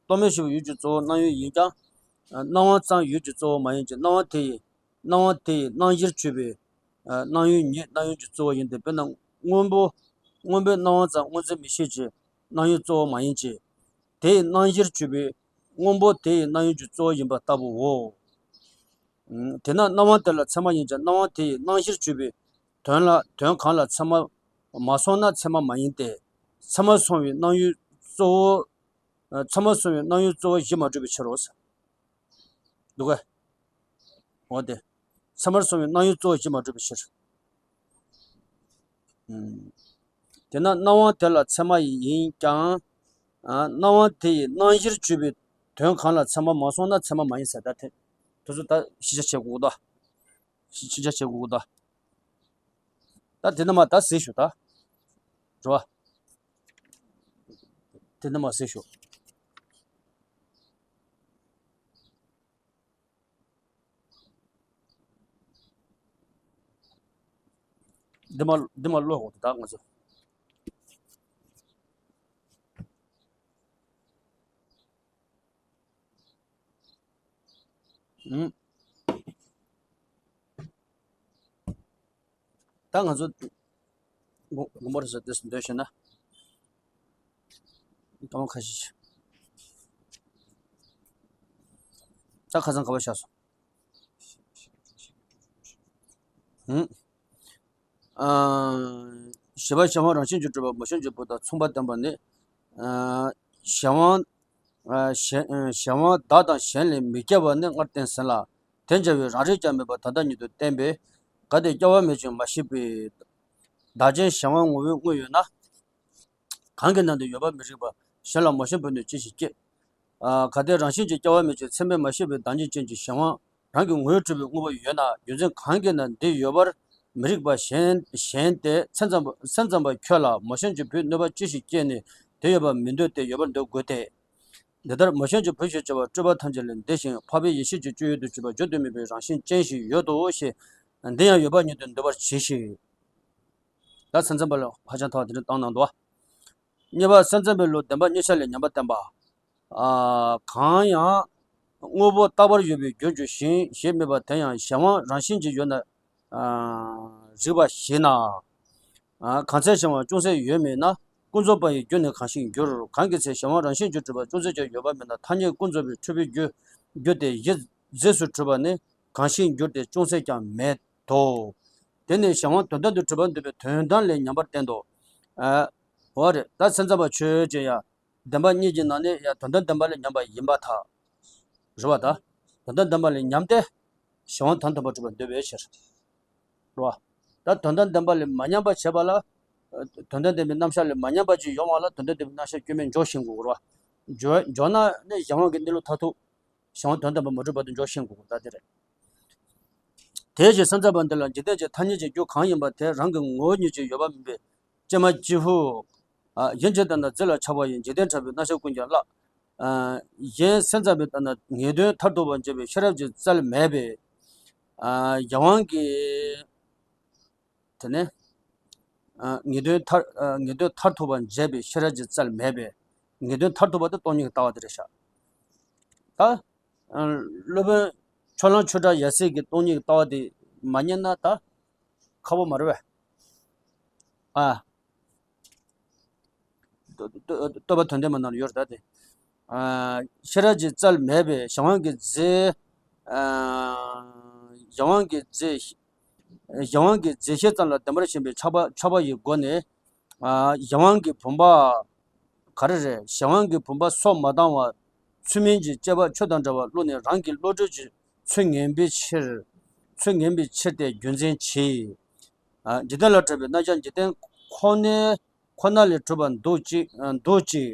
རྟོག་མེད་ཤེས་པའི་ཡུལ་གྱི་གཙོ་བོ་སྣང་ཡུལ་ཡིན་ཀྱང་། ཨ། སྣང་བ་ཙམ་ཡུལ་གྱི་གཙོ་བོ་མ་ཡིན་གྱི། སྣང་བ་དེ་ཡི། སྣང་བ་དེ་ཡི་སྣང་གཞིར་གྱུར་པའི། ཨ། སྣང་ཡུལ་ཉིད་སྣང་ཡུལ་གྱི་གཙོ་བོ་ཡིན་ཏེ། དཔེར་ན་སྔོན་པོ། སྔོན་པོའི་སྣང་བ་ཙམ་སྔོ་འཛིན་མིག་ཤེས་ཀྱི་སྣང་ཡུལ་གཙོ་བོ་མ་ཡིན་གྱི། དེ་ཡི་སྣང་གཞིར་གྱུར་པའི་སྔོན་པོ་དེ་ཡི་སྣང་ཡུལ་གྱི་གཙོ་བོ་ཡིན་པ་ལྟ་བུའོ། ཨུམ། དེས་ན་སྣང་བ་དེ་ལ་ཚད་མ་ཡིན་ཀྱང་སྣང་བ་དེ་ཡི་སྣང་གཞིར་གྱུར་པའི་དོན་ལ་དོན་གང་ལ་ཚད་མ་མ་སོང་ན་ཚད་མ་མ་ཡིན་ཏེ། ཚད་མར་སོང་བའི་སྣང་ཡུལ་གཙོ་བོ། ཚད་མར་སོང་བའི་སྣང་ཡུལ་གཙོ་བོ་གཞི་མ་གྲུབ་པའི་ཕྱིར་རོ། འདུག་གས། འོ་དེ། ཚད་མར་སོང་བའི་སྣང་ཡུལ་གཙོ་བོ་གཞི་མ་གྲུབ་པའི་ཕྱིར། ཨུམ། དེས་ན་སྣང་བ་དེ་ལ་ཚད་མ་ཡིན་ཀྱང་། ཨ། སྣང་བ་དེ་ཡི་སྣང་གཞིར་གྱུར་པའི་དོན་གང་ལ་ཚད་མ་མ་སོང་ན་ཚད་མ་མ་ཡིན་ཟེར། ད་དེ་དེ་ཚོ་ད་ཤེས་བྱ་བྱེད་དགོས་ད། ཤེས་བྱ་བྱེད་དགོས་ད། ད་དེ་ནས་མར་ད་ཟེར་ཞུ་ད། རེད་བ། དེ་ནས་མར་ཟེར་ཞུ། འདི་མ་འདི་མ་ཀློག་དགོས་འདུག་ད་ང་ཚོ། ཨུམ། ད་ང་ཚོ་དགོངས་དགོངས་པ་རེད་ཟེར་དེ་འདོད་ཤེས་ན། ད་ཁ་ཤས་ཤིག་ད་ཁ་སང་ག་པར་བཞག་སོང་། ཨུམ། ཨ། བཞི་པ་གཞན་དབང་རང་བཞིན་གྱིས་གྲུབ་པ་མོ་གཞན་གྱི་བུ་དང་མཚུངས་པར་ལྡན་པ་ནི། ཨ། གཞན་དབང་། ཨ། གཞན་གཞན་དབང་བདག་དང་གཞན་ལས་མི་སྐྱེ་བ་ནི་སྔར་བསྟན་ཟིན་ལ། དེ་འཇལ་བའི་རང་རིག་ཀྱང་མེད་པར་ད་ལྟ་ཉིད་དུ་བསྟན་པས། གལ་ཏེ་སྐྱེ་བ་མེད་ཅིང་མ་སྐྱེས་པའི་བདག་ཅན་གཞན་དབང་ངོ་བོའི་དངོས་ཡོད་ན། གང་གི་ནང་དུ་ཡོད་པར་མི་རིགས་པ་གཞན་ལ་མོ་གཞན་བུ་ནི་ཅི་ཞིག་སྐྱེ། ཨ། གལ་ཏེ་རང་བཞིན་གྱིས་སྐྱེ་བ་མེད་ཅིང་ཚད་མས་མ་ཤེས་པའི་བདག་ཉིད་ཅན་གྱི་གཞན་དབང་རང་གི་ངོ་བོས་གྲུབ་པའི་དངོས་པོ་ཡོད་ན། རྒྱུ་མཚན་གང་གིས་ན་འདི་ཡོད་པར་མི་རིགས་པ་གཞན་གཞན་ཏེ། སེམས་ཙམ་པ་སེམས་ཙམ་པ་ཁྱོད་ལ་མོ་གཞན་གྱི་བུའི་གནོད་པ་ཅི་ཞིག་སྐྱེས་ནས་དེ་ཡོད་པར་མི་འདོད་དེ་ཡོད་པར་འདོད་དགོས་ཏེ། འདི་ལྟར་མོ་གཞན་གྱི་བུ་ཞེས་བྱ་བ་སྤྲོས་པ་ཐམས་ཅད་ལས་འདས་ཤིང་འཕགས་པའི་ཡེ་ཤེས་ཀྱི་སྤྱོད་ཡུལ་དུ་གྱུར་པ་བརྗོད་དུ་མེད་པའི་རང་བཞིན་ཅན་ཞིག་ཡོད་དོ་ཞེས། འདི་ཡང་ཡོད་པ་ཉིད་དུ་འདོད་པར་གྱིས་ཤིག་ད་སེམས་ཙམ་པ་ལ་ཧ་ཅང་ཐལ་བ་དེ་འདྲ་བཏང་གནང་འདུག་གཉིས་པ་སེམས་ཙམ་པའི་ལུགས་བདེན་པ་གཉིས་ཆར་ལས་ཉམས་པར་བསྟན་པ། ཨ། གང་ཡང་དངོས་པོ་རྟག་པར་ཡོད་པའི་རྒྱུར་འགྱུར་ཞིང་ཞེས་སྨྲས་པ་དེ་ཡང་གཞན་དབང་རང་བཞིན་གྱིས་ཡོད་ན། ཨ། རིགས་པ་ཞིག་ན། ཨ། གང་ཚེ་གཞན་དབང་ཅུང་ཟད་ཡོད་མིན་ན། ཀུན་རྫོབ་པ་ཡི་རྒྱུ་ནི་གང་ཞིག་འགྱུར། གང་གི་ཚེ་གཞན་དབང་རང་བཞིན་གྱིས་གྲུབ་པ་ཅུང་ཟད་ཀྱང་ཡོད་པ་མིན་ན། ཐ་སྙད་ཀུན་རྫོབ་པའི་འཁྲུལ་པའི་རྒྱུ་རྒྱུ་སྟེ་གཞི་རྫས་སུ་གྲུབ་པ་ནི་གང་ཞིག་འགྱུར་ཏེ་ཅུང་ཟད་ཀྱང་མེད་དོ། དེ་ནི་གཞན་དབང་དོན་དམ་དུ་གྲུབ་པར་འདོད་པའི་དོན་དམ་ལས་ཉམས་པར་བསྟན་ཏོ། ཨ། འོ་རེད། ད་སེམས་ཙམ་པ་ཆོས་ཅན་ཡང་བདེན་པ་གཉིས་ཀྱི་ནང་ནས་ཡང་དོན་དམ་བདེན་པ་ལས་ཉམས་པ་ཡིན་པར་ཐལ། རེད་བ། ད་དོན་དམ་བདེན་པ་ལས་ཉམས་ཏེ་གཞན་དབང་དོན་དམ་པར་གྲུབ་པར་འདོད་པའི་ཕྱིར། རེད་བ། ད་དོན་དམ་བདེན་པ་ལས་མ་ཉམས་པ་བྱེད་པ་ལ། དོན་དམ་བདེན་པའི་རྣམ་གཞག་ལས་མ་ཉམས་པ་ཅིག་ཡོང་བ་ལ་དོན་དམ་བདེན་པའི་རྣམ་གཞག་སྐྱོན་མེད་འཇོག་ཤེས་དགོས་རེད་བ། འཇོག་འཇོག་ན་ནི་གཞན་དབང་གི་གནས་ལུགས་མཐར་ཐུག་གཞན་དབང་དོན་དམ་པར་མ་གྲུབ་བར་དུ་འཇོག་ཤེས་དགོས་ད་དེ་རེད། དེ་བཞིན་སེམས་ཙམ་པ་འདི་ལ་འཇིག་རྟེན་གྱི་ཐ་སྙད་ཀྱི་རྒྱུ་གང་ཡིན་པ་དེ་རང་གི་ངོ་བོ་ཉིད་ཀྱིས་ཡོད་པ་མིན་པའི་ཀྱེ་མ་ཀྱི་ཧུ། ཨ། ཡིན་གཅིག་ལྟར་ན་རྫས་ལ་ཆགས་པ་ཡིས་འཇིག་རྟེན་ཕྲ་བའི་རྣམ་གཞག་ཀུན་ཀྱང་བརླག་ཨ། གཞན་སེམས་ཙམ་པའི་ལྟར་ན་ངེས་དོན་མཐར་ཐུག་པར་འབྱེད་པའི་ཤེས་རབ་ཀྱི་རྩལ་མེད་པས། ཨ། གཞན་དབང་གི། དེ་ནས། ཨ། ངེས་དོན་མཐར་ཨ། ངེས་དོན་མཐར་ཐུག་པར་འབྱེད་པའི་ཤེས་རབ་ཀྱི་རྩལ་མེད་པས། ངེས་དོན་མཐར་ཐུག་པ་དེ་སྟོང་ཉིད་ཀྱི་ལྟ་བ་དེ་རེད་ཤག་ད། ཨ། སློབ་དཔོན་ཕྱོགས་གླང་ཆོས་གྲགས་ཡབ་སྲས་ཀྱི་སྟོང་ཉིད་ཀྱི་ལྟ་བ་དེ་མ་རྙེད་ན་ད་ཁག་པོ་མ་རེད་པས། ཨ། བསྟོད་བསྟོད་པ་དོན་ལྡན་མ་ལ་ཡོད་རེད་ད་དེ། ཨ། ཤེས་རབ་ཀྱི་རྩལ་མེད་པས་གཞན་དབང་གི་རྫས། ཨ། གཞན་དབང་གི་རྫས། གཞན་དབང་གི་རྫས་ཤེས་ཙམ་ལ་བདེན་པར་ཞེན་པའི་ཆགས་པ་ཆགས་པ་ཡི་སྒོ་ནས། ཨ། གཞན་དབང་གི་བུམ་པ། ག་རེ་རེད། གཞན་དབང་གི་བུམ་པ་སོ་མ་བཏང་བར་ཚུལ་མིན་གྱི་དཔྱད་པ་ཆོས་དང་འདྲ་བར་བླུགས་ནས་རང་གི་བློ་གྲོས་ཀྱིས་ཚུལ་ངན་པའི་ཕྱིར། ཚུལ་ངན་པའི་ཕྱིར་ཏེ་རྒྱུ་མཚན་གྱིས། ཨ། འཇིག་རྟེན་ལ་གྲགས་པའི་རྣམ་གཞག་འཇིག་རྟེན་ཁོ་ནའི་ཁོ་ན་ལས་གྲུབ་པ་འདུག་ཅིག་ཨ། འདུག་ཅིག་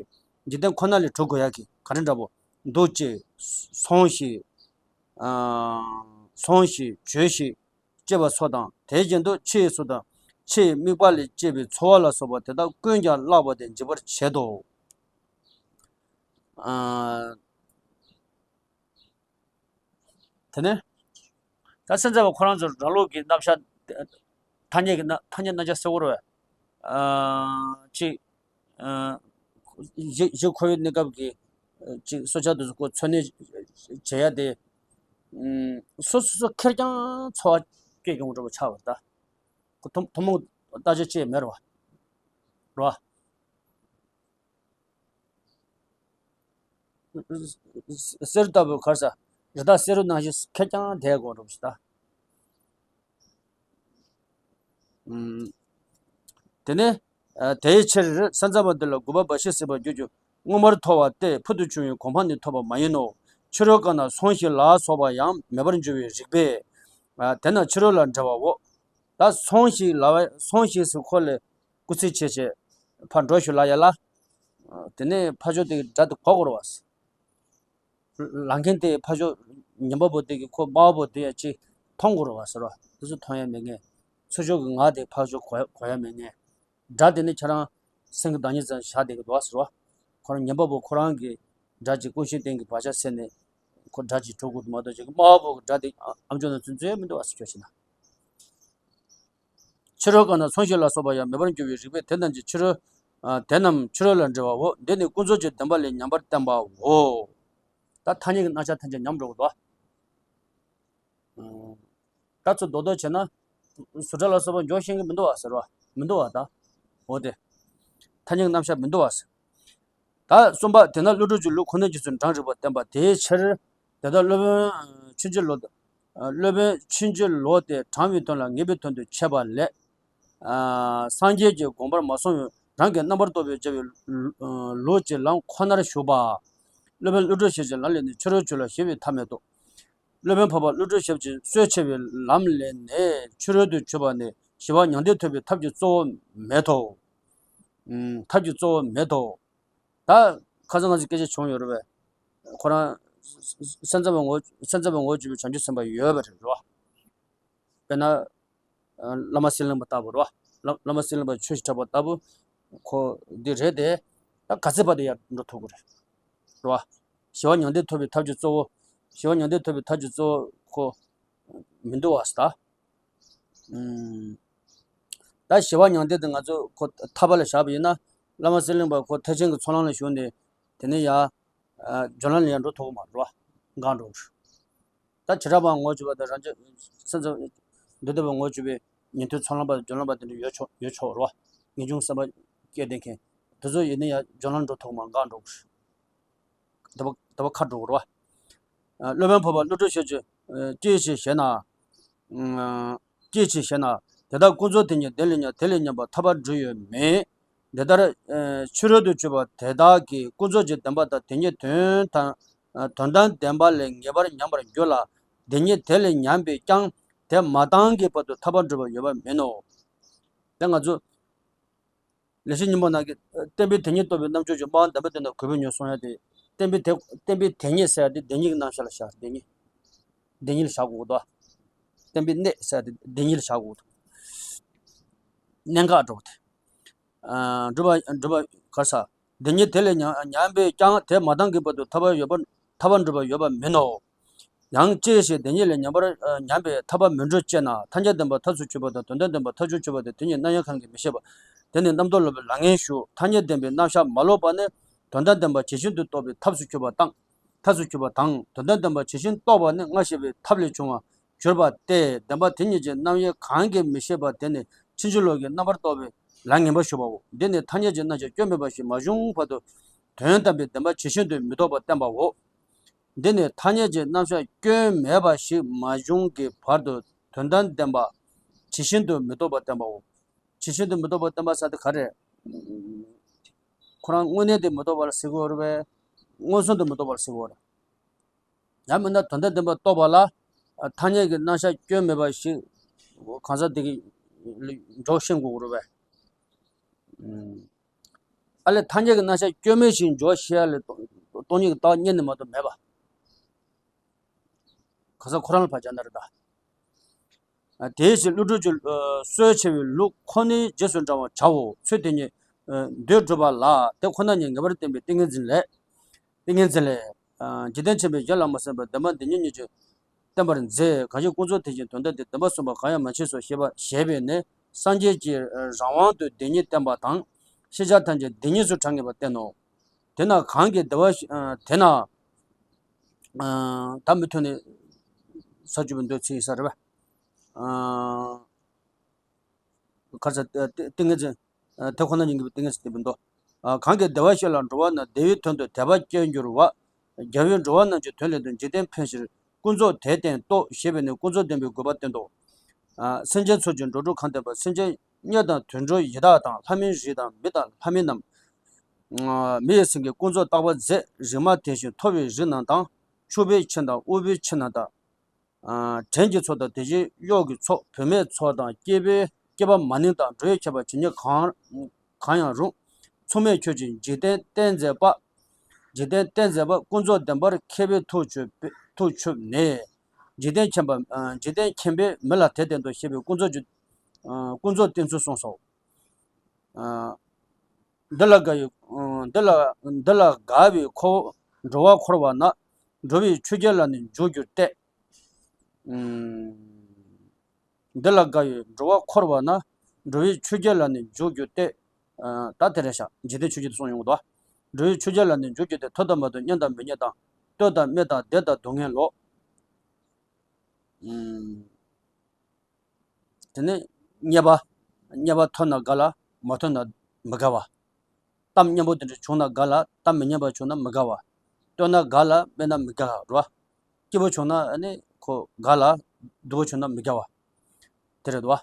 འཇིག་རྟེན་ཁོ་ན་ལས་གྲུབ་དགོས་ཡག་གི་ག་རེ་འདྲ་པོ་འདུག་ཅིག་སོང་ཞིག་ཨ། སོང་ཞིག་བྱོས་ཤིག་ཅེས་པ་སོགས་དང་། དེ་བཞིན་དུ་ཕྱི་ཡི་ཚུལ་དང་ཕྱི་ཡི་དམིགས་པ་ལས་སྐྱེས་པའི་ཚོར་བ་ལ་སོགས་པ་དེ་དག་ཀུན་ཀྱང་བརླག་པ་སྟེ་འཇིག་པར་བྱེད་དོ། ཨ། དེ་ནས་ད་སེམས་ཙམ་པ་ཁོ་རང་ཚོ་རང་ལུགས་ཀྱི་རྣམ་གཞག་ཐ་སྙད་ཀྱི་རྣམ་ཐ་སྙད་རྣམ་གཞག་གསལ་བོ་རེད་པས། ཨ། གཅིག་ཨ། གཞི་གཞི་འཁོར་བའི་གནས་སྐབས་ཀྱི་གཅིག་སྲོག་ཆགས་དེ་ཚོ་ཁོ་འཚོ་གནས་བྱེད་ཡ་དེ། ཨ། སོ་སོ་སོ་ཁེར་རྐྱང་འཚོ་བ་སྐྱེལ་ཡོང་འགྲོ་བ་ཆགས་པ་རེད་ད། ཁོ་ཐུན་ཐུན་མོང་བརྟག་དཔྱད་བྱས་མེད་རེད་པ། རེད་པ། གསེར་ལྟ་བུའི་གར་ས་རི་དྭགས་བསེ་རུ་ནང་བཞིན་ཁེར་རྐྱང་བསྡད་དགོས་རེད་ཟེར་ད། ཨུམ། དེ་ནས། ཨ། དེའི་ཕྱིར་སེམས་ཙམ་པ་འདི་ལ་དགོས་པ་འབའ་ཞིག་སྲིད་པར་འགྱུར་རྒྱུ་མངོན་པར་མཐོ་བ་སྟེ་ཕུལ་དུ་བྱུང་བའི་གོ་འཕང་ནི་ཐོབ་པ་མ་ཡིན་ནོ། ཕྱི་རོལ་ཀ་ན་སོང་ཞིག་ལ་སོགས་པ་ཡང་མེད་པར་འགྱུར་བའི་རིགས་པས། ཨ། དེ་རྣམས་ཕྱི་རོལ་ལ་འབྲེལ་བའོ། ད་སོང་ཞིག་ལ་སོང་ཞིག་སུ་ཁོ་ལས་སྐུལ་ཚིག་བྱས་བྱས་ཕར་འགྲོ་ཞུ་ལ་ཡ་ལ། དེ་ནས་ཕར་ཕྱོགས་དེ་གི་སྒྲ་དེ་གོ་དགོས་རེད་པ། ལངས་མཁན་དེ་ཕར་ཕྱོགས་ཉན་པ་པོ་དེ་གི་ཁོ་སྨྲ་བ་པོ་དེ་ཡ་ཅིག་མཐོང་དགོས་རེད་པ་ཟེར་བ། དེ་ཚོ་མཐོང་ཡ་མེད་མཁན། ཚུར་ཕྱོགས་ཀྱི་ངག་དེ་ཕར་ཕྱོགས་གོ་ཡ་གོ་ཡ་མེད་མཁན། སྒྲ་དེ་ནི་ཁྱེད་རང་སེམས་ཀྱི་བདག་ཉིད་ཙམ་བཞག་བསྡད་ཀྱི་འདུག་ཟེར་བ། ཁོ་རང་ཉན་པ་པོ་ཁོ་རང་གི་སྒྲ་ཅིག་ཀུན་ཤེས་སྟེང་གི་བག་ཆགས་སད་ནས་ཁོ་སྒྲ་ཅིག་གྲུབ་དགོས་འདུག་མ་གཏོགས་ཅིག་སྨྲ་བ་པོ་གི་སྒྲ་དེ་ཨ་ཨམ་ཅོག་ནང་ཚུད་ཚོད་མི་འདུག་ཨ་ཟེར་ཁྱོད་བྱས་ན། ཕྱི་རོལ་ཀ་ན་སོང་ཞིག་ལ་སོགས་པ་ཡང་མེད་པར་འགྱུར་བའི་རིགས་པས་དེ་རྣམས་ཀྱི་ཕྱི་རོལ། ཨ། དེ་རྣམས་ཕྱི་རོལ་ལ་འབྲེལ་བའོ། འདི་ནི་ཀུན་རྫོབ་ཀྱི་བདེན་པ་ལས་ཉམས་པར་བསྟན་པའོ། ད་ཐ་སྙད་ཀྱི་རྣམ་གཞག་ཐམས་ཅད་ཉམས་འགྲོ་གི་འདུག་ད་ཚུར་རྡོག་རྡོག་བྱས་ན་བཟོ་གྲྭ་ལ་སོགས་པ་འཇོག་ཤེས་ཀྱི་མི་འདུག་བ་ཟེར་བ། མི་འདུག་བ་ད། འོ་དེ། ཐ་སྙད་ཀྱི་རྣམ་གཞག་མི་འདུག་བ་ཟེར། ད་གསུམ་པ། དེས་ན་བློ་གྲོས་ཀྱི་ལུགས་ཁོ་ནའི་རྗེས་སུ་འབྲང་རིགས་པ་བསྟན་པ་དེའི་ཕྱིར། དེ་ལྟར་སློབ་དཔོན་ཆོས་འཆད་ལོག་སློབ་དཔོན་ཆོས་འཆད་ལོག་སྟེ་དྲང་བའི་དོན་ལ་ངེས་པའི་དོན་དུ་འཆད་པ་ལས། སངས་རྒྱས་ཀྱི་དགོངས་པར་མ་སོང་བའི་རང་གི་རྣམ་པར་རྟོག་པས་སྦྱར་བའི་ལུགས་ཀྱི་ལམ་ཁོ་ནར་ཞུགས་པ། སློབ་དཔོན་བློ་གྲོས་ཞེས་བྱའི་ལམ་ལས་ནི་ཕྱི་རོལ་ཆོས་ལ་ཞེན་པའི་ཐབས་མེད་དོ། སློབ་དཔོན་འཕགས་པ་བློ་གྲོས་ཞེས་བྱའི་སྲོལ་ཕྱེ་བའི་ལམ་ལས་ནི་ཕྱི་རོལ་དུ་གྱུར་པ་ནི་ཞི་བ་མྱང་འདས་ཐོབ་པའི་ཐབས་ཀྱི་གཙོ་བོ་མེད་དོ། ཐབས་ཀྱི་གཙོ་བོ་མེད་དོ། ད་ཁ་སང་ང་ཚོ་སྐད་ཆ་བྱུང་ཡོད་རེད་པས། ཁོ་རང་སེམས་ཙམ་པའི་ངོ་སེམས་ཙམ་པའི་ངོ་བོར་གྱུར་པའི་བྱང་ཆུབ་སེམས་དཔའ་ཡོད་པ་རེད་རོ། དཔེར་ན། བླ་མ་གསེར་གླིང་པ་ལྟ་བུ་རེད་བ། བླ་མ་གསེར་གླིང་པ་ཆོས་ཞིག་གྲགས་པ་ལྟ་བུ། ཁོ་འདི་རེད་དེ། ད་ག་ཚད་བར་དུ་ཡར་འགྲོ་ཐུབ་ཀྱི་རེད། རེད་བ། ཞི་བ་མྱང་འདས་ཐོབ་པའི་ཐབས་ཀྱི་གཙོ་བོ། ཞི་བ་མྱང་འདས་ཐོབ་པའི་ཐབས་ཀྱི་གཙོ་བོ་ཁོ། མི་འདུག་བ་ཟེར་ད། ད་ཞི་བ་མྱང་འདས་དེ་ང་ཚོ་ཁོ་ཐར་པ་ལ་བཞག་པ་ཡིན་ན། བླ་མ་གསེར་གླིང་པ་ཁོ་ཐེག་ཆེན་གྱི་ཚོགས་ལམ་ལ་ཞུགས་ནས། དེ་ནས་ཡར། སྦྱོར་ལམ་ལ་ཡར་འགྲོ་ཐུབ་ཀྱི་མ་རེད་བ། འགག་འགྲོ་གི་རེད། ད་བྱེ་བྲག་པ་ངོ་བོར་གྱུར་པ་དང་རང་རྒྱལ་སེམས་ཙམ། འདུས་ཐེབས་པ་ངོ་བོར་གྱུར་པའི་ཉན་ཐོས་ཚོགས་ལམ་པ་དང་སྦྱོར་ལམ་པ་དེ་འདྲ་ཡོད་ཆོག་ཡོད་ཆོག་རེད་བ། ངེས་འབྱུང་སེམས་དཔའ་སྐྱེས་བསྡད་མཁན་དེ་ཚོ་ཡིན་ན་ཡང་སྦྱོར་ལམ་འགྲོ་ཐུབ་མ་འགག་འགྲོ་དགོས། དེ་བ་དེ་བ་ཁ་འགྲོ་དགོས་རེད་བ། སློབ་དཔོན་འཕགས་པ་བློ་གྲོས་ཞེས་བྱའི་ཅི་ཞེས་ཞེ་ན། ཅི་ཞེས་ཞེ་ན། དེ་དག་ཀུན་རྫོབ་དེ་ཉིད་བདེན་ལས་ཉམས་དེ་ལས་ཉམས་པ་ཐར་པར་འགྲོ་ཡོད་མེད། འདི་ལྟར། ཕྱི་རོལ་དུ་གྱུར་པ་དེ་དག་གིས་ཀུན་རྫོབ་ཀྱི་བདེན་པ་དང་དེ་ཉིད་དོན་དམ། དོན་དམ་བདེན་པ་ལས་ངེས་པར་ཉམས་པར་འགྱུར་ལ། དེ་ཉིད་དེ་ལས་ཉམས་པས་ཀྱང་དེ་མ་བཏང་གི་བར་དུ་ཐར་པར་འགྲོ་བ་ཡོད་པ་མིན་ནོ། དེ་ང་ཚོ་ལེགས་བཤད་སྙིང་པོ་ནང་གི་བསྟན་པའི་དེ་ཉིད་རྟོགས་པའི་རྣལ་འབྱོར་གྱི་སྨྲ་བ་འདམ་པའི་དོན་དུ་གུས་པས་ཉོན་གསུང་ཡ་དེ། བསྟན་པའི་དེ་བསྟན་པའི་དེ་ཉིད་ཟེར་ཡ་དེ་བདེན་གཉིས་ཀྱི་རྣམ་གཞག་ལ་བཞག་བདེན་གཉིས། བདེན་གཉིས་ལ་བཞག་དགོས་འདུག་བསྟན་པའི་གནས་ཟེར་ཡ་དེ་བདེན་གཉིས་ལ་བཞག་དགོས་འདུག་གནད་འགག་འགྲོ་བ་དེ། སྒྲུབ་པ་སྒྲུབ་པ་ག་ས། དེ་ཉིད་དེ་ལས་ཉམས་ཉམས་པས་ཀྱང་དེ་མ་བཏང་གི་བར་དུ་ཐར་པ་ཡོད་པ་ཐར་པར་འགྲོ་བ་ཡོད་པ་མིན་ནོ། ཡང་ཅི་ཞིག་དེ་ཉིད་ལས་ཉམས་པར་ཉམས་པས་ཐར་པ་མི་འགྲོ་ཅེ་ན། ཐ་སྙད་བདེན་པ་མཐར་ཐུག་ཆོད་པ་དང་དོན་དམ་བདེན་པ་མཐར་ཐུག་ཆོད་པ་དེ་དེ་ཉིད་རྣམ་དབྱེ་གང་གིས་མི་ཤེས་པ། དེ་ནི་རྣམ་རྟོག་ལོག་པའི་ལམ་ངན་ཞུགས། ཐ་སྙད་བདེན་པའི་རྣམ་གཞག་མ་ལོག་པ་ནི་དོན་དམ་བདེན་པ་ཇི་བཞིན་དུ་རྟོགས་པའི་ཐབས་སུ་གྱུར་པ་དང་། ཐབས་སུ་གྱུར་པ་དང་དོན་དམ་བདེན་པ་ཇི་བཞིན་རྟོགས་པ་ནི་སྔ་ཕྱི་པའི་ཐབས་ལས་བྱུང་བར་གྱུར་པ་སྟེ། བདེན་པ་དེ་ཉིད་ཀྱི་རྣམ་དབྱེ་གང་གིས་མི་ཤེས་པ་དེ་ནི་ཕྱིན་ཅི་ལོག་གི་རྣམ་པར་རྟོག་པའི་ལམ་ངན་པ་ཞུགས་པའོ། འདི་ནི་ཐ་སྙད་ཀྱི་རྣམ་གཞག་སྐྱོན་མེད་པ་ཞིག་མ་བྱུང་བར་དུ་དོན་དམ་པའི་བདེན་པ་ཇི་བཞིན་དུ་མི་རྟོགས་པར་བསྟན་པའོ། འདི་ནི་ཐ་སྙད་ཀྱི་རྣམ་གཞག་སྐྱོན་མེད་པ་ཞིག་མ་བྱུང་གི་བར་དུ་དོན་དམ་བདེན་པ་ཇི་བཞིན་དུ་མི་རྟོགས་པར་བསྟན་པའོ། ཇི་བཞིན་དུ་མི་རྟོགས་པར་བསྟན་པ་ཟེར་དེ་ག་རེ་རེད། ཁོ་རང་དངོས་གནས་དེ་མི་རྟོགས་པ་ལ་ཟེར་གྱི་ཡོད་རེད་པས། མངོན་སུམ་དུ་མི་རྟོགས་པ་ལ་ཟེར་གྱི་ཡོད་རེད། ཡང་མིན་ན་དོན་དམ་བདེན་པ་རྟོགས་པ་ལ། ཐ་སྙད་ཀྱི་རྣམ་གཞག་སྐྱོན་མེད་པ་ཞིག་གང་ཟག་དེ་གིས་འཇོག་ཤེས་དགོས་ཀྱི་རེད་པས། ཨ་ལས་ཐ་སྙད་ཀྱི་རྣམ་གཞག་སྐྱོན་མེད་ཞིག་འཇོག་ཤེས་ཡ་ལས་སྟོང་ཉིད་ཀྱི་རྟགས་རྙེད་ནས་མ་གཏོགས་མེད་པ། གང་ཟག་ཁོ་རང་ལ་ཕར་སྦྱར་ན་རེད་ད། དེའི་ཕྱིར་བློ་གྲོས་ཀྱི་སྲོལ་ཕྱེ་བའི་ལུགས་ཁོ་ནའི་རྗེས་སུ་འབྲང་བར་བྱའོ། ཚུལ་དེ་ཉིད་འདོད་སྒྲུབ་པ་ལ་དེ་ཁོ་ན་ཉིད་ངེས་པར་བསྟན་པའི་ཏིང་ངེ་འཛིན་ལས། ཏིང་ངེ་འཛིན་ལས། འཇིག་རྟེན་མཁྱེན་པས་གཞན་ལ་མ་གསན་པར་བདེན་པ་འདི་ཉིད་ཉིད་ཀྱིས་བསྟན་པར་མཛད། གང་ཞིག་ཀུན་རྫོབ་དེ་བཞིན་དོན་དམ་དེ་བདེན་པར་གསུངས་པ་གང་ཡང་མ་མཆིས་སོ་ཞེས་པ་ཞེས་པས་ནི་སངས་རྒྱས་ཀྱིས་རང་དབང་དུ་བདེན་གཉིས་བསྟན་པ་དང་། ཤེས་བྱ་ཐམས་ཅད་བདེན་གཉིས་སུ་གྲངས་ངེས་པར་བསྟན་ནོ། དེས་ན་གང་གིས་བདེ་བ་དེས་ན། ད་མུ་མཐུད་ནས་ས་བཅུ་པའི་མདོའི་ཚིག་ཡིན་ས་རེད་པ། ཁ་ས་ཏིང་ངེ་འཛིན། དེ་ཁོ་ན་ཉིད་ཀྱི་ཏིང་ངེ་འཛིན་དེ་མིན་ཏོ། གང་གིས་བདེ་བར་གཤེགས་ལ་འགྲོ་བ་རྣམས་བདེ་བའི་དོན་དུ་དད་པ་སྐྱེར་འགྱུར་བ། རྒྱལ་བས་འགྲོ་བ་རྣམས་ཀྱི་དོན་སླད་དུ་འཇིག་རྟེན་ཕན་ཕྱིར་ཀུན་རྫོབ་དེ་བསྟན་ཏོ་ཞེས་པས་ནི་ཀུན་རྫོབ་བདེན་པའི་དགོས་པ་བསྟན་ཏོ། སེམས་ཅན་ཚོགས་ཀྱི་འགྲོ་དྲུག་གང་བསྟན་པ། སེམས་ཅན་དངོས་དང་དུད་འགྲོ་ཡི་དྭགས་དང་ལྷ་མིན་རིགས་དང་མི་དང་ལྷ་མིན་རྣམས། མི་ཡི་སེམས་ཀྱི་ཀུན་རྫོབ་རྟག་པ་རྫས་རིག་མ་དེ་བཞིན་མཐོ་བའི་རིགས་རྣམས་དང་། ཕྱུག་པོའི་ཁྱི་དང་དབུལ་པོའི་ཁྱི་རྣམས་དང་། བྲན་གྱི་ཚོགས་དང་དེ་བཞིན་གཡོག་གི་ཚོགས། བུད་མེད་ཚོགས་དང་སྐྱེས་པའི་སྐྱེས་པ་མ་ནིང་དང་འགྲོ་བའི་ཁྱད་པར་ཇི་སྙེད་གང་གང་ཡང་རུང་། མཚུངས་མེད་ཁྱོད་ཀྱིས་འཇིག་རྟེན་གཏན་མཛད་པ། འཇིག་རྟེན་གཏན་མཛད་པ་ཀུན་རྫོབ་བདེན་པར་མཁས་པས་ཐུགས་ཆུད་པས་ཐུགས་ཆུད་ནས། འཇིག་རྟེན་མཁྱེན་པ་འཇིག་རྟེན་མཁྱེན་པས་མི་ལ་དེ་བསྟན་ཏོ་ཞེས་པའི་ཀུན་རྫོབ་ཀྱི་ཀུན་རྫོབ་བསྟན་ཚུལ་གསུངས་སོ། འདི་ལ་དགའ་བའི་འདི་ལ་འདི་ལ་དགའ་བའི་འཁོར་འགྲོ་བ་འཁོར་བ་ན། འགྲོ་བའི་ཆོས་བརྒྱད་ལ་ནི་འཇུག་འགྱུར་ཏེ། འདི་ལ་དགའ་བའི་འགྲོ་བ་འཁོར་བ་ན། འགྲོ་བའི་ཆོས་བརྒྱད་ལ་ནི་འཇུག་འགྱུར་ཏེ། ད་དེ་རེད་ཤག་འཇིག་རྟེན་ཆོས་བརྒྱད་དེ་གསུངས་ཡོང་གི་འདུག་འགྲོ་བའི་ཆོས་བརྒྱད་ལ་ནི་འཇུག་འགྱུར་ཏེ། ཐོབ་དང་མ་ཐོབ་མཉམ་དང་མི་མཉམ་དང་། བསྟོད་དང་སྨད་དང་བདེ་དང་སྡུག་བསྔལ་ལོ། དེ་ནས་རྙེད་པ། རྙེད་པ་ཐོབ་ན་དགའ་ལ་མ་ཐོབ་ན་མི་དགའ་བ། གཏམ་སྙན་པོ་དེ་འདྲ་བྱུང་ན་དགའ་ལ་གཏམ་མི་སྙན་པ་བྱུང་ན་མི་དགའ་བ། བསྟོད་ན་དགའ་ལ་སྨད་ན་མི་དགའ་བ་རེད་བ། སྐྱིད་པོ་བྱུང་ན་ཨ་ནི་ཁོ་དགའ་ལ་སྡུག་པོ་བྱུང་ན་མི་དགའ་བ། དེ་རེད་བ།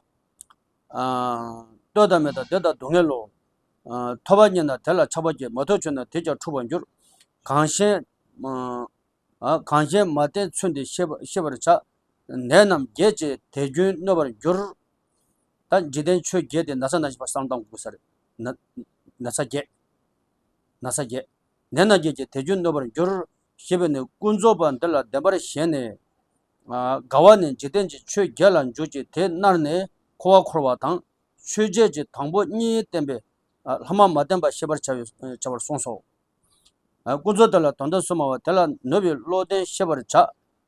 ཨ། བསྟོད་དང་སྨད་དང་བདེ་དང་སྡུག་བསྔལ་ལོ། ཨ། ཐོབ་པ་རྙེད་ན་དེ་ལ་ཆགས་པ་སྐྱེ། མ་ཐོབ་བྱུང་ན་དེས་ཀྱང་འཁྲུགས་པར་འགྱུར། གང་ཞན། ཨ། གང་ཞན་མ་བསྟེན་ཚུལ་འདི་ཤེས་པ་ཤེས་པར་བྱ། ནད་རྣམས་རྒྱས་བྱེད་དལ་རྒྱུན་གནོད་པར་འགྱུར། ད་འཇིག་རྟེན་ཆོས་བརྒྱད་དེ་ན་ཚ་ན་ཞིག་པ་བསམ་བློ་བཏང་དགོས་ས་རེད། ན་ན་ཚ་བརྒྱད། ན་ཚ་བརྒྱད། ནད་རྣམས་རྒྱས་བྱེད་དལ་རྒྱུན་གནོད་པར་འགྱུར། ཞེས་པས་ནི་ཀུན་རྫོབ་པ་འདི་ལ་བདེན་པར་ཞེན་ནས། ཨ། དགའ་བ་ནི་འཇིག་རྟེན་གྱི་ཆོས་བརྒྱད་ལ་འཇུག་ཅིང་དེ་མནར་ནས་འཁོར་བར་འཁོར་བ་དང་། ཆོས་བརྒྱད་ཀྱི་དང་པོ་གཉིས་བསྟན་པས། ཨ། ལྷག་མ་མ་བསྟན་པ་ཤེས་པར་བྱ་བའི་བྱ་བར་གསུངས་སོ། ཨ། ཀུན་རྫོབ་དེ་ལ་དོན་དམ་གསུམ་སྨྲ་བ་དེ་ལ་གནོད་པའི་བློ་ལྡན་ཤེས་པར་བྱ།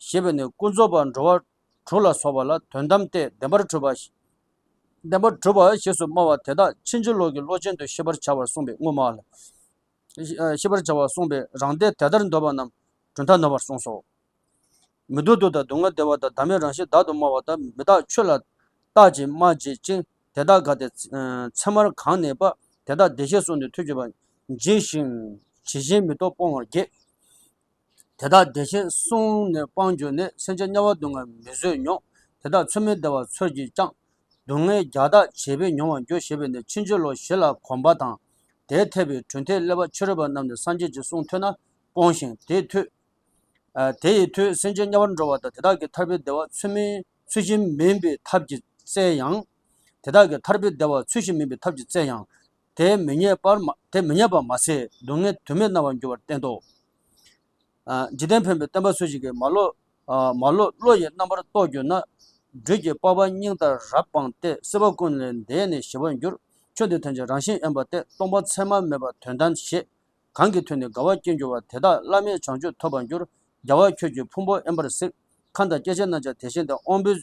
ཞེས་པས་ནི་ཀུན་རྫོབ་པ་འགྲོ་བ་དྲུག་ལ་སོགས་པ་ལ་དོན་དམ་སྟེ་བདེན་པར་གྲུབ་པ། བདེན་པར་གྲུབ་པ་ཞེས་སུ་སྨྲ་བ་དེ་དག་ཕྱིན་ཅི་ལོག་གི་བློ་ཅན་དུ་ཤེས་པར་བྱ་བར་གསུངས་པས་དངོས་སྨྲ་བ་ལ། ཤེས་པར་བྱ་བར་གསུངས་པས་རང་སྡེ་དེ་ལྟར་འདོད་པ་རྣམས་གྲུབ་མཐར་གནོད་པར་གསུངས་སོ། མི་སྡུག་སྡུག་དང་སྡུག་བསྔལ་བདེ་བ་དང་བདག་མེད་རང་བཞིན་བདག་ཏུ་སྨྲ་བ་དང་མི་རྟག་ཆོས་ལ་བརྟག་ཅིང་སྨྲ་བྱེད་ཅིང་དེ་དག་ག་དེ་ཚད་མར་གང་ནུས་པ་དེ་དག་བདེ་གཤེགས་གསུངས་ནས་ཐུགས་དགྱེས་པ་འཇིགས་ཤིང་ཇི་བཞིན་མི་རྟོག་སྤོང་བར་བགྱི། དེ་དག་བདེ་གཤེགས་གསུངས་ནས་སྤང་གྱུར་ནས། སེམས་ཅན་དམྱལ་བ་སྡུག་བསྔལ་མི་བཟོད་མྱོང་། དེ་དག་ཚུལ་མིན་བདེ་བ་ཚུལ་གྱིས་བསྐྱངས། སྡུག་བསྔལ་རྒྱགས་དག་བྱས་པས་མྱོང་བར་འགྱུར། ཞེས་པས་ནི་ཕྱིན་ཅི་ལོག་བཞི་ལ་གོམས་པ་དང་། དེས་ཐེག་པའི་གྲུབ་མཐས་སླད་པ་ཕྱི་རོལ་པ་རྣམས་ནི་སངས་རྒྱས་ཀྱི་གསུང་ཐོས་ན་སྤོང་ཞིང་དེའི་མཐུས། ཨ། དེ་ཡི་མཐུས་སེམས་ཅན་དམྱལ་བར་འགྲོ་བ་དང་དེ་དག་གི་ཐར་པའི་བདེ་བ་ཚུལ་མིན་ཚུལ་བཞིན་མིན་པའི་ཐབས་ཀྱིས་བཙལ་ཡང་། དེ་དག་གི་ཐར་པའི་བདེ་བ་ཚུལ་བཞིན་མིན་པའི་ཐབས་ཀྱིས་བཙལ་ཡང་། དེ་མི་རྙེད་པར་མ་དེ་མི་རྙེད་པར་མ་ཟད་སྡུག་བསྔལ་དུ་མས་མནར་བར་འགྱུར་བར་བསྟན་ཏོ། ཨ། འཇིག་རྟེན་ཕན་པའི་བསྟན་པ་སུ་ཞིག་གིས་མ་བསླུ། ཨ། མ་བསླུ་བློ་ཡིས་རྣམ་པར་རྟོག་གྱུར་ན། སྦྲུལ་གྱི་པགས་པ་སྙིང་ལྟར་རབ་སྤངས་ཏེ། སྲིད་པ་ཀུན་ལས་འདས་ནས་ཞི་བར་འགྱུར། ཆོས་འདི་ཐམས་ཅད་རང་བཞིན་དབེན་པ་སྟེ། སྟོང་པ་མཚན་མ་མེད་པ་དོན་དམ་ཞེས། གང་གིས་ཐོས་ནས་དགའ་བ་སྐྱེ་འགྱུར་བ། དེ་དག་བླ་མེད་བྱང་ཆུབ་ཐོབ་པར་འགྱུར། རྒྱལ་བ་ཁྱོད་ཀྱི་ཕུང་པོ་དབེན་པར་གཟིགས། ཁམས་དང་སྐྱེ་མཆེད་རྣམས་ཀྱང་དེ་བཞིན་ཏེ། དབང་པོའི་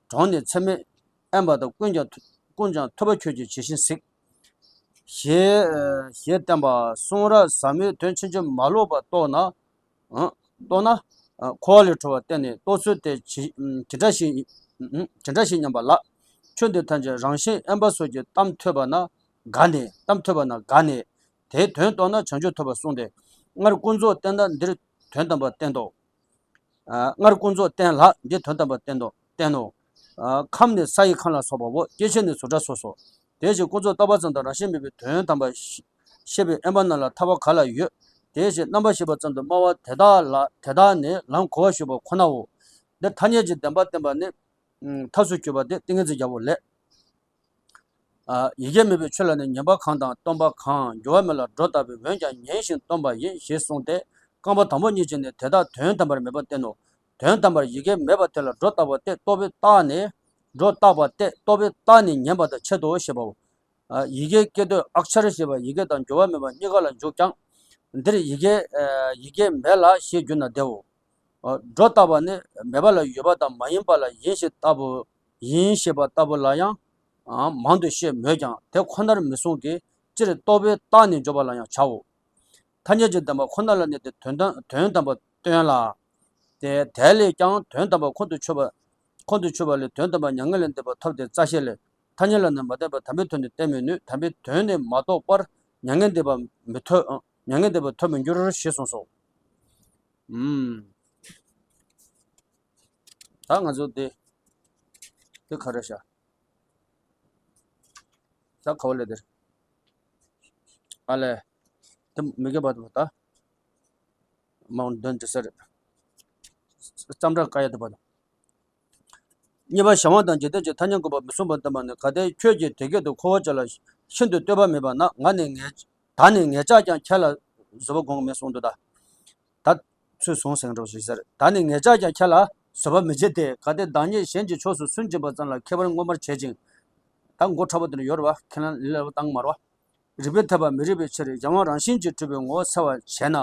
གྲོང་ནས་མཚན་མེད་དབེན་པ་དང་། ཀུན་ཀྱང་ཀུན་ཀྱང་ཐུབ་པ་ཁྱོད་ཀྱིས་ཇི་བཞིན་གཟིགས། ཞེས་ཞེས་བསྟན་པ་གསུང་རབ་ཟབ་མོའི་དོན་ཕྱིན་ཅི་མ་ལོག་པ་རྟོགས་ན། ཨ། རྟོགས་ན། ཨ། འཁོར་བ་ལས་གྲོལ་བར་བསྟན་ནས་རྟོགས་ཚུལ་དེ་ཇི་ཇི་འདྲ་ཞིག་ཨ། ཇི་འདྲ་ཞིག་སྙམ་པ་ལ། ཆོས་འདི་ཐམས་ཅད་རང་བཞིན་དབེན་པ་སོགས་ཀྱི་གཏམ་ཐོས་པ་ན་དགའ་ནས། གཏམ་ཐོས་པ་ན་དགའ་ནས། དེའི་དོན་རྟོགས་ན་བྱང་ཆུབ་ཐོབ་པར་གསུངས་ཏེ། སྔར་ཀུན་རྫོབ་བསྟན་ན་འདིར་དོན་དམ་པར་བསྟན་ཏོ། ཨ། སྔར་ཀུན་རྫོབ་བསྟན་ལ་འདིར་དོན་དམ་པར་བསྟན་ཏོ། བསྟན་ནོ། ཨ། ཁམས་ནི་ས་ཡི་ཁམས་ལ་སོགས་པའོ། སྐྱེ་མཆེད་ནི་གཟུགས་སྒྲ་སོགས་སོ། དེ་བཞིན་ཀུན་རྫོབ་བརྟག་པ་ཙམ་དུ་རང་བཞིན་མེད་པའི་དོན་དམ་པར་ཤེས་པའི་དབེན་པ་རྣམས་ལ་ཐར་པ་ག་ལ་ཡོད། དེ་བཞིན་རྣམ་པར་ཤེས་པ་ཙམ་དུ་སྨྲ་བ་དེ་དག་ལ་དེ་དག་ནི་ལམ་གོལ་བ་ཞུགས་པ་ཁོ་ནའོ། འདིར་ཐ་སྙད་ཀྱི་བདེན་པ་བསྟན་པ་ནི། ཐབས་སུ་གྱུར་པ་སྟེ་ཏིང་ངེ་འཛིན་རྒྱལ་པོ་ལས། ཨ། ཡི་གེ་མེད་པའི་ཆོས་ལ་ནི་ཉན་པ་གང་དང་སྟོན་པ་གང་། འགྱུར་བ་མེད་ལ་སྒྲོ་བཏགས་པའི། འོན་ཀྱང་ཉན་ཞིང་སྟོན་པ་ཡིན། ཞེས་གསུངས་ཏེ། རྐང་པ་དང་པོ་གཉིས་ཀྱིས་ནི་དེ་དག་དོན་དམ་པར་མེད་པར་བསྟན་ནོ། དོན་དམ་པར་ཡི་གེ་མེད་པ་དེ་ལ་སྒྲོ་བཏགས་པ་སྟེ་རྟོག་པས་བཏགས་ནས། སྒྲོ་བཏགས་པ་སྟེ་རྟོག་པས་བཏགས་ནས་ཉན་པ་དང་ཕྱེད་དོ་ཞེས་པའོ། ཨ། ཡི་གེ་སྐད་དོད་ཨཀྵར་ཞེས་པ་ཡི་གེ་དང་འགྱུར་བ་མེད་པ་གཉིས་ཀ་ལ་འཇུག་ཀྱང་། འདིར་ཡི་གེ་ཨ། ཡི་གེ་མེད་ལ་ཞེས་བསྒྱུར་ན་བདེའོ། ཨ། སྒྲོ་བཏགས་པ་ནི་མེད་པ་ལ་ཡོད་པ་དང་མ་ཡིན་པ་ལ་ཡིན་ཞེས་ལྟ་བུ། ཡིན་ཞེས་པ་ལྟ་བུ་ལ་ཡང་། ཨ། མང་དུ་བཤད་མོད་ཀྱང་དེ་ཁོ་ནར་མི་གསུངས་ཀྱི། སྤྱིར་རྟོག་པས་བཏགས་ནས་འཇོག་པ་ལ་ཡང་བྱའོ། ཐ་སྙད་ཀྱི་བདེན་པ་ཁོ་ན་ལ་གནས་ཏེ་དོན་དམ་དོན་དམ་པར་སྟོན་ལ། དེ་དེ་ལས་ཀྱང་དོན་དམ་པ་ཁོང་དུ་ཆུད་པ། ཁོང་དུ་ཆུད་པ་ལས་དོན་དམ་པ་མྱ་ངན་ལས་འདས་པ་ཐོབ་སྟེ་རྩ་ཤེ་ལས། ཐ་སྙད་ལ་ནི་མ་བརྟེན་པར་དམ་པའི་དོན་ནི་བསྟན་མི་ནུས། དམ་པའི་དོན་ནི་མ་རྟོགས་པར་མྱ་ངན་འདས་པ་མི་ཐོབ། མྱ་ངན་འདས་པ་ཐོབ་མི་འགྱུར་ཞེས་གསུངས་སོ། ཨུམ། ད་ང་ཚོ་འདི་འདི་ག་རེ་བྱ། ད་ག་བ་ལས་འདིར། ཨ་ལས། དེ་མི་དགེ་བ་དུ་ད། མང་དོན་དྲི་ཟེར། ཙམ་སྒྲ་ཀ་ཡ་དུ་བ་དང་། གཉིས་པ་གཞན་དབང་དང་འཇིག་རྟེན་གྱི་ཐ་སྙད་འགོག་པ་མི་གསུངས་པར་བསྟན་པ་ནི། གལ་ཏེ་ཁྱོད་ཀྱིས་དེ་སྐད་དུ་འཁོར་བ་ཅན་ལ་ཤིན་ཏུ་བསྟོད་པ་མེད་པ་ན། ང་ནི་ངེད་ད་ནི་ངེད་ཅག་ཀྱང་ཁྱེད་ལ་བཟོད་པ་སྒོམ་མེད་གསུངས་འདུག་ད། ད་ཚུལ་བཟུང་ཟེར་འགྲོ་ཞིག་ཟེར། ད་ནི་ངེད་ཅག་ཀྱང་ཁྱེད་ལ་བཟོད་པ་མི་བྱེད་དེ། གལ་ཏེ་བདག་ཉིད་གཞན་གྱི་ཕྱོགས་སུ་སུན་འབྱིན་པ་ཙམ་ལ་ཁྱད་པར་མངོན་པར་བྱེད་ཅིང་། ད་མགོ་ཕྲ་བ་དེ་འདྲ་ཡོད་རེད་བ། ཁས་ལེན་ལེ་ལ་བཏང་མ་རེད་བ། རིགས་པས་ཐེག་པ་མི་རིགས་པའི་ཕྱིར་གཞན་དབང་རང་བཞིན་གྱིས་གྲུབ་པའི་ངོ་བོ་འཚལ་བར་བྱེད་ན།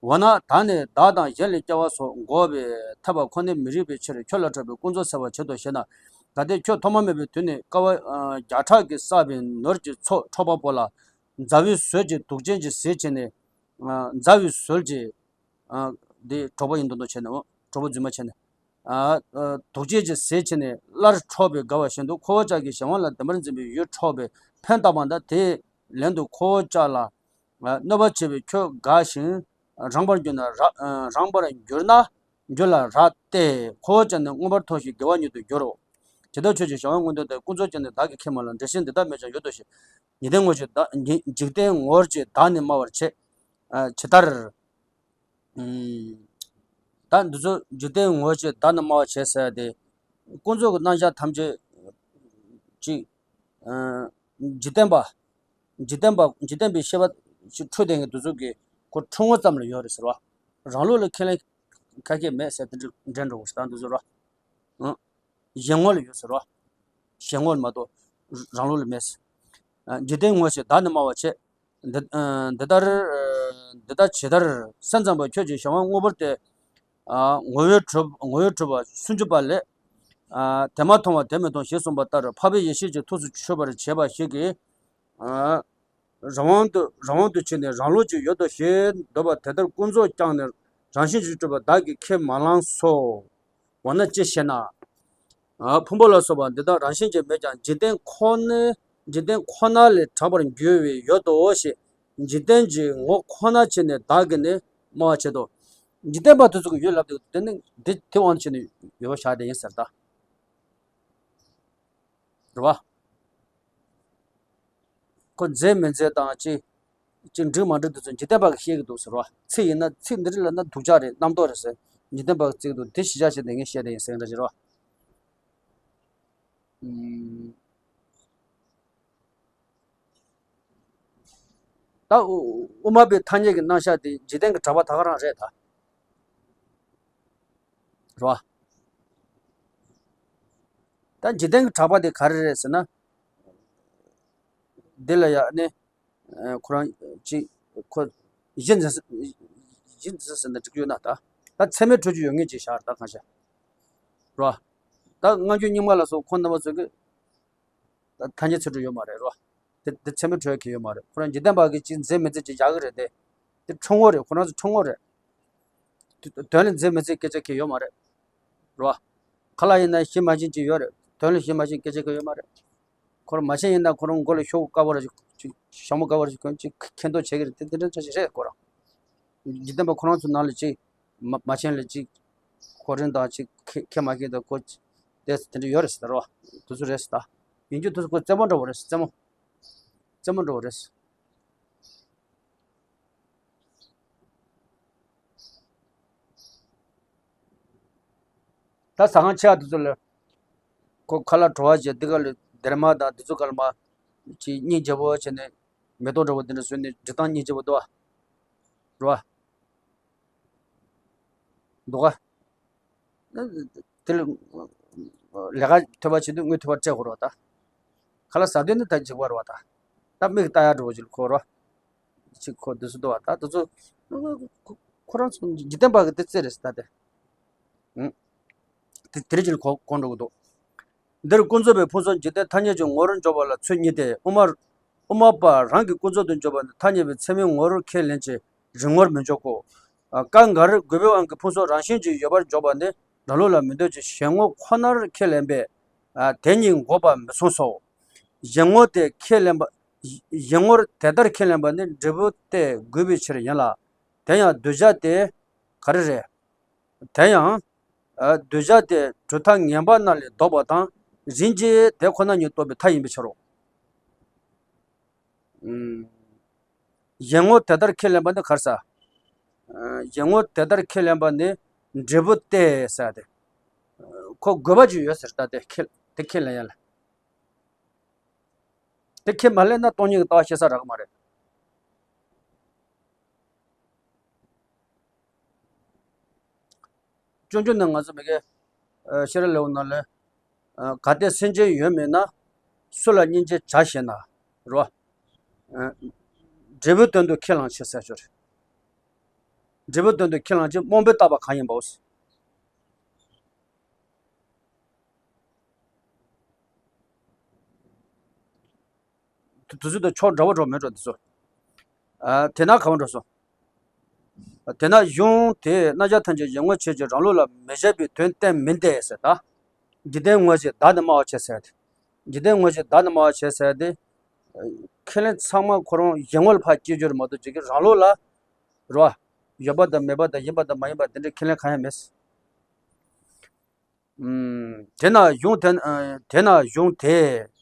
འོ་ན་ད་ནི་བདག་དང་གཞན་ལས་སྐྱེ་བ་སོགས་འགོག་པའི་ཐེག་པ་ཁོ་ནའི་མི་རིགས་པའི་ཕྱིར་ཁྱོད་ལ་གྲགས་པའི་ཀུན་རྫོབ་འཚལ་བར་བྱེད་དོ་ཞེ་ན། གལ་ཏེ་ཁྱོད་ཐོག་མ་མེད་པའི་དུས་ནས་དཀའ་བ་བརྒྱ་ཕྲག་གིས་བསགས་པའི་ནོར་གྱི་ཚོགས་འཕྲོག་པ་པོ་ལ། མཛའ་བོའི་ཟོལ་གྱིས་དུག་ཅན་གྱི་ཟས་བྱས་ནས། མཛའ་བོའི་ཟོལ་གྱིས། འདི་གྲོགས་པོ་ཡིན་མདོག་མདོག་བྱས་ནས། གྲོགས་པོ་རྫུན་མ་བྱས་ནས། ཨ་ཨ་དོགས་གཅོད་ཀྱི་ཟས་བྱས་ནས་སླར་འཕྲོག་པའི་དགའ་བ་བཞིན་དུ་ཁོ་བོ་ཅག་གིས་གཞན་དབང་ལ་བདེན་པར་འཛིན་པའི་ཡུལ་འཕྲོག་པའི་ཕན་བཏགས་པ་དང་། དེའི་ལན་དུ་ཁོ་བོ་ཅག་ལ་ཨ་གནོད་པ་བྱེད་པའི་ཁྱོད་དགའ་ཞིང་རངས་པར་གྱུར་ན་ར་ཨ་རངས་པར་གྱུར་ན་འགྱུར་ལ་རག་སྟེ། ཁོ་བོ་ཅག་ནི་མངོན་པར་མཐོ་ཞིང་དགེ་བ་ཉིད་དུ་འགྱུར་རོ། ཇི་ལྟར་ཁྱོད་ཀྱིས་གཞན་དབང་མངོན་འདོད་དང་ཀུན་རྫོབ་ཅན་ནི་བདག་གིས་ཁས་མ་བླངས། འགྲེལ་ཆེན་འདི་དག་སྨོས་ཀྱང་ཡོད་དོ་ཞེས། འཇིག་རྟེན་ངོ་བོ་ཆེ་བདག་འཇིག་རྟེན་ངོ་བོ་ཆེ་བདག་ནི་སྨྲ་བར་བྱེད། ཨ་ཇི་ལྟར། ཨུམ། ད་འདི་ཚོ་འཇིག་རྟེན་ངོ་བོ་ཆེ་བདག་ནི་སྨྲ་བར་བྱེད་ཟེར་ཏེ། ཀུན་རྫོབ་ཀྱི་རྣམ་གཞག་ཐམས་ཅད་ཅིག་ཨ་འཇིག་རྟེན་པ། འཇིག་རྟེན་པ་འཇིག་རྟེན་པའི་ཤེས་པ་ཅིག་འཁྲུལ་བསྡད་མཁན་འདི་ཚོ་གི་ཁོ་འཁྲུལ་ངོ་ཙམ་ལ་ཡོད་རེད་ཟེར་བ། རང་ལུགས་ལ་ཁས་ལེན་ཁ་ཁས་མེད་ཟེར་དེ་འདྲ་འདྲ་འགྲོ་གི་རེད་ད་འདི་ཚོ་ར། ཨང་། གཞན་ངོ་ལ་ཡོད་ཟེར་རོ། གཞན་ངོ་ལ་མ་གཏོགས་རང་ལུགས་ལ་མེད་ཟེར། ཨ་འཇིག་རྟེན་ངོ་ཞེས་བདག་ནི་སྨྲ་བར་བྱེད། འདི་ཨ་འདི་ལྟར་ཨ་འདི་ལྟར་ཇི་ལྟར་སེམས་ཙམ་པ་ཁྱོད་ཀྱིས་གཞན་དབང་དངོས་པོར་ཏེ། ཨ་ངོ་བོས་གྲུབ་ངོ་བོས་གྲུབ་པ་སུན་འབྱིན་པ་ལས། ཨ་དེ་མ་མཐོང་བ་དེ་མི་མཐོང་ཞེས་གསུངས་པ་ལྟར་འཕགས་པའི་ཡེ་ཤེས་ཀྱི་ཐུགས་སུ་ཆུད་པར་བྱེད་པ་ཞིག་གིས། ཨ་རང་དབང་དུ་རང་དབང་དུ་ཕྱིན་ནས་རང་ལུགས་ཀྱི་ཡུལ་དུ་ཞེས་འདོད་པ་དེ་ལྟར་ཀུན་རྫོབ་ཀྱང་ནི་རང་བཞིན་གྱིས་གྲུབ་པ་བདག་གིས་ཁས་མ་བླངས་སོ། འོ་ན་ཅི་ཞེ་ན། ཨ་ཕུང་པོ་ལ་སོགས་པ་འདི་དག་རང་བཞིན་གྱིས་མེད་ཀྱང་འཇིག་རྟེན་ཁོ་ནའི་འཇིག་རྟེན་ཁོ་ན་ལས་གྲགས་པར་འགྱུར་བའི་ཡུལ་དུ་ཞེས་འཇིག་རྟེན་གྱི་ངོ་ཁོ་ན་ཕྱེ་ནས་བདག་གིས་ནི་སྨྲ་བར་བྱེད་དོ། འཇིག་རྟེན་པ་དེ་ཚོ་གི་ཡུལ་ལབ་དུས་དེ་ནི་འདི་དེ་དབང་ཕྱེ་ནས་ཡོད་པ་བཞག་དེ་ཡིན་ཟེར་ད། རེད་བ། ཁོ་མཛེས་མི་མཛེས་དང་ཅི། ཅི་འགྲིག་མ་འགྲིག་དེ་ཚོ་འཇིག་རྟེན་པ་གིས་ཤེས་ཀྱི་འདུག་ཟེར་བ། ཚིག་ཡིན་ན་ཚིག་འདི་རིགས་ལ་ན་སྡུག་ཅག་རེད་རྣམ་རྟོག་རེད་ཟེར། འཇིག་རྟེན་པ་གིས་བརྩི་གི་འདུག་དེ་གཞི་བཞག་བྱས་ནས་ངས་བཤད་དེ་ཡིན་ཟེར་འདྲ་ཅིག་རེད་བ། ཨུམ། ད་དབུ་དབུ་མ་པའི་ཐ་སྙད་ཀྱི་རྣམ་གཞག་དེ་འཇིག་རྟེན་གྱི་གྲགས་པ་ད་ག་རང་རེད་ད། རེད་བ། ད་འཇིག་རྟེན་གྱི་གྲགས་པ་དེ་ག་རེ་རེད་ཟེར་ན། འདི་ལ་ཡང་ནི། ཁོ་རང་གཅིག་ཁོ་གཞི་འཛིན་གཞི་འཛིན་ཟེར་ན་འགྲིག་གི་ཡོད་ན་ད། ད་ཚད་མའི་འཕྲོས་ཀྱི་ཡོད་ངེས་ཅིག་བཞག་ད་གང་བྱ། རེད་བ། ད་སྔ་འགྱུར་རྙིང་མ་ལ་སོགས་ཁོང་རྣམ་པ་ཚོ་གི་ད་ཐ་སྙད་ཚུལ་འགྲོ་ཡོད་མ་རེད་རོ། དེ་དེ་ཚད་མའི་འཕྲོས་གི་ཡོད་མ་རེད། ཁོ་རང་འཇིག་རྟེན་པ་གི་ཅིག་མཛེས་མི་མཛེས་ཅིག་བཞག་གི་རེད་དེ། དེ་ཁྲོམ་ངོ་རེད། ཁོ་རང་ཚོ་ཁྲོམ་ངོ་རེད། དོན་ལ་མཛེས་མི་མཛེས་སྐད་ཆ་གི་ཡོད་མ་རེད། རོ། ཁ་ལག་ཡིན་ན་ཞིམ་མ་ཞིམ་ཅིག་ཡོད་རེད། དོན་ལ་ཞིམ་མ་ཞིམ་སྐད་ཆ་གི་ཡོད་མ་རེད། ཁོ་རང་མ་ཤེས་ཡིན་ན་ཁོ་རང་མགོ་ལ་ཤོག་བུ་དཀར་པོ་ར་ཅིག་ཅིག་ཞྭ་མོ་དཀར་པོ་ར་ཅིག་གོན་ཅིག་ཁེ་མདོག་བྱེད་ཀྱི་རེད། དེ་དེ་འདྲ་འདྲ་ཞིག་རེད་ཁོ་རང་། འཇིག་རྟེན་པ་ཁོ་རང་ཚོ་ནང་ལ་ཅིག་མ་མ་ཤེས་ལ་ཅིག་གོ་རིམ་དང་ཅིག་ཁེ་ཁེ་མ་ཁེ་དང་ཁོ་ཅིག་དེ་དེ་འདྲ་ཡོད་རེད་ཟེར་རོ། དེ་ཚོ་རེད་ཟེར་ད། ཡིན་རྒྱུ་དེ་ཚོ་ཁོ་རྩེད་མོ་འདྲ་བོ་རེད་རྩེད་མོ། རྩེད་མོ་འདྲ་བོ་རེད། ད་ཟ་ཁང་ཆེ་བ་དེ་ཚོ་ལ་ཁོ་ཁ་ལག་བྲོ་བ་བྱས་འདི་ག་ལ་སྡེར་མ་དང་དེ་ཚོ་ག་ལ་མ་ཅིག་སྙིང་རྗེ་པོ་བྱས་ནས་མེ་ཏོག་འདྲ་བོ་འདི་འདྲ་བཟོས་ནས་འབྲི་སྟངས་སྙིང་རྗེ་པོ་འདུག་བ། རེད་བ། འདུག་ག་དེ་ལ་ལས་ཀ་ཐོལ་པ་བྱེད་དུས་དངུལ་ཐོལ་པ་སྤྲད་དགོས་རེད་བ་ད། ཁ་ལག་ཟ་དུས་ནི་ད་འཇིགས་པ་རེད་བ་ད། ད་མིག་ལྟ་ཡག་འདྲ་བོ་ཅིག་ལ་གོ་རེད་བ། ཅིག་ཁོ་འདི་ཚོ་འདུག་བ་ད་དེ་ཚོ། ཁོ་རང་ཚོ་འཇིག་རྟེན་པ་གི་དེ་རྩེད་རེད་ཟེར་ད་དེ། ཨང་། དེ་དེ་རིགས་ཀྱི་གོ་གོ་འགྲོ་གི་འདུག་འདིར་ཀུན་རྫོབ་པའི་ཕུང་གསུམ་འཇིག་རྟེན་ཐ་སྙད་ཀྱི་ངོ་བོར་འཇོག་པ་ལ་ཚུལ་གཉིས་ཏེ། དབུ་མ། དབུ་མ་པ་རང་གི་ཀུན་རྫོབ་ཏུ་འཇོག་པ་ནི་ཐ་སྙད་པའི་ཚད་མའི་ངོ་བོར་ཁས་ལེན་ཅིང་རིག་ངོར་མི་འཇོག་གོ། ཨ་སྐབས་འགར་དགོས་པའི་དབང་གིས་ཕུང་གསུམ་རང་བཞིན་གྱིས་ཡོད་པར་འཇོག་པ་ནི་རང་ལུགས་ལ་མི་འདོད་ཅིང་གཞན་ངོ་ཁོ་ནར་ཁས་ལེན་པས། ཨ་དེ་གཉིས་འགོག་པ་མི་མཚུངས་སོ། གཞན་ངོ་དེ་ཁས་ལེན་པ། གཞན་ངོར་དེ་ལྟར་ཁས་ལེན་པ་ནི་འབྲས་བུ་སྟེ་དགོས་པའི་ཕྱིར་ཡིན་ལ། དེ་ཡང་གདུལ་བྱ་དེ་ག་རེ་རེད། དེ་ཡང་། ཨ་གདུལ་བྱ་དེ་གྲུབ་མཐའ་ངན་པ་རྣམས་ལས་ལྡོག་པ་དང་རིམ་གྱིས་དེ་ཁོ་ན་ཉིད་རྟོགས་པའི་མཐའ་ཡིན་པའི་ཕྱིར་རོ། ཨུམ། གཞན་ངོ་དེ་ལྟར་ཁས་ལེན་པ་ནི་ག་རེ་ཟེར། ཨ་གཞན་ངོ་དེ་ལྟར་ཁས་ལེན་པ་ནི་འབྲས་བུ་སྟེ་ཟེར་ཏེ། ཁོ་དགོས་པ་ཅིག་ཡོད་ཟེར་ད་དེ་ཁས་དེ་ཁས་ལེན་ཡ་ལ། དེ་ཁས་མ་ལེན་ན་སྟོང་ཉིད་ཀྱི་ལྟ་བ་ཤེས་ས་རག་གི་མ་རེད། སྤྱོད་འཇུག་ནང་ང་ཚོ་མི་དགེ་ཤེས་རབ་ལེའུ་ནང་ལ། གལ་ཏེ་སེམས་ཅན་ཡོད་མིན་ན། སུ་ལ་སྙིང་རྗེ་བྱ་ཞེ་ན། རོ། འབྲས་བུའི་དོན་དུ་ཁས་བླངས་ཕྱིར་ཟེར་ཞོར། འབྲས་བུའི་དོན་དུ་ཁས་བླངས་ཀྱི་རྨོངས་པས་བཏགས་པ་གང་ཡིན་པའོ། དུ་དུ་ཚོད་དུ་ཕྱོགས་འདྲ་བོ་འགྲོ་མེད་འགྲོ་འདི་ཚོ། ཨ་དེ་ན་ག་བ་འགྲོ་སོང་། དེས་ན་གཞུང་དེས་རྣམ་གཞག་ཐམས་ཅད་གཞན་ངོ་བྱས་ཀྱི་རང་ལུགས་ལ་མི་བཞག་པའི་དོན་གཏན་མིན་ཏེ་ཟེར་ད། འཇིག་རྟེན་ངོ་ཞེས་བདག་ནི་སྨྲ་བར་བྱེད་ཟེར་ཏེ། འཇིག་རྟེན་ངོ་ཞེས་བདག་ནི་སྨྲ་བར་བྱེད་ཟེར་ཏེ། ཁས་ལེན་ཚང་མ་ཁོ་རང་གཞན་ངོ་ལ་ཕར་སྐྱེལ་རྒྱུ་རེད་མ་གཏོགས་ཅིག་གི་རང་ལུགས་ལ། རེད་བ། ཡོད་པ་དང་མེད་པ་དང་ཡིན་པ་དང་མ་ཡིན་པ་དེ་འདྲའི་ཁས་ལེན་གང་ཡང་མེད། ཨུམ། དེས་ན་གཞུང་དེ། ཨ། དེས་ན་གཞུང་དེས།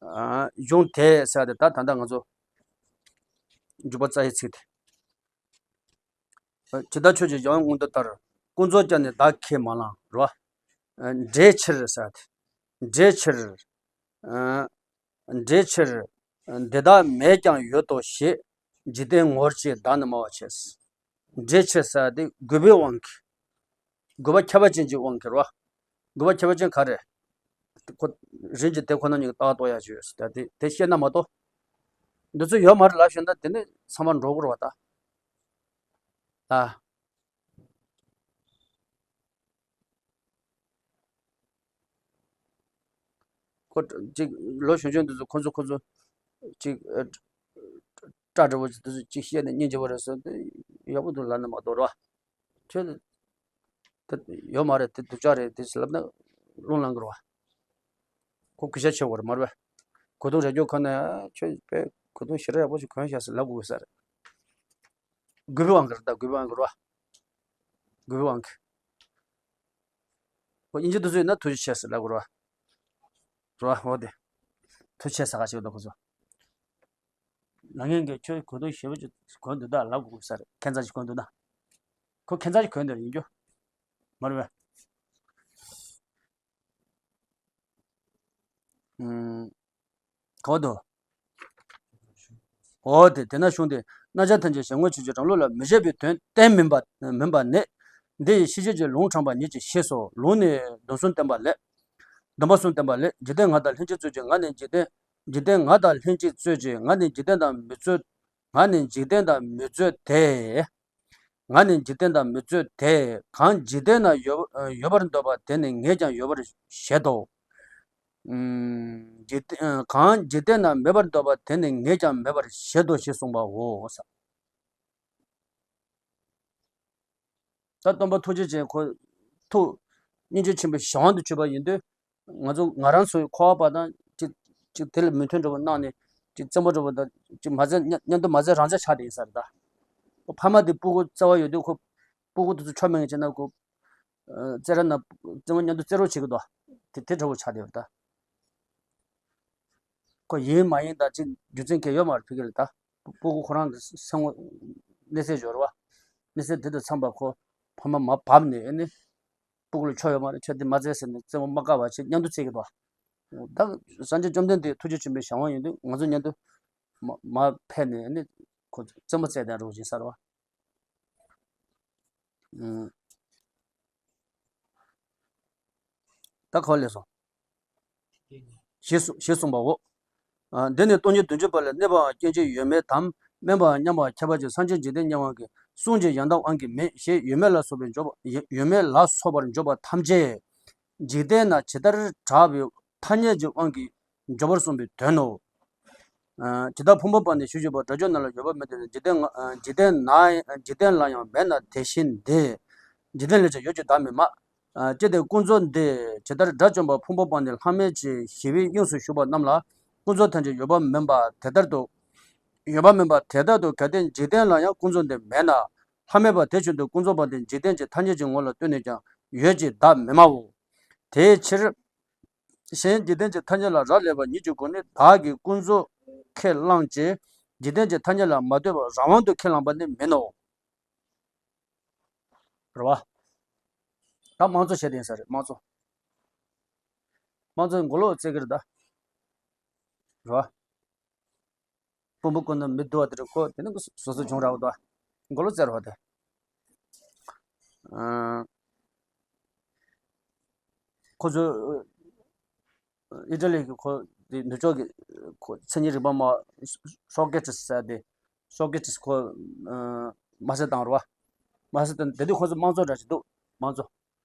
ཨ། གཞུང་དེས་ཟེར་ཏེ་ད་ད་ལྟ་ང་ཚོ་འཇུག་པ་རྩ་བའི་ཚིག་དེ། ཇི་ལྟར་ཆོས་ཀྱི་གཞན་དབང་མངོན་རྟོགས་ལྟར། ཀུན་རྫོབ་ཀྱང་ནི་བདག་ཁས་མ་བླངས་རོ། འགྲེལ་ཕྱིར་ཟེར་ཏེ། འགྲེལ་ཕྱིར། འགྲེལ་ཕྱིར། འདི་དག་མེད་ཀྱང་ཡོད་དོ་ཞེས། འཇིག་རྟེན་ངོ་ཞེས་བདག་ནི་སྨྲ་བར་བྱེད། འགྲེལ་ཕྱིར་ཟེར་ཏེ་དགོས་པའི་དབང་གིས། དགོས་པ་ཁྱབ་པ་ཅན་གྱི་དབང་གིས་རོ། དགོས་པ་ཁྱབ་པ་ཅན་ག་རེ། ཁོ། རིམ་གྱིས་དེ་ཁོ་ན་ཉིད་ཀྱིས་རྟག་ཏུ་ཡང་བརྗོད་ཟེར་ཏེ་དེ་བཤད་ན་མ་གཏོགས། འདི་ཚོ་ཡོད་མ་རེད་ལབ་ཞོན་ན་དེ་ནི་ཚང་མ་འགྲོ་དགོས་རེད་བ་ད། ད། ཁོ་ཅིག་ལོ་གཞོན་གཞོན་འདི་ཚོ་ཁོ་ཚོ་ཁོ་ཚོ་ཅིག་ཨ། སྐྲ་འདྲ་བོ་ཅིག་འདི་ཚོ་ཅིག་བཤད་ནས་སྙིང་རྗེ་བོ་རེད་ཟེར་ཏེ་ཡག་པོ་འདུག་ལབ་ན་མ་གཏོགས་རོ། ཁྱོད་དེ་ཡོད་མ་རེད། དེ་སྡུག་ཅག་རེད། དེ་ལབ་ན་རླུང་ལངས་ཀྱི་རེད་བ། ཁོ་གུས་ཞབས་ཆེ་བོ་རེད་མ་རེད་བས། གོས་ཐུང་རས་རྒྱུག་ཁོ་ན་ཁྱོད་དཔེ་གོས་ཐུང་ཞེ་དྲག་ཡག་པོ་ཞིག་གོན་ཤག་ཟེར་ལབ་དགོས་ས་རེད། དགོས་པའི་དབང་གིས་རེད་ད། དགོས་པའི་དབང་གིས་རེད་བ། དགོས་པའི་དབང་གིས། ཁོ་དབྱིན་ཇི་དེ་ཚོ་ཡིན་ན་ཐུགས་རྗེ་ཆེ་ཟེར་ལབ་དགོས་རེད་བ། རེད་བ། འོ་དེ། ཐུགས་རྗེ་ཆེ་ཟེར་ག་ཞིག་འདུག་ཁོ་ཚོ། ལ་ངན་གྱིས་ཁྱོད་གོས་ཐུང་ཞེ་པོ་ཅིག་གོན་འདུག་ད་ལབ་དགོས་ས་རེད། ཁྱད་མཚར་ཞིག་གོན་འདུག་ན། ཁོ་ཁྱད་མཚར་ཞིག་གོན་འདུག་ཡིན་རྒྱུ། མ་རེད་བས། ཨུམ། གོ་དོ། འོ་དེ། དེས་ན་གཞུང་དེས་རྣམ་གཞག་ཐམས་ཅད་གཞན་ངོ་བྱས་ཀྱི་རང་ལུགས་ལ་མི་བཞག་པའི་དོན་གཏན་མིན་པ། མིན་པ་ནི། འདི་ཡི་ཤེས་བྱེད་ཀྱི་ལུང་དྲངས་པ་ཉིད་ཀྱིས་ཤེས་སོ། ལུང་ནི་སྡོམ་གསུམ་བསྟན་པ་ལས། སྡོམ་པ་གསུམ་བསྟན་པ་ལས། འཇིག་རྟེན་ང་དང་ལྷན་ཅིག་རྩོད་ཅིང་ང་ནི་འཇིག་རྟེན། འཇིག་རྟེན་ང་དང་ལྷན་ཅིག་རྩོད་ཅིང་ང་ནི་འཇིག་རྟེན་དང་མི་རྩོད། ང་ནི་འཇིག་རྟེན་དང་མི་རྩོད་དེ། ང་ནི་འཇིག་རྟེན་དང་མི་རྩོད་དེ། གང་འཇིག་རྟེན་ན་ཡོད། ཡོད་པར་འདོད་པ་དེ་ནི་ངས་ཀྱང་ཡོད་པར་བཞེད་དོ། ཨུམ། འཇིག་རྟེན། གང་འཇིག་རྟེན་ན་མེད་པར་འདོད་པ་དེ་ནི་ངས་ཀྱང་མེད་པར་བཞེད་དོ་ཞེས་གསུངས་པའོ། ད་སྟོན་པ་ཐུགས་རྗེ་ཅན་ཁོ་ཐུགས་སྙིང་རྗེ་ཆེན་པོའི་གཞན་དབང་དུ་གྱུར་པ་ཡིན་དུས། ང་ཚོ་ང་རང་ཚོའི་འཁོར་བ་པ་དང་ཅིག་ཅིག་དེ་ལ་མོས་མཐུན་འདྲ་བོ་གནང་ནས་ཅིག་བཙན་པོ་འདྲ་བོ་དང་ཅིག་མ་བཙལ་མཉམ་མཉམ་དུ་མ་བཙལ་རང་བཙལ་ཆགས་བསྡད་ཡིན་ས་རེད་ད། ཕ་མ་དེ་སྤུ་གུ་བཙལ་བ་ཡོད་དུས་ཁོ་སྤུ་གུ་དེ་ཚོ་ཆོ་མེད་ངེས་བྱས་ན་ཁོ་བཙལ་ར་ན་བཙན་པོ་མཉམ་དུ་བཙལ་རོགས་བྱེད་ཀྱི་འདུག་དེ་དེ་འདྲ་བོ་ཆགས་བསྡད་ཡོད་ད། ཁོ་ཡིན་མ་ཡིན་དང་ཅིག་རྒྱུ་མཚན་གང་ཡོད་མ་རེད་ཕ་གི་ལ་ད། སྤུ་གུ་ཁོ་རང་གི་སེམས་ངོ་གནས་ཚད་སྦྱོར་བ། གནས་ཚད་དེ་དང་འཚམས་པ་ཁོ་ཕ་མ་མར་བབས་ནས་ཨ་ནི། སྤུ་གུ་ལ་ཆོ་ཡོད་མ་རེད། ཆོ་དེ་མ་བཙལ་ཟེར་ནས་བཙན་པོ་མ་བཀག་པ་བྱས་མཉམ་དུ་བཙལ་གི་འདུག་ད་སངས་རྒྱས་བཅོམ་ལྡན་འདས་ཐུགས་རྗེ་ཆེན་པོའི་གཞན་དབང་ཡིན་དུས་ང་ཚོ་མཉམ་དུ་མ་མར་ཕེབས་ནས་ཨ་ནི་ཁོ་བཙན་པོ་བཙལ་བསྡད་འགྲོ་བཞིན་ས་རེད་བ། ཨུམ། ད་ག་པར་སླེབས་སོང་། ཞེས་གསུངས་པའོ། འདི་ནི་སྟོང་ཉིད་བདུན་ཅུ་པ་ལས་གནས་པའང་སྐྱེ་མཆེད་ཡོད་མེད་དམ་དམན་པའམ་མཉམ་པའམ་ཁྱད་པར་ཅན་སངས་རྒྱས་འཇིག་རྟེན་གཉིས་དབང་གི་གསུང་གི་ཡང་དག་དབང་གིས་མེད་ཞེས་ཡོད་མེད་ལ་སོགས་པའི་འཇོག་པ་ཡོད་མེད་ལ་སོགས་པར་འཇོག་པ་ཐམས་ཅད་འཇིག་རྟེན་ན་ཇི་ལྟར་གྲགས་པའི་ཐ་སྙད་ཀྱི་དབང་གིས་འཇོག་པར་གསུངས་པའི་དོན་ནོ། ཇི་ལྟར་ཕུང་པོ་པ་ནི་ཞུ་བཞིན་པ་སྒྲ་སྒྱུར་རྣམས་ལ་ཡོད་པ་མེད་དེ་འཇིག་རྟེན་ན་འཇིག་རྟེན་ན་འཇིག་རྟེན་ལ་ཡང་མེད་ན་དེ་བཞིན་ཏེ། འཇིག་རྟེན་ལས་ཀྱང་ཡོད་ཅེས་བདག་མི་སྨྲ། ཅི་སྟེ་ཀུན་རྫོབ་འདི་ཇི་ལྟར་དགྲ་བཅོམ་པ་ཕུང་པོ་པ་ནི་ལྷ་མིན་ཅེས་ཞི་བའི་དབྱིངས་སུ་ཞུགས་པ་རྣམས་ལ་ཀུན་རྫོབ་ཐམས་ཅད་ཡོད་པ་མིན་པ་དེ་ལྟར་དུ། ཡོད་པ་མིན་པ་དེ་ལྟར་དུ་གལ་ཏེ་འཇིག་རྟེན་ལ་ཡང་ཀུན་རྫོབ་འདི་མེད་ན། ལྷ་མིན་པ་དེ་བཞིན་དུ་ཀུན་རྫོབ་པ་དེ་འཇིག་རྟེན་གྱི་ཐ་སྙད་ཀྱི་ངོ་ལ་ལྟོས་ནས་ཀྱང་ཡོད་ཅེས་བདག་མི་སྨྲའོ། དེའི་ཕྱིར། གཞན་འཇིག་རྟེན་གྱི་ཐ་སྙད་ལ་རག་ལས་པ་ཉིད་ཀྱི་སྒོ་ནས་བདག་གིས་ཀུན་རྫོབ་ཁས་བླངས་ཀྱི་འཇིག་རྟེན་གྱི་ཐ་སྙད་ལ་མ་ལྟོས་པར་རང་དབང་དུ་ཁས་བླངས་པ་ནི་མིན་ནོ། རེད་བ། ད་དམངས་གཙོ་བྱས་ཏེ་ཡིན་ས་རེད་དམངས་གཙོ། དམངས་གཙོའི་མགོ་ལོག་བཙལ་གི་རེད་ད། རེད་བ། དཔོན་པོ་ཀུན་ནི་མི་སྡུག་པ་དེ་རེད་ཁོ་དེ་ནི་སོ་སོ་བྱུང་རག་པ་དང་མགོ་ལོག་བཙལ་རོགས་དེ། ཁོ་ཚོ་ཨི་ཊ་ལི་གི་ཁོ་དེ་ནུབ་ཕྱོགས་ཀྱི་ཁོ་མཚན་ཉིད་རིག་པ་མ་སོ་ཀེ་ཊི་སི་ཟེར་དེ་སོ་ཀེ་ཊི་སི་ཁོ་དམར་གསོད་བཏང་རོགས། དམར་གསོད་བཏང་དེ་དུས་ཁོ་ཚོ་དམངས་གཙོ་འདྲ་ཞིག་འདུག་དམངས་གཙོ།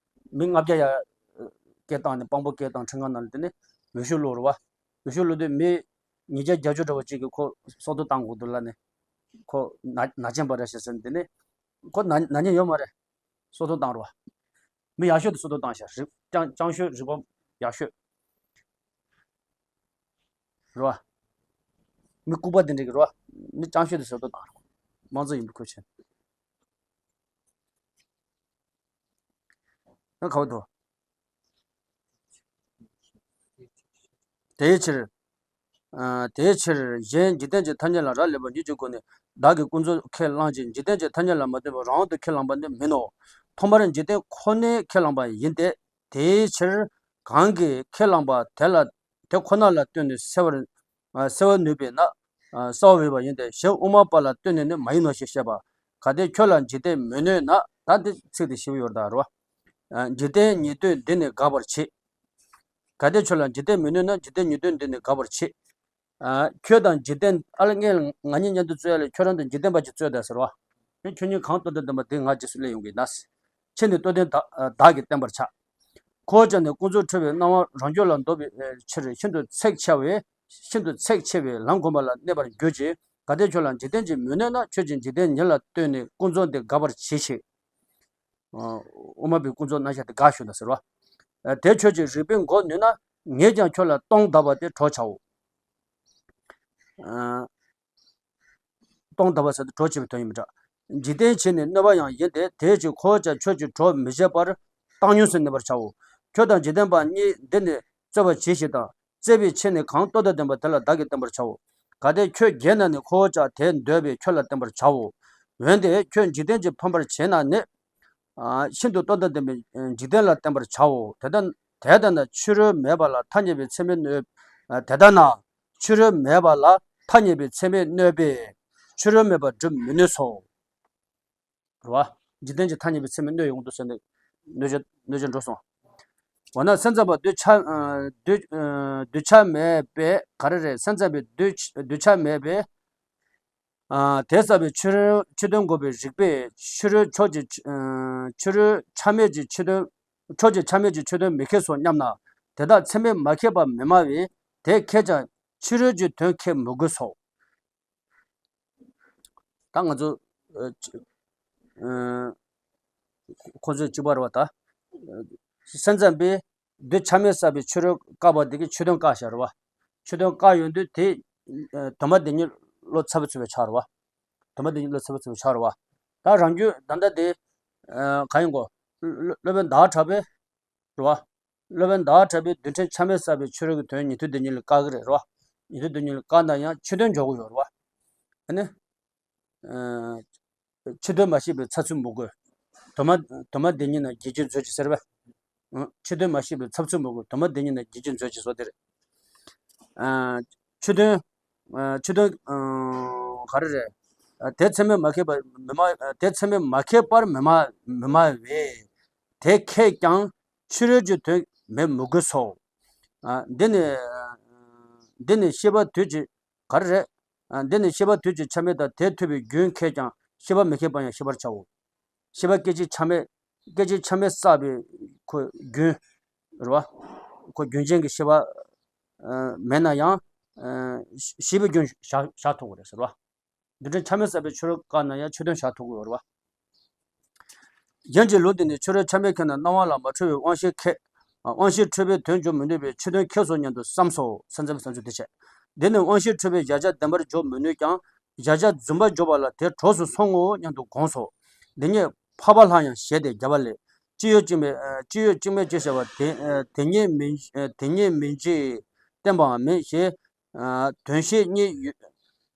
མི་ལྔ་བརྒྱ་ཡར་སྐད་བཏང་ནས་དཔང་པོ་སྐད་བཏང་ཁྲིམས་ཁང་ནང་ལ་དེ་ནས་འོས་ཤོག་བླུགས་རེད་བ། འོས་ཤོག་བླུགས་དུས་མི་ཉིས་བརྒྱ་བརྒྱད་ཅུ་འདྲ་བོ་གཅིག་གིས་ཁོ་སྲོག་ཐོག་བཏང་དགོས་འདུག་ལབ་ནས་ཁོ་ནག་ནག་ཅན་པ་འདྲ་ཞིག་ཟེར་ནས་དེ་ནས་ ཁོ་ན་ན་ཉེན་ཡོད་མ་རེད། སོ་ཐོག་བཏང་རོགས། མི་ཡག་ཤོས་དེ་སོ་ཐོག་བཏང་ཤག་རིག་ཅང་ཅང་ཤོས་རིག་པ་ཡག་ཤོས། རེད་བ། མི་ལྐུགས་པ་དེ་འདྲ་གི་རེད་བ། མི་ཅང་ཤོས་དེ་སོ་ཐོག་བཏང་རོགས། མང་གཙོ་ཡིན་པའི་ཁུལ་བྱས། ཨ་ག་བ་དོ། དེའི་ཕྱིར། ཨ་དེའི་ཕྱིར་གཞན་འཇིག་རྟེན་གྱི་ཐ་སྙད་ལ་རག་ལས་པ་ཉིད་ཀྱི་སྒོ་ནས་བདག་གི་ཀུན་རྫོབ་ཁས་བླངས་ཀྱི་འཇིག་རྟེན་གྱི་ཐ་སྙད་ལ་མ་ལྟོས་པར་རང་དབང་དུ་ཁས་བླངས་པ་ནི་མིན་ནོ། ཐོག་མར་འཇིག་རྟེན་ཁོ་ནའི་ཁས་བླངས་པ་ཡིན་ཏེ། དེའི་ཕྱིར་གང་གིས་ཁས་བླངས་པ་དེ་ལ་དེ་ཁོ་ན་ལ་ལྟོས་ནས་སེལ་བར་ཨ་སེལ་བར་ནུས་པས་ན། ཨ་གསལ་བ་འོས་པ་ཡིན་ཏེ། གཞན་དབུ་མ་པ་ལ་ལྟོས་ནས་ནི་མ་ཡིན་ནོ་ཞེས་བཤད་པ། གལ་ཏེ་ཁྱོད་ལ་འཇིག་རྟེན་མི་གནོད་ན། ད་འདི་ཚིག་དེ་ཞིབ་ཡོད་ད་རོ། ཨ་འཇིག་རྟེན་ཉིད་དོན་འདི་ནི་དགག་པར་བྱེད། གལ་ཏེ་ཁྱོད་ལ་འཇིག་རྟེན་མི་གནོད་ན། འཇིག་རྟེན་ཉིད་དོན་འདི་ནི་དགག་པར་བྱེད། ཨ་ཁྱོད་དང་འཇིག་རྟེན་ཨ་ལ་ངས་ང་གཉིས་མཉམ་དུ་རྩོད་ཡ་ལས་ཁྱོད་རང་དང་འཇིག་རྟེན་པ་གཅིག་རྩོད་དང་ཟེར་བ། ཁྱོད་གཉིས་གང་ལྟོ་ལྡན་ལྡན་པ་དེ་ང་རྗེས་སུ་སླེབས་ཡོང་གི་ན། ཕྱིར་ནི་ལྟོ་ལྡན་བདག་བདག་གིས་བསྟན་པར་བྱ། ཁོ་བོ་ཅག་ནི་ཀུན་རྫོབ་འཁྲུལ་པའི་སྣང་བ་རང་རྒྱུད་ལ་འདོགས་པའི་ཕྱིར་ཤིན་ཏུ་ཚེགས་ཆེ་བས། ཤིན་ཏུ་ཚེགས་ཆེ་བས་ལམ་གོམས་པ་ལ་གནས་པར་འགྱུར་གྱི། གལ་ཏེ་ཁྱོད་ལ་འཇིག་རྟེན་གྱིས་མི་གནོད་ན། ཁྱོད་ཀྱིས་འཇིག་རྟེན་ཉིད་ལ་ལྟོས་ནས་ཀུན་རྫོབ་འདི་དགག་པར་བྱེད་ཅིག། ཨ་དབུ་མ་པའི་ཀུན་རྫོབ་རྣམ་གཞག་དེ་དགག་ཞུ་ན་ཟེར་བ། ཨ་དེ་ཁྱོད་ཀྱིས་རིགས་པས་འགོག་ནུས་ན། ངས་ཀྱང་ཁྱོད་ལ་སྟོང་གདགས་པ་དེ་གྲོགས་བྱའོ། ཨ་སྟོང་གདགས་པ་ཟེར་དུས་གྲོགས་བྱེད་པའི་དོན་ཡིན་པ་འདྲ། འཇིག་རྟེན་ཆོས་ནི་གནོད་པ་ཡང་ཡིན་ཏེ། དེའི་ཕྱིར་ཁོ་བོ་ཅག་ཁྱོད་ཀྱིས་གྲོགས་མི་བྱེད་པར་བཏང་སྙོམས་སུ་གནས་པར་བྱའོ། ཁྱོད་དང་འཇིག་རྟེན་པ་གཉིས་འདི་ནི་རྩོད་པར་གྱིས་ཤིག་དང་། རྩོད་པའི་ཆེད་ནི་གང་ལྟོ་ལྡན་ལྡན་པ་དེ་ལ་བདག་གིས་བསྟན་པར་བྱའོ། གལ་ཏེ་ཁྱོད་རྒས་ན་ནི། ཁོ་བོ་ཅག་དེ་འདོད་པས་ཁྱོད་ལ་བསྟན་པར་བྱའོ། འོན་ཏེ་ཁྱོད་འཇིག་རྟེན་གྱིས་ཕམ་པར་བྱེད་ན་ནི། ཨ་ཤིན་ཏུ་ལྟོ་ལྡན་ལྡན་པའི་འཇིག་རྟེན་ལ་བསྟན་པར་བྱའོ། དེ་ལྟ་དེ་ལྟ་ན་ཕྱི་རོལ་མེད་པ་ལ་ཐ་སྙད་པའི་ཚད་མས་གནོད། ཨ་དེ་ལྟ་ན་ཕྱི་རོལ་མེད་པ་ལ་ཐ་སྙད་པའི་ཚད་མས་གནོད་པས་ཕྱི་རོལ་མེད་པར་སྒྲུབ་མི་ནུས་སོ། རེད་བ། འཇིག་རྟེན་གྱི་ཐ་སྙད་པའི་ཚད་མས་གནོད་ཡོང་དུས་ཟེར་ནས་གནོད་བྱ་གནོད་བྱ་འགྲོ་སོང་། འོ་ན་སེམས་ཙམ་པ་གདུལ་བྱ་ཨ་གདུལ་ཨ་གདུལ་བྱ་མེད་པས་ག་རེ་རེད། སེམས་ཙམ་པའི་གདུལ་གདུལ་བྱ་མེད་པས། ཨ་དེ་ལྟ་བུའི་ཕྱི་རོལ་ཕྱི་དོན་འགོག་པའི་རིགས་པས་ཕྱི་རོལ་ཕྱོགས་ཀྱི་ཨ་ཕྱི་རོལ་ཆ་མེད་ཀྱི་ཕྱི་དོན། ཕྱོགས་ཀྱི་ཆ་མེད་ཀྱི་ཕྱི་དོན་མི་ཁེགས་སོ་སྙམ་ན། དེ་དག་ཚད་མས་མ་ཁེགས་པར་མི་སྨྲ་བས། དེ་ཁེགས་ཀྱང་ཕྱི་རོལ་གྱི་དོན་ཁེགས་མི་དགོས་སོ། ད་ང་ཚོ་ཨ་ཅི་ཨ་ཁོ་ཚོས་གཅིག་པ་རེད་བ་ད། སེམས་ཙམ་པས་གདུལ་བྱ་མེད་བསགས་པའི་ཕྱི་རོལ་བཀག་པ་དེ་གིས་ཕྱི་དོན་བཀག་བཞག་རེད་བ། ཕྱི་དོན་བཀག་ཡོང་དུས་དེ་ཨ་དོན་མ་དེ་ཉིད་བློ་ཚ་པོ་ཚུད་པའི་ཆ་རེད་བ། དོན་མ་དེ་ཉིད་བློ་ཚ་པོ་ཚུད་པའི་ཆ་རེད་བ། ད་རང་རྒྱུད་ད་ལྟ་དེ་ཨ་གང་ཡིན་གོ། སློབ་དཔོན་ཟླ་བ་གྲགས་པས། རེད་བ། སློབ་དཔོན་ཟླ་བ་གྲགས་པས་རྡུལ་ཕྲན་ཆ་མེད་བསགས་པའི་ཕྱི་རོལ་གྱི་དོན་ཉན་ཐོས་སྡེ་གཉིས་ལ་བཀག་གི་རེད་རོ། ཉན་ཐོས་སྡེ་གཉིས་ལ་བཀག་ན་ཡང་ཕྱི་དོན་འཇོག་གི་ཡོད་རེད་བ། ཨ་ནི། ཨ་ཕྱི་དོན་མ་ཤེས་པའི་ཚབ་ཚུལ་མི་དགོས། དོན་མ་དོན་མ་སྡེ་གཉིས་ན་གྱི་རྒྱུ་མཛོད་ཅིག་ཟེར་བས། ཨ་ཕྱི་དོན་མ་ཤེས་པའི་ཚབ་ཚུལ་མི་དགོས། དོན་མ་སྡེ་གཉིས་ན་གྱི་རྒྱུ་མཛོད་ཅིག་བཟོ་དེ་རེད། ཨ་ཕྱི་དོན། ཨ་ཕྱི་དོན། ཨ་ག་རེ་རེད། ཨ་དེ་ཚད་མས་མ་ཁེགས་པར་མི་སྨྲ། ཨ་དེ་ཚད་མས་མ་ཁེགས་པར་མི་སྨྲ་མི་སྨྲ་བས། དེ་ཁེགས་ཀྱང་ཕྱི་རོལ་གྱི་དོན་མེད་མི་དགོས་སོ། ཨ་འདི་ནི། འདི་ནི་ཤེས་པ་དུས་ཀྱི། ག་རེ་རེད། ཨ་འདི་ནི་ཤེས་པ་དུས་ཀྱི་ཆ་མེད་དང་དེ་ཐུབ་པའི་རྒྱུན་ཁེགས་ཀྱང་ཤེས་པ་མི་ཁེགས་པ་ཡང་ཤེས་པར་བྱའོ། ཤེས་པ་སྐད་ཅིག་ཆ་མེད། སྐད་ཅིག་ཆ་མེད་བསགས་པའི་ཁོ་རྒྱུན། རེད་བ། ཁོ་རྒྱུན་ཅན་གྱི་ཤེས་པ་ཨ་མེད་ན་ཡང་། ཨ་ཤེས་པའི་རྒྱུན་བཞག་བཞག་ཐུབ་ཀྱི་རེད་ཟེར་བ། རྡུལ་ཕྲན་ཆ་མེད་བསགས་པའི་ཕྱི་རོལ་བཀག་ན་ཡང་ཕྱི་དོན་བཞག་ཐུབ་ཀྱི་ཡོད་རེད་བ། གཞན་གྱི་ལུགས་འདི་ནི་ཕྱི་རོལ་ཆ་མེད་ཁེགས་ན་སྣང་བ་ལ་མ་འཁྲུལ་བའི་དབང་ཤེས་ཁེགས། དབང་ཤེས་འཁྲུལ་པས་དོན་འཇོག་མི་ནུས་པས་ཕྱི་དོན་ཁེགས་སོ་སྙམ་དུ་བསམས་སོ། སེམས་ཙམ་བསམ་ཚུལ་འདི་བྱས། འདི་ནི་དབང་ཤེས་འཁྲུལ་པས་གཞལ་བྱ་བདེན་པར་འཇོག་མི་ནུས་ཀྱང་གཞལ་བྱ་རྫུན་པར་འཇོག་པ་ལ་དེ་གྲོགས་སུ་སོང་ངོ་སྙམ་དུ་དགོངས་སོ། འདི་ཉིད་འཕགས་པ་ལྷར་ཡང་བཞེད་དེ་རྒྱས་པ་ལས། ཅི་ཡོད་ཅིག་མེད། ཅི་ཡོད་ཅིག་མེད་ཅེས་བྱ་བ་དེ་དེ་ཉིད་མིན་དེ་ཉིད་མིན་ཅེས་བསྟན་པའང་མིན་ཞེས། དོན་ཤེས་གཉིས་ཡོད་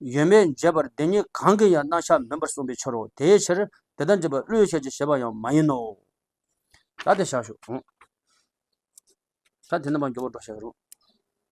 ཡོད་མེད་འབྱེད་པར་དེ་གཉིས་གང་གི་ཡང་རྣམ་གཞག་མིན་པར་གསུངས་པའི་ཕྱིར་རོ། དེའི་ཕྱིར་དེ་ལྟར་འབྱེད་པ་བློས་བྱས་ཀྱི་བྱེད་པ་ཡང་མ་ཡིན་ནོ། ད་དེ་བཞག་ཞུ། ད་དེ་རྣམ་པར་འགྱུར་བ་འགྲོ་བྱ་རུང་།